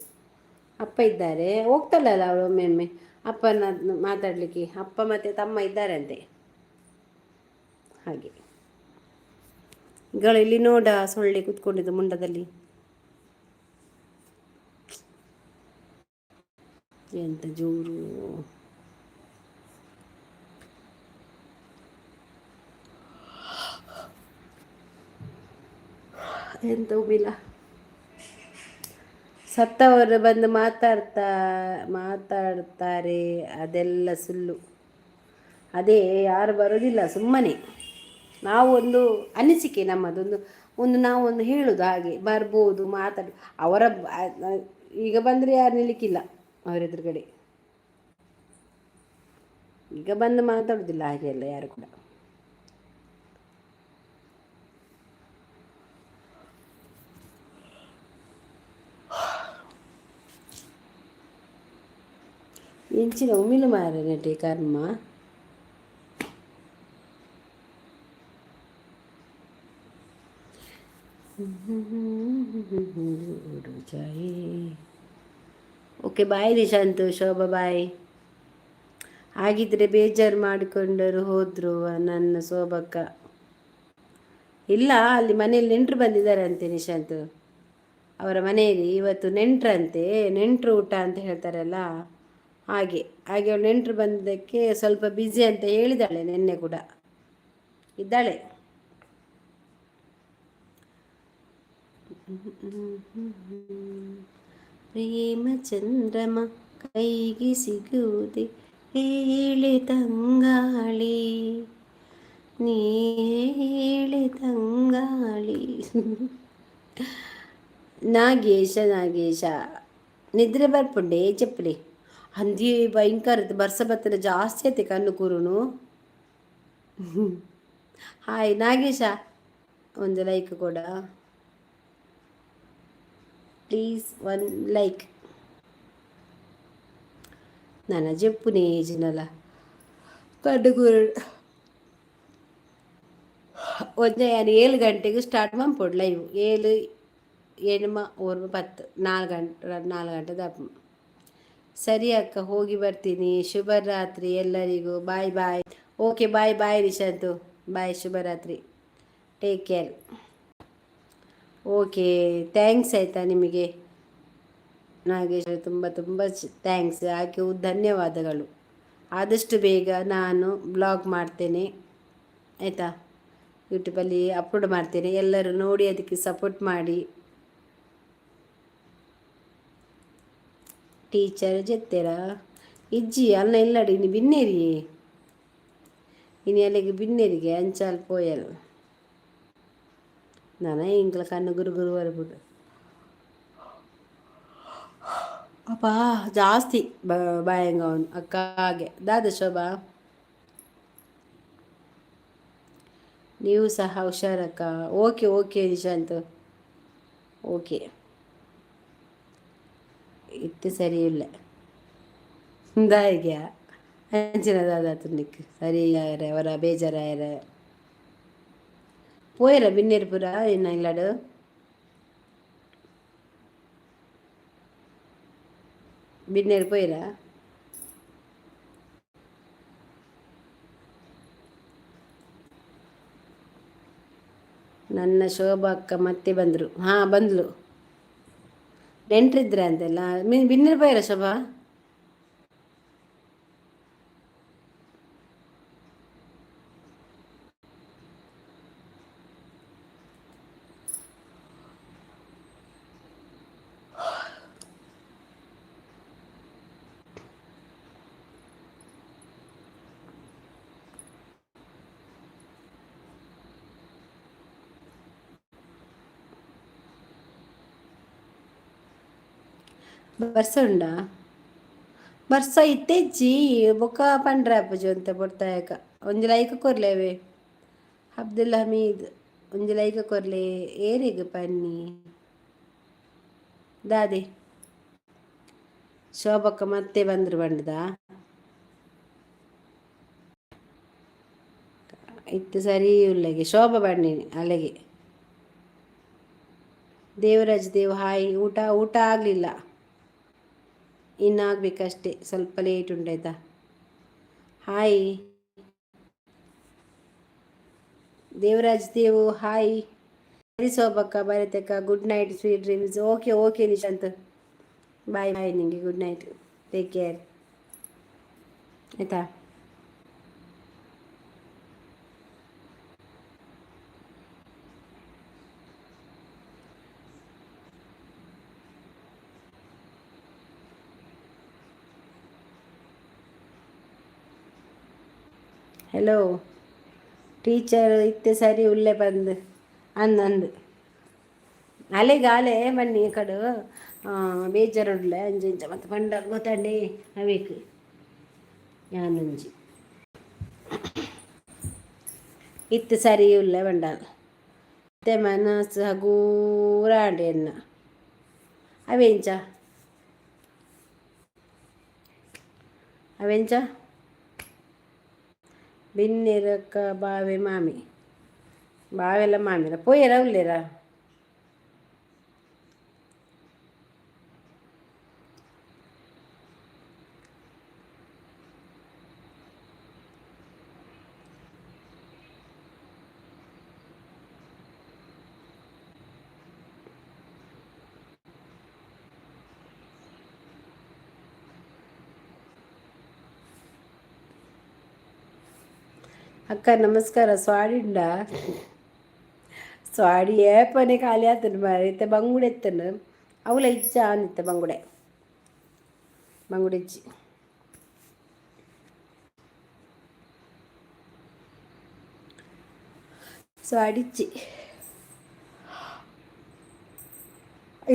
ಅಪ್ಪ ಇದ್ದಾರೆ. ಹೋಗ್ತಾಳಲ್ಲ ಅವಳು ಒಮ್ಮೊಮ್ಮೆ ಅಪ್ಪನ ಮಾತಾಡಲಿಕ್ಕೆ. ಅಪ್ಪ ಮತ್ತು ತಮ್ಮ ಇದ್ದಾರಂತೆ ಹಾಗೆ. ಗಳು ಇಲ್ಲಿ ನೋಡ, ಸೊಳ್ಳೆ ಕೂತ್ಕೊಂಡಿದ್ದು ಮುಂಡದಲ್ಲಿ. ಎಂತ ಜೋರು! ಎಂತ ಉಮಿಲ್ಲ. ಸತ್ತವರು ಬಂದು ಮಾತಾಡ್ತಾ ಮಾತಾಡ್ತಾರೆ, ಅದೆಲ್ಲ ಸುಳ್ಳು. ಅದೇ ಯಾರು ಬರೋದಿಲ್ಲ, ಸುಮ್ಮನೆ ನಾವು ಒಂದು ಅನಿಸಿಕೆ ನಮ್ಮದೊಂದು ಒಂದು ನಾವು ಒಂದು ಹೇಳೋದು ಹಾಗೆ. ಬರ್ಬೋದು, ಮಾತಾಡಿ ಅವರ. ಈಗ ಬಂದರೆ ಯಾರು ನಿಲ್ಲಿಕ್ಕಿಲ್ಲ ಅವರ ಎದುರುಗಡೆ. ಈಗ ಬಂದು ಮಾತಾಡೋದಿಲ್ಲ ಹಾಗೆ ಎಲ್ಲ ಯಾರು ಕೂಡ. ಎಂಚಿನ ಉಮಿಲು ಮಾರನೆಟೆ ಕರ್ಮ. ಓಕೆ, ಬಾಯ್ ನಿಶಾಂತ್, ಶೋಭಾ ಬಾಯ್. ಹಾಗಿದ್ರೆ ಬೇಜಾರು ಮಾಡಿಕೊಂಡರು ಹೋದ್ರು ನನ್ನ ಶೋಭಕ್ಕ. ಇಲ್ಲ, ಅಲ್ಲಿ ಮನೆಯಲ್ಲಿ ನೆಂಟರು ಬಂದಿದ್ದಾರೆ ಅಂತೆ ನಿಶಾಂತ್. ಅವರ ಮನೆಯಲ್ಲಿ ಇವತ್ತು ನೆಂಟ್ರಂತೆ, ನೆಂಟರು ಊಟ ಅಂತ ಹೇಳ್ತಾರಲ್ಲ ಹಾಗೆ. ಹಾಗೆ ಅವಳು ನೆಂಟರು ಬಂದಕ್ಕೆ ಸ್ವಲ್ಪ ಬ್ಯುಸಿ ಅಂತ ಹೇಳಿದಾಳೆ. ನಿನ್ನೆ ಕೂಡ ಇದ್ದಾಳೆ. ಪ್ರೇಮ ಚಂದ್ರಮ ಕೈಗೆ ಸಿಗುವುದೇ ಹೇಳೆ ತಂಗಾಳಿ, ನೀ ಹೇಳೆ ತಂಗಾಳಿ. ನಾಗೇಶ, ನಾಗೇಶ, ನಿದ್ರೆ ಬರ್ಪುಂಡೆ ಚಪ್ಪಲಿ ಅಂದಿ ಭಯಂಕರ ಬರ್ಸ ಬತ್ತನ ಜಾಸ್ತಿ ಐತೆ ಕಣ್ಣು ಕೂರುನು. ಹಾಯ್ ನಾಗೇಶ, ಒಂದು ಲೈಕ್ ಕೊಡ ಪ್ಲೀಸ್, ಒನ್ ಲೈಕ್. ನನ್ನ ಜೆಪ್ಪುನೇ ಜಿನಲ ಕಣ್ಣು ಕೂರು. ಒಂಜೆ ಯಾನ್ 7 ಗಂಟೆಗೆ ಸ್ಟಾರ್ಟ್ ಮನ್ಪೊಡು ಲೈವ್. 7, 8, 9, 10, 4 ಗಂಟೆ, 4 ಗಂಟೆ ದಪ್ಪ. ಸರಿ ಅಕ್ಕ, ಹೋಗಿ ಬರ್ತೀನಿ. ಶುಭರಾತ್ರಿ ಎಲ್ಲರಿಗೂ. Bye bye. Okay, bye bye Nishant, bye. ಶುಭರಾತ್ರಿ, ಟೇಕ್ ಕೇರ್. ಓಕೆ, thanks ಆಯಿತಾ ನಿಮಗೆ ನಾಗೇಶ್, ತುಂಬ ತುಂಬ thanks. ಆಕೆ ಧನ್ಯವಾದಗಳು. ಆದಷ್ಟು ಬೇಗ ನಾನು ಬ್ಲಾಗ್ ಮಾಡ್ತೇನೆ ಆಯಿತಾ? ಯೂಟ್ಯೂಬಲ್ಲಿ ಅಪ್ಲೋಡ್ ಮಾಡ್ತೇನೆ. ಎಲ್ಲರೂ ನೋಡಿ ಅದಕ್ಕೆ ಸಪೋರ್ಟ್ ಮಾಡಿ. ಟೀಚರ್ ಜೆತ್ತೆರಾ? ಇಜ್ಜಿ ಅಲ್ಲ, ಇಲ್ಲಡಿ. ಇನಿ ಬಿನ್ನೇರಿ, ಇನಿ ಅಲ್ಲಿಗೆ ಬಿನ್ನೇರಿಗೆ ಅಂಚಾಲ್ ಪೋಯಲ್. ನಾನ ಎಂಕ್ಲ ಕಣ್ಣು ಗುರು ಗುರು ಬರ್ಬಿಟ್ಟು ಅಪ್ಪ ಜಾಸ್ತಿ ಬಾಯಂಗ ಅವನು ಅಕ್ಕ ಹಾಗೆ. ದಾದ ಶೋಭಾ, ನೀವು ಸಹ ಹುಷಾರಕ್ಕ. Okay okay Nishant, okay. ಇತ್ತೆ ಸರಿ ಇಲ್ಲ ದಾಯಿಗೆ ಅಂಚಿನ ದಾದಾತುಂಡಿಕ್ ಸರಿ ಅವರ ಬೇಜಾರಾಯರ ಪೋಯರ ಬಿನ್ನೇರು ಪೂರ ಇನ್ನ ಇಲ್ಲಡು. ಬಿನ್ನೇರು ಪೋಯಿರ? ನನ್ನ ಶೋಭಾ ಅಕ್ಕ ಮತ್ತೆ ಬಂದರು. ಹಾಂ, ಬಂದ್ಲು. ನೆಂಟ್ರಿದ್ರ ಅಂತೆಲ್ಲ ಮೀನ್ ಬಿನ್ನಿರ್ ಪೋಯರ ಶೋಭಾ? ಬರ್ಸ ಉಂಡಾ? ಬರ್ಸ ಇತ್ತೆಜ್ಜಿ ಬೊಕ್ಕ ಪಂಡ್ರೆ ಆಪುಜಿ ಒಂತೆ ಪೊರ್ತಾಯಕ. ಒಂಜಿ ಲೈಕ್ ಕೊರ್ಲೆವೆ ಅಬ್ದುಲ್ ಹಮೀದ್, ಒಂಜಿ ಲೈಕ್ ಕೊರ್ಲೆ. ಏರೆಗ್ ಪನ್ನಿ ದಾದೆ? ಶೋಭಕ್ಕ ಮತ್ತೆ ಬಂದ್ರು ಬಂಡದ ಇತ್ತು ಸರಿ ಉಲ್ಲೆಗೆ ಶೋಭ ಬನ್ನಿ ಅಲೆಗೆ. ದೇವರಾಜ್ ದೇವ್ ಹಾಯ್. ಊಟ ಊಟ ಆಗಲಿಲ್ಲ, ಇನ್ನಾಗಬೇಕಷ್ಟೇ, ಸ್ವಲ್ಪ ಲೇಟ್ ಉಂಟಾಯ್ತಾ. Hi Devaraj Devu hi. ಸರಿ ಶೋಭಕ್ಕ, ಬರತಕ್ಕ. Good night, sweet dreams. Okay okay Nishanth, bye bye. ನಿಮಗೆ ಗುಡ್ ನೈಟ್, ಟೇಕ್ ಕೇರ್ ಆಯಿತಾ. ಹಲೋ ಟೀಚರ್ ಇತ್ತೆ ಸರಿ ಉಲ್ಲೆ ಬಂದು ಅಂದು ಅಲೆಗೆ ಆಲೆ ಬನ್ನಿ ಕಡು ಬೇಜಾರುಡ್ಲೆ ಅಂಚ ಇಂಚ ಮತ್ತು ಪಂಡ ಗೊತ್ತಂಡಿ ಅವೇಕ್ ಯಾನೊಂಜಿ ಇತ್ತೆ ಸರಿ ಉಲ್ಲೆ ಬಂಡಾಲ ಇತ್ತೆ ಮನಸ್ಸು ಹಗೂರ ಆಂಡ್ ಎನ್ನ. ಅವೆಂಚ ಅವೆಂಚ ಬಿನ್ನಿರಕ್ಕ ಬಾವೆ ಮಾಮಿ ಬಾವೆಲ್ಲ ಮಾಮಿರ ಪೋಯೆರ ಉಲ್ಲೇರಾ? ಅಕ್ಕ ನಮಸ್ಕಾರ. ಸ್ವಾಡಿ ಉಂಡಾ? ಸ್ವಾಡಿ ಏಪನೆ ಖಾಲಿ ಆತುಂಡು ಮಾರ್ರೆ. ಇತ್ತೆ ಬಂಗುಡೆ ಇತ್ತುಂಡು, ಅವುಲ ಇಜ್ಜ ಇತ್ತೆ ಬಂಗುಡೆ ಬಂಗುಡೆ ಇಜ್ಜಿ. ಸ್ವಾಡಿ ಇಜ್ಜಿ.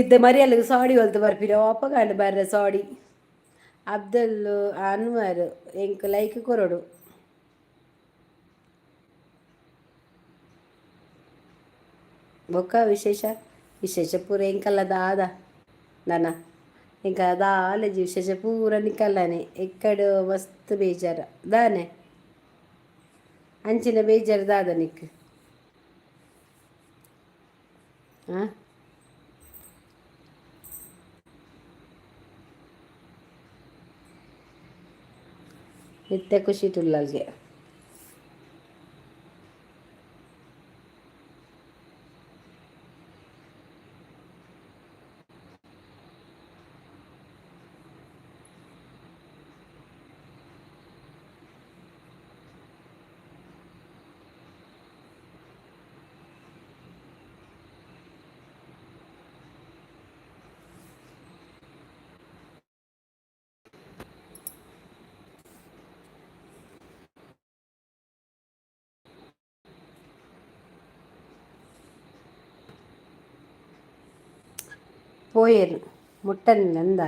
ಇತ್ತೆ ಮರಿಯಲ್ಗ್ ಸಾಡಿ ಒಲ್ತು ಬರ್ಪಿನ ಅಪಗಾಂಡ ಬರ್ರೆ ಸಾಡಿ. ಅಬ್ದುಲ್ ಅನ್ವರ್ ಎಂಕ್ ಲೈಕ್ ಕೊರೊಡು. ಬೊಕ್ಕ ವಿಶೇಷ ವಿಶೇಷ ಪೂರ ಎಂಕಲ್ಲ ದಾದ ನನ ಎಂಕ ದಾಲಜಿ ವಿಶೇಷ ಪೂರ ನಿಕಲ್ಲನೆ. ಎಕ್ಕಡ್ ಮಸ್ತ್ ಬೇಜಾರ ದಾನೆ, ಅಂಚಿನ ಬೇಜಾರು ದಾದ ನಿಕ್? ಆ ನಿತ್ಯ ಖುಷಿ ತುಲ್ಲಲ್ಗೆ. ಪೋಯೆರ್ ಮುಟ್ಟನಿಲ್ಲ ಅಂದ.